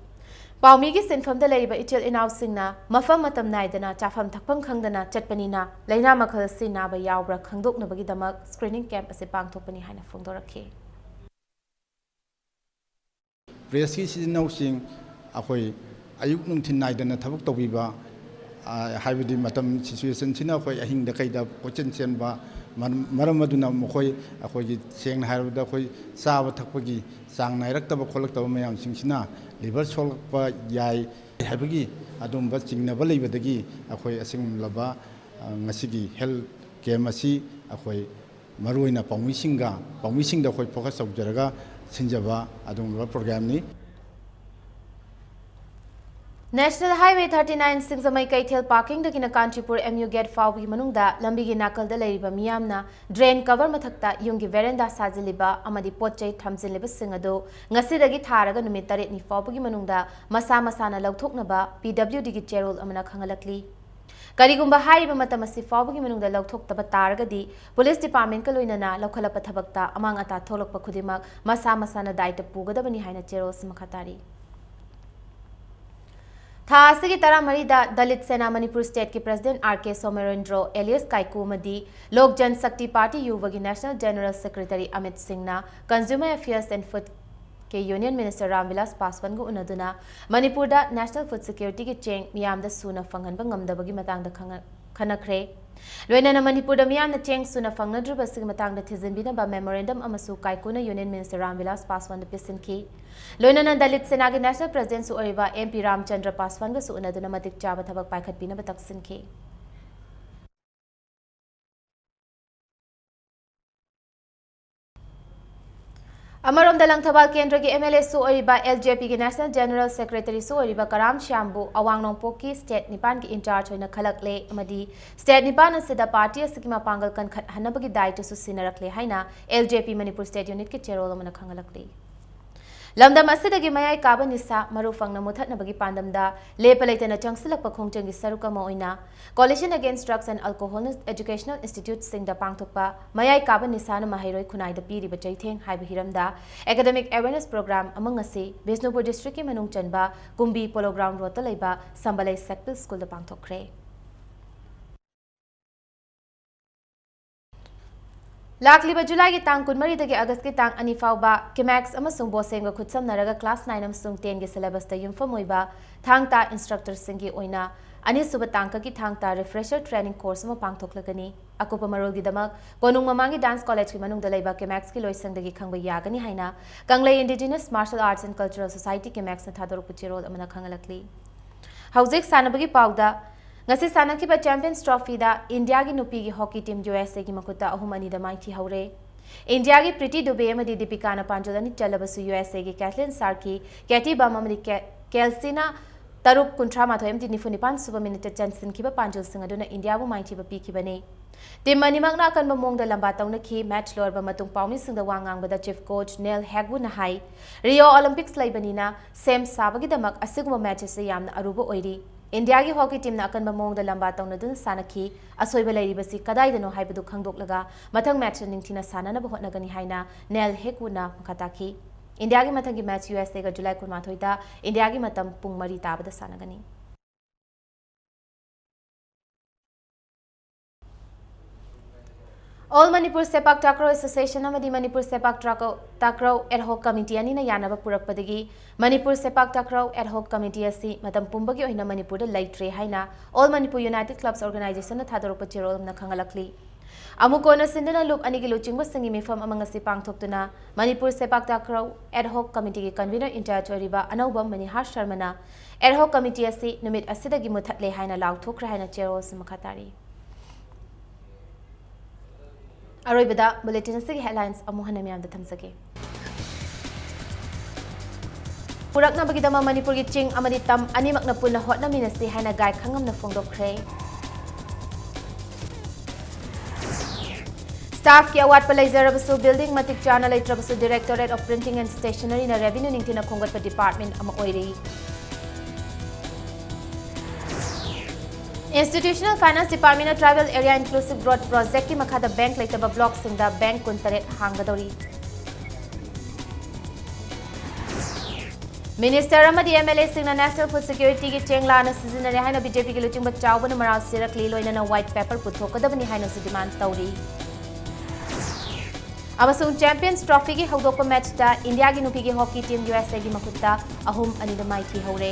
ꯄꯥꯎꯃꯤꯒꯤ ꯁꯤꯟꯐꯝꯗ ꯂꯩꯔꯤꯕ ꯏꯆꯤꯜ ꯏꯅꯥꯎꯁꯤꯡꯅ ꯃꯐꯝ ꯃꯇꯝ ꯅꯥꯏꯗꯅ ꯆꯥꯐꯝ ꯊꯛꯐꯝ ꯈꯪꯗꯅ ꯆꯠꯄꯅꯤꯅ ꯂꯩꯅꯥ ꯃꯈꯜ ꯑꯁꯤ ꯅꯥꯕ ꯌꯥꯎꯕ꯭ꯔꯥ ꯈꯪꯗꯣꯛꯅꯕꯒꯤꯗꯃꯛ screening camp ꯑꯁꯤ ꯄꯥꯡꯊꯣꯛꯄꯅꯤ ꯍꯥꯏꯅ ꯐꯣꯡꯗꯣꯔꯛꯈꯤ꯫ ꯄ꯭ꯔꯦꯁꯀꯤ ꯏꯆꯤꯜ ꯏꯅꯥꯎꯁꯤꯡ ꯑꯩꯈꯣꯏ ꯑꯌꯨꯛ ꯅꯨꯡꯊꯤꯜ ꯅꯥꯏꯗꯅ ꯊꯕꯛ ꯇꯧꯕꯤꯕ, ꯍꯥꯏꯕꯗꯤ ꯃꯇꯝ ꯁꯤꯆꯨꯋꯦꯁꯟꯁꯤꯅ ꯑꯩꯈꯣꯏ ꯑꯍꯤꯡꯗ ꯀꯩꯗ ꯀꯣꯏꯆꯦꯟ ꯆꯦꯟꯕ ꯃꯔꯝ ꯑꯗꯨꯅ ꯃꯈꯣꯏ ꯑꯩꯈꯣꯏꯒꯤ ꯁꯦꯡꯅ ꯍꯥꯏꯔꯕꯗ ꯑꯩꯈꯣꯏ ꯆꯥꯕ ꯊꯛꯄꯒꯤ ꯆꯥꯡ ꯅꯥꯏꯔꯛꯇꯕ ꯈꯣꯠꯂꯛꯇꯕ ꯃꯌꯥꯝꯁꯤꯡꯁꯤꯅ ꯂꯤꯚꯔ ꯁꯣꯛꯂꯛꯄ ꯌꯥꯏ ꯍꯥꯏꯕꯒꯤ ꯑꯗꯨꯝꯕ ꯆꯤꯡꯅꯕ ꯂꯩꯕꯗꯒꯤ ꯑꯩꯈꯣꯏ ꯑꯁꯤꯒꯨꯝꯂꯕ ꯉꯁꯤꯒꯤ ꯍꯦꯜꯊ ꯀꯦꯝ ꯑꯁꯤ ꯑꯩꯈꯣꯏ ꯃꯔꯨꯑꯣꯏꯅ ꯄꯥꯎꯃꯤꯁꯤꯡꯒ ꯄꯥꯎꯃꯤꯁꯤꯡꯗ ꯑꯩꯈꯣꯏ ꯐꯣꯀꯁ ꯇꯧꯖꯔꯒ ꯁꯤꯟꯖꯕ ꯑꯗꯨꯒꯨꯝꯂꯕ ꯄ꯭ꯔꯣꯒ꯭ꯔꯥꯝꯅꯤ꯫ National Highway thirty nine ꯁꯤꯡꯖꯃꯩ ꯀꯩꯊꯦꯜ parkingꯗꯒꯤꯅ ꯀꯥꯟꯆꯤꯄꯨꯔ M U gate ꯐꯥꯎꯕꯒꯤ ꯃꯅꯨꯡꯗ ꯂꯝꯕꯤꯒꯤ ꯅꯥꯀꯜꯗ ꯂꯩꯔꯤꯕ ꯃꯤꯌꯥꯝꯅ drain cover ꯃꯊꯛꯇ ꯌꯨꯝꯒꯤ veranda ꯁꯥꯖꯤꯜꯂꯤꯕ ꯑꯃꯗꯤ ꯄꯣꯠ ꯆꯩ ꯊꯝꯖꯤꯜꯂꯤꯕꯁꯤꯡ ꯑꯗꯨ ꯉꯁꯤꯗꯒꯤ ꯊꯥꯔꯒ ꯅꯨꯃꯤꯠ ꯇꯔꯦꯠꯅꯤ ꯐꯥꯎꯕꯒꯤ ꯃꯅꯨꯡꯗ ꯃꯁꯥ ꯃꯁꯥꯅ ꯂꯧꯊꯣꯛꯅꯕ P W Dꯒꯤ ꯆꯦꯔꯣꯜ ꯑꯃꯅ ꯈꯪꯍꯜꯂꯛꯂꯤ꯫ ꯀꯔꯤꯒꯨꯝꯕ ꯍꯥꯏꯔꯤꯕ ꯃꯇꯝ ꯑꯁꯤ ꯐꯥꯎꯕꯒꯤ ꯃꯅꯨꯡꯗ ꯂꯧꯊꯣꯛꯇꯕ ꯇꯥꯔꯒꯗꯤ, police departmentꯀ ꯂꯣꯏꯅꯅ ꯂꯧꯈꯠꯂꯛꯄ ꯊꯕꯛꯇ ꯑꯃꯥꯡ ꯑꯇꯥ ꯊꯣꯛꯂꯛꯄ ꯈꯨꯗꯤꯡꯃꯛ ꯃꯁꯥ ꯃꯁꯥꯅ ꯗꯥꯏꯇ ꯄꯨꯒꯗꯕꯅꯤ ꯍꯥꯏꯅ ꯆꯦꯔꯣꯜꯁꯤ ꯃꯈꯥ ꯇꯥꯔꯤ꯫ ꯊꯥ ꯑꯁꯤꯒꯤ ꯇꯔꯥꯃꯔꯤꯗ ꯗꯂꯤꯠ ꯁꯦꯅꯥ ꯃꯅꯤꯄꯨꯔ ꯁ꯭ꯇꯦꯠꯀꯤ ꯄ꯭ꯔꯁꯤꯗꯦꯟꯠ ꯑꯥꯔ ꯀꯦ ꯁꯣꯃꯦꯔꯦꯟꯗ꯭ꯔꯣ ꯑꯦꯂꯤꯌꯁ ꯀꯥꯏꯀꯨ ꯑꯃꯗꯤ ꯂꯣꯛ ꯖꯟ ꯁꯛꯇꯤ ꯄꯥꯔꯇꯤ ꯌꯨꯕꯒꯤ ꯅꯦꯁꯅꯦꯜ ꯖꯦꯅꯔꯦꯜ ꯁꯦꯀ꯭ꯔꯦꯇꯔꯤ ꯑꯃꯤꯠ ꯁꯤꯡꯅ Consumer Affairs and Food ꯀꯤ ꯌꯨꯅꯤꯌꯟ ꯃꯤꯅꯤꯁꯇꯔ ꯔꯥꯝ ꯕꯤꯂꯥꯁ ꯄꯥꯁꯋꯥꯟꯒ ꯎꯅꯗꯨꯅ ꯃꯅꯤꯄꯨꯔꯗ ꯅꯦꯁꯅꯦꯜ ꯐꯨꯗ ꯁꯦꯀ꯭ꯌꯨꯔꯤꯇꯤꯒꯤ ꯆꯦꯡ ꯃꯤꯌꯥꯝꯗ ꯁꯨꯅ ꯐꯪꯍꯟꯕ ꯉꯝꯗꯕꯒꯤ ꯃꯇꯥꯡꯗ ꯈꯪꯉ-, ꯈꯟꯅꯈ꯭ꯔꯦ꯫ ꯂꯣꯏꯅꯅ ꯃꯅꯤꯄꯨꯔꯗ ꯃꯤꯌꯥꯝꯅ ꯆꯦꯡ ꯁꯨꯅ ꯐꯪꯅꯗ꯭ꯔꯤꯕ ꯑꯁꯤꯒꯤ ꯃꯇꯥꯡꯗ ꯊꯤꯖꯤꯟꯕꯤꯅꯕ ꯃꯦꯃꯣꯔꯦꯟꯗꯝ ꯑꯃꯁꯨ ꯀꯥꯏꯀꯨꯅ ꯌꯨꯅꯤꯌꯟ ꯃꯤꯅꯤꯁꯇꯔ ꯔꯥꯝ ꯕꯤꯂꯥꯁ ꯄꯥꯁꯋꯥꯟꯗ ꯄꯤꯁꯤꯟꯈꯤ꯫ ꯂꯣꯏꯅꯅ ꯗꯂꯤꯠ ꯁꯦꯅꯥꯒꯤ ꯅꯦꯁꯅꯦꯜ ꯄ꯭ꯔꯁꯤꯗꯦꯟꯠꯁꯨ ꯑꯣꯏꯔꯤꯕ ꯑꯦꯝ ꯄꯤ ꯔꯥꯝꯆꯟꯗ꯭ꯔ ꯄꯥꯁꯋꯥꯟꯒꯁꯨ ꯎꯅꯗꯨꯅ ꯃꯇꯤꯛ ꯆꯥꯕ ꯊꯕꯛ ꯄꯥꯏꯈꯠꯄꯤꯅꯕ ꯇꯛꯁꯤꯟꯈꯤ꯫ ꯑꯃꯔꯣꯝꯗ, ꯂꯪꯊꯕꯥꯜ ꯀꯦꯟꯗ꯭ꯔꯒꯤ ꯑꯦꯝ ꯑꯦꯜ ꯑꯦꯁꯨ ꯑꯣꯏꯔꯤꯕ, ꯑꯦꯜ ꯖꯦ ꯄꯤꯒꯤ ꯅꯦꯁꯅꯦꯜ ꯖꯦꯅꯔꯦꯜ ꯁꯦꯀ꯭ꯔꯦꯇꯔꯤꯁꯨ ꯑꯣꯏꯔꯤꯕ ꯀꯔꯥꯝ ꯁ꯭ꯌꯥꯝꯕꯨ ꯑꯋꯥꯡ ꯅꯣꯡꯄꯣꯛꯀꯤ ꯁ꯭ꯇꯦꯠ ꯅꯤꯄꯥꯟꯒꯤ ꯏꯟꯆꯥꯔꯖ ꯑꯣꯏꯅ ꯈꯜꯂꯛꯂꯦ ꯑꯃꯗꯤ ꯁ꯭ꯇꯦꯠ ꯅꯤꯄꯥꯟ ꯑꯁꯤꯗ ꯄꯥꯔꯇꯤ ꯑꯁꯤꯒꯤ ꯃꯄꯥꯡꯒꯜ ꯀꯟꯈꯠꯍꯟꯅꯕꯒꯤ ꯗꯥꯏꯇꯁꯨ ꯁꯤꯟꯅꯔꯛꯂꯦ ꯍꯥꯏꯅ ꯑꯦꯜ ꯖꯦ ꯄꯤ ꯃꯅꯤꯄꯨꯔ ꯁ꯭ꯇꯦꯠ ꯌꯨꯅꯤꯠꯀꯤ ꯆꯦꯔꯣꯜ ꯑꯃꯅ ꯈꯪꯍꯜꯂꯛꯂꯤ꯫ ꯂꯝꯗꯝ ꯑꯁꯤꯗꯒꯤ ꯃꯌꯥꯏ ꯀꯥꯕ ꯅꯤꯁꯥ ꯃꯔꯨ ꯐꯪꯅ ꯃꯨꯊꯠꯅꯕꯒꯤ ꯄꯥꯟꯗꯝꯗ ꯂꯦꯞꯄ ꯂꯩꯇꯅ ꯆꯪꯁꯤꯜꯂꯛꯄ ꯈꯣꯡꯖꯪꯒꯤ ꯁꯔꯨꯛ ꯑꯃ ꯑꯣꯏꯅ Coalition Against Drugs and Alcohol educational instituteꯁꯤꯡꯗ ꯄꯥꯡꯊꯣꯛꯄ ꯃꯌꯥꯏ ꯀꯥꯕ ꯅꯤꯁꯥꯅ ꯃꯍꯩꯔꯣꯏ ꯈꯨꯟꯅꯥꯏꯗ ꯄꯤꯔꯤꯕ ꯆꯩꯊꯦꯡ ꯍꯥꯏꯕ ꯍꯤꯔꯝꯗ academic awareness program ꯑꯃ ꯉꯁꯤ ꯕꯤꯁꯅꯨꯄꯨꯔ ꯗꯤꯁꯇ꯭ꯔꯤꯛꯀꯤ ꯃꯅꯨꯡ ꯆꯟꯕ ꯀꯨꯝꯕꯤ ꯄꯣꯂꯣ ꯒ꯭ꯔꯥꯎꯟ ꯔꯣꯗꯇ ꯂꯩꯕ ꯁꯝꯕꯂꯩ ꯁꯦꯛꯄꯤꯜ ꯁ꯭ꯀꯨꯜꯗ ꯄꯥꯡꯊꯣꯛꯈ꯭ꯔꯦ꯫ ꯂꯥꯛꯂꯤꯕ ꯖꯨꯂꯥꯏꯒꯤ ꯇꯥꯡ ꯀꯨꯟꯃꯔꯤꯗꯒꯤ ꯑꯥꯒꯁꯀꯤ ꯇꯥꯡ ꯑꯅꯤ ꯐꯥꯎꯕ ꯀꯤꯃꯦꯛꯁ ꯑꯃꯁꯨꯡ ꯕꯣꯁꯦꯝꯒ ꯈꯨꯠꯁꯝꯅꯔꯒ class nine ꯑꯃꯁꯨꯡ tenꯒꯤ syllabusꯇ ꯌꯨꯝꯐꯝ ꯑꯣꯏꯕ ꯊꯥꯡ ꯇꯥ instructorꯁꯤꯡꯒꯤ ꯑꯣꯏꯅ ꯑꯅꯤꯁꯨꯕ ꯇꯥꯡꯀꯛꯀꯤ ꯊꯥꯡ ꯇꯥ refresher training course ꯑꯃ ꯄꯥꯡꯊꯣꯛꯂꯒꯅꯤ꯫ ꯑꯀꯨꯞꯄ ꯃꯔꯣꯜꯒꯤꯗꯃꯛ ꯀꯣꯅꯨꯡ ꯃꯃꯥꯡꯒꯤ dance collegeꯀꯤ ꯃꯅꯨꯡꯗ ꯂꯩꯕ ꯀꯤꯃꯦꯛꯁꯀꯤ ꯂꯣꯏꯁꯪꯗꯒꯤ ꯈꯪꯕ ꯌꯥꯒꯅꯤ ꯍꯥꯏꯅ ꯀꯪꯂꯩ Indigenous Martial Arts and Cultural Society ꯀꯤꯃꯦꯛꯁꯅ ꯊꯥꯗꯣꯔꯛꯄ ꯆꯦꯔꯣꯜ ꯑꯃꯅ ꯈꯪꯍꯜꯂꯛꯂꯤ꯫ ꯍꯧꯖꯤꯛ ꯁꯥꯟꯅꯕꯒꯤ ꯄꯥꯎꯗ꯫ ꯉꯁꯤ ꯁꯥꯟꯅꯈꯤꯕ Champions Trophyꯗ ꯏꯟꯗꯤꯌꯥꯒꯤ ꯅꯨꯄꯤꯒꯤ ꯍꯣꯀꯤ team ꯌꯨ ꯑꯦꯁ ꯑꯦꯒꯤ ꯃꯈꯨꯠꯇ ꯑꯍꯨꯝ ꯑꯅꯤꯗ ꯃꯥꯏꯊꯤꯍꯧꯔꯦ꯫ ꯏꯟꯗꯤꯌꯥꯒꯤ ꯄ꯭ꯔꯤꯇꯤ ꯗꯨꯕꯦ ꯑꯃꯗꯤ ꯗꯤꯄꯤꯀꯥꯅ ꯄꯥꯟꯖꯤꯜ ꯑꯅꯤ ꯆꯜꯂꯕꯁꯨ ꯌꯨ ꯑꯦꯁ ꯑꯦꯒꯤ ꯀꯦꯊꯂꯤꯟ ꯁꯥꯔꯀꯤ, ꯀꯦꯇꯤ ꯕꯝ ꯑꯃꯗꯤ ꯀꯦ-, ꯀꯦꯜꯁꯤꯅ ꯇꯔꯨꯛ, ꯀꯨꯟꯊ꯭ꯔꯥ ꯃꯥꯊꯣꯏ ꯑꯃꯗꯤ ꯅꯤꯐꯨ ꯅꯤꯄꯥꯟ ꯁꯨꯕ minuteꯇ ꯆꯟꯁꯤꯟꯈꯤꯕ ꯄꯥꯟꯖꯤꯜꯁꯤꯡ ꯑꯗꯨꯅ ꯏꯟꯗꯤꯌꯥꯕꯨ ꯃꯥꯏꯊꯤꯕ ꯄꯤꯈꯤꯕꯅꯤ꯫ Team ꯑꯅꯤꯃꯛꯅ ꯑꯀꯟꯕ ꯃꯑꯣꯡꯗ ꯂꯝꯕꯥ ꯇꯧꯅꯈꯤ꯫ Match ꯂꯣꯏꯔꯕ ꯃꯇꯨꯡ ꯄꯥꯎꯃꯤꯁꯤꯡꯗ ꯋꯥ ꯉꯥꯡꯕꯗ chief coach ꯅꯦꯜ ꯍꯦꯒꯋꯨꯅ ꯍꯥꯏ, "Rio Olympics ꯂꯩꯕꯅꯤꯅ ꯁꯦꯝ ꯁꯥꯕꯒꯤꯗꯃꯛ ꯑꯁꯤꯒꯨꯝꯕ match ꯑꯁꯤ ꯌꯥꯝꯅ ꯑꯔꯨꯕ ꯑꯣꯏꯔꯤ꯫ ꯏꯟꯗꯤꯌꯥꯒꯤ ꯍꯣꯀꯤ teamꯅ ꯑꯀꯟꯕ ꯃꯑꯣꯡꯗ ꯂꯝꯕꯥ ꯇꯧꯅꯗꯨꯅ ꯁꯥꯟꯅꯈꯤ꯫ ꯑꯁꯣꯏꯕ ꯂꯩꯔꯤꯕꯁꯤ ꯀꯗꯥꯏꯗꯅꯣ ꯍꯥꯏꯕꯗꯨ ꯈꯪꯗꯣꯛꯂꯒ ꯃꯊꯪ matchꯇ ꯅꯤꯡꯊꯤꯅ ꯁꯥꯟꯅꯅꯕ ꯍꯣꯠꯅꯒꯅꯤ" ꯍꯥꯏꯅ ꯅꯦꯜ ꯍꯦꯒꯋꯨꯅ ꯃꯈꯥ ꯇꯥꯈꯤ꯫ ꯏꯟꯗꯤꯌꯥꯒꯤ ꯃꯊꯪꯒꯤ ꯃꯦꯆ ꯌꯨ ꯑꯦꯁ ꯑꯦꯒ ꯖꯨꯂꯥꯏ ꯀꯨꯟꯃꯥꯊꯣꯏꯗ ꯏꯟꯗꯤꯌꯥꯒꯤ ꯃꯇꯝ ꯄꯨꯡ ꯃꯔꯤ ꯇꯥꯕꯗ ꯁꯥꯟꯅꯒꯅꯤ꯫ All Manipur Sepak Takraw Association ꯑꯃꯗꯤ Manipur Sepak Takraw, Takraw Ad Hoc Committee ꯑꯅꯤꯅ ꯌꯥꯅꯕ ꯄꯨꯔꯛꯄꯗꯒꯤ ꯃꯅꯤꯄꯨꯔ ꯁꯦꯄꯥꯛ ꯇꯥꯀ꯭ꯔꯧ Ad Hoc Committee ꯑꯁꯤ ꯃꯇꯝ ꯄꯨꯝꯕꯒꯤ ꯑꯣꯏꯅ ꯃꯅꯤꯄꯨꯔꯗ ꯂꯩꯇ꯭ꯔꯦ ꯍꯥꯏꯅ All Manipur United Clubs Organization ꯅ ꯊꯥꯗꯣꯔꯛꯄ ꯆꯦꯔꯣꯜ ꯑꯃꯅ ꯈꯪꯍꯜꯂꯛꯂꯤ꯫ ꯑꯃꯨꯛ ꯀꯣꯟꯅ ꯁꯤꯟꯗꯨꯅ ꯂꯨꯞ ꯑꯅꯤꯒꯤ ꯂꯨꯆꯤꯡꯕꯁꯤꯡꯒꯤ ꯃꯤꯐꯝ ꯑꯃ ꯉꯁꯤ ꯄꯥꯡꯊꯣꯛꯇꯨꯅ ꯃꯅꯤꯄꯨꯔ ꯁꯦꯄꯥꯛ ꯇꯥꯀ꯭ꯔꯧ Ad Hoc Committee ꯒꯤ convener in charge ꯑꯣꯏꯔꯤꯕ ꯑꯅꯧꯕ ꯃꯅꯤꯍꯥꯔ ꯁꯔꯃꯅ Ad Hoc Committee ꯑꯁꯤ ꯅꯨꯃꯤꯠ ꯑꯁꯤꯗꯒꯤ ꯃꯨꯊꯠꯂꯦ ꯍꯥꯏꯅ ꯂꯥꯎꯊꯣꯛꯈ꯭ꯔꯦ ꯍꯥꯏꯅ ꯆꯦꯔꯣꯜ ꯑꯁꯤ ꯃꯈꯥ ꯇꯥꯔꯤ꯫ ꯑꯔꯣꯏꯕꯗ bulletin ꯑꯁꯤꯒꯤ headlines ꯑꯃꯨꯛ ꯍꯟꯅ ꯃꯌꯥꯝꯗ ꯊꯝꯖꯒꯦ꯫ ꯄꯨꯔꯛꯅꯕꯒꯤꯗꯃꯛ ꯃꯅꯤꯄꯨꯔꯒꯤ ꯆꯤꯡ ꯑꯃꯗꯤ ꯇꯝ ꯑꯅꯤꯃꯛꯅ ꯄꯨꯟꯅ ꯍꯣꯠꯅꯃꯤꯟꯅꯁꯤ ꯍꯥꯏꯅ ꯒꯥꯏ ꯈꯪꯉꯝꯅ ꯐꯣꯡꯗꯣꯛꯈ꯭ꯔꯦ꯫ Staff ꯀꯤ ꯑꯋꯥꯠꯄ ꯂꯩꯖꯔꯕꯁꯨ, building ꯃꯇꯤꯛ ꯆꯥꯅ ꯂꯩꯇ꯭ꯔꯕꯁꯨ, Directorate of Printing and Stationery ꯅ revenue ꯅꯤꯡꯊꯤꯅ ꯈꯣꯝꯒꯠꯄ department ꯑꯃ ꯑꯣꯏꯔꯤ꯫ Institutional Finance Department ꯅ Tribal Area Inclusive Growth Project ꯀꯤ ꯃꯈꯥꯗ bank ꯂꯩꯇꯕ block ꯁꯤꯡꯗ bank ꯀꯨꯟꯇꯔꯦꯠ ꯍꯥꯡꯒꯗꯧꯔꯤ꯫ Minister ꯑꯃꯗꯤ M L A ꯁꯤꯡꯅ National Food Security ꯒꯤ ꯆꯦꯡ ꯂꯥꯟꯅ ꯁꯤꯖꯤꯟꯅꯔꯦ ꯍꯥꯏꯅ B J P ꯒꯤ ꯂꯨꯆꯤꯡꯕ ꯆꯥꯎꯕꯅ ꯃꯔꯥꯜ ꯁꯤꯔꯛꯂꯤ, ꯂꯣꯏꯅꯅ white paper ꯄꯨꯊꯣꯛꯀꯗꯕꯅꯤ ꯍꯥꯏꯅꯁꯨ demand ꯇꯧꯔꯤ꯫ ꯑꯃꯁꯨꯡ Champions Trophy ꯒꯤ ꯍꯧꯗꯣꯛꯄ match ꯇ ꯏꯟꯗꯤꯌꯥꯒꯤ ꯅꯨꯄꯤꯒꯤ hockey team U S A ꯒꯤ ꯃꯈꯨꯠꯇ ꯑꯍꯨꯝ ꯑꯅꯤꯗ ꯃꯥꯏꯊꯤꯍꯧꯔꯦ꯫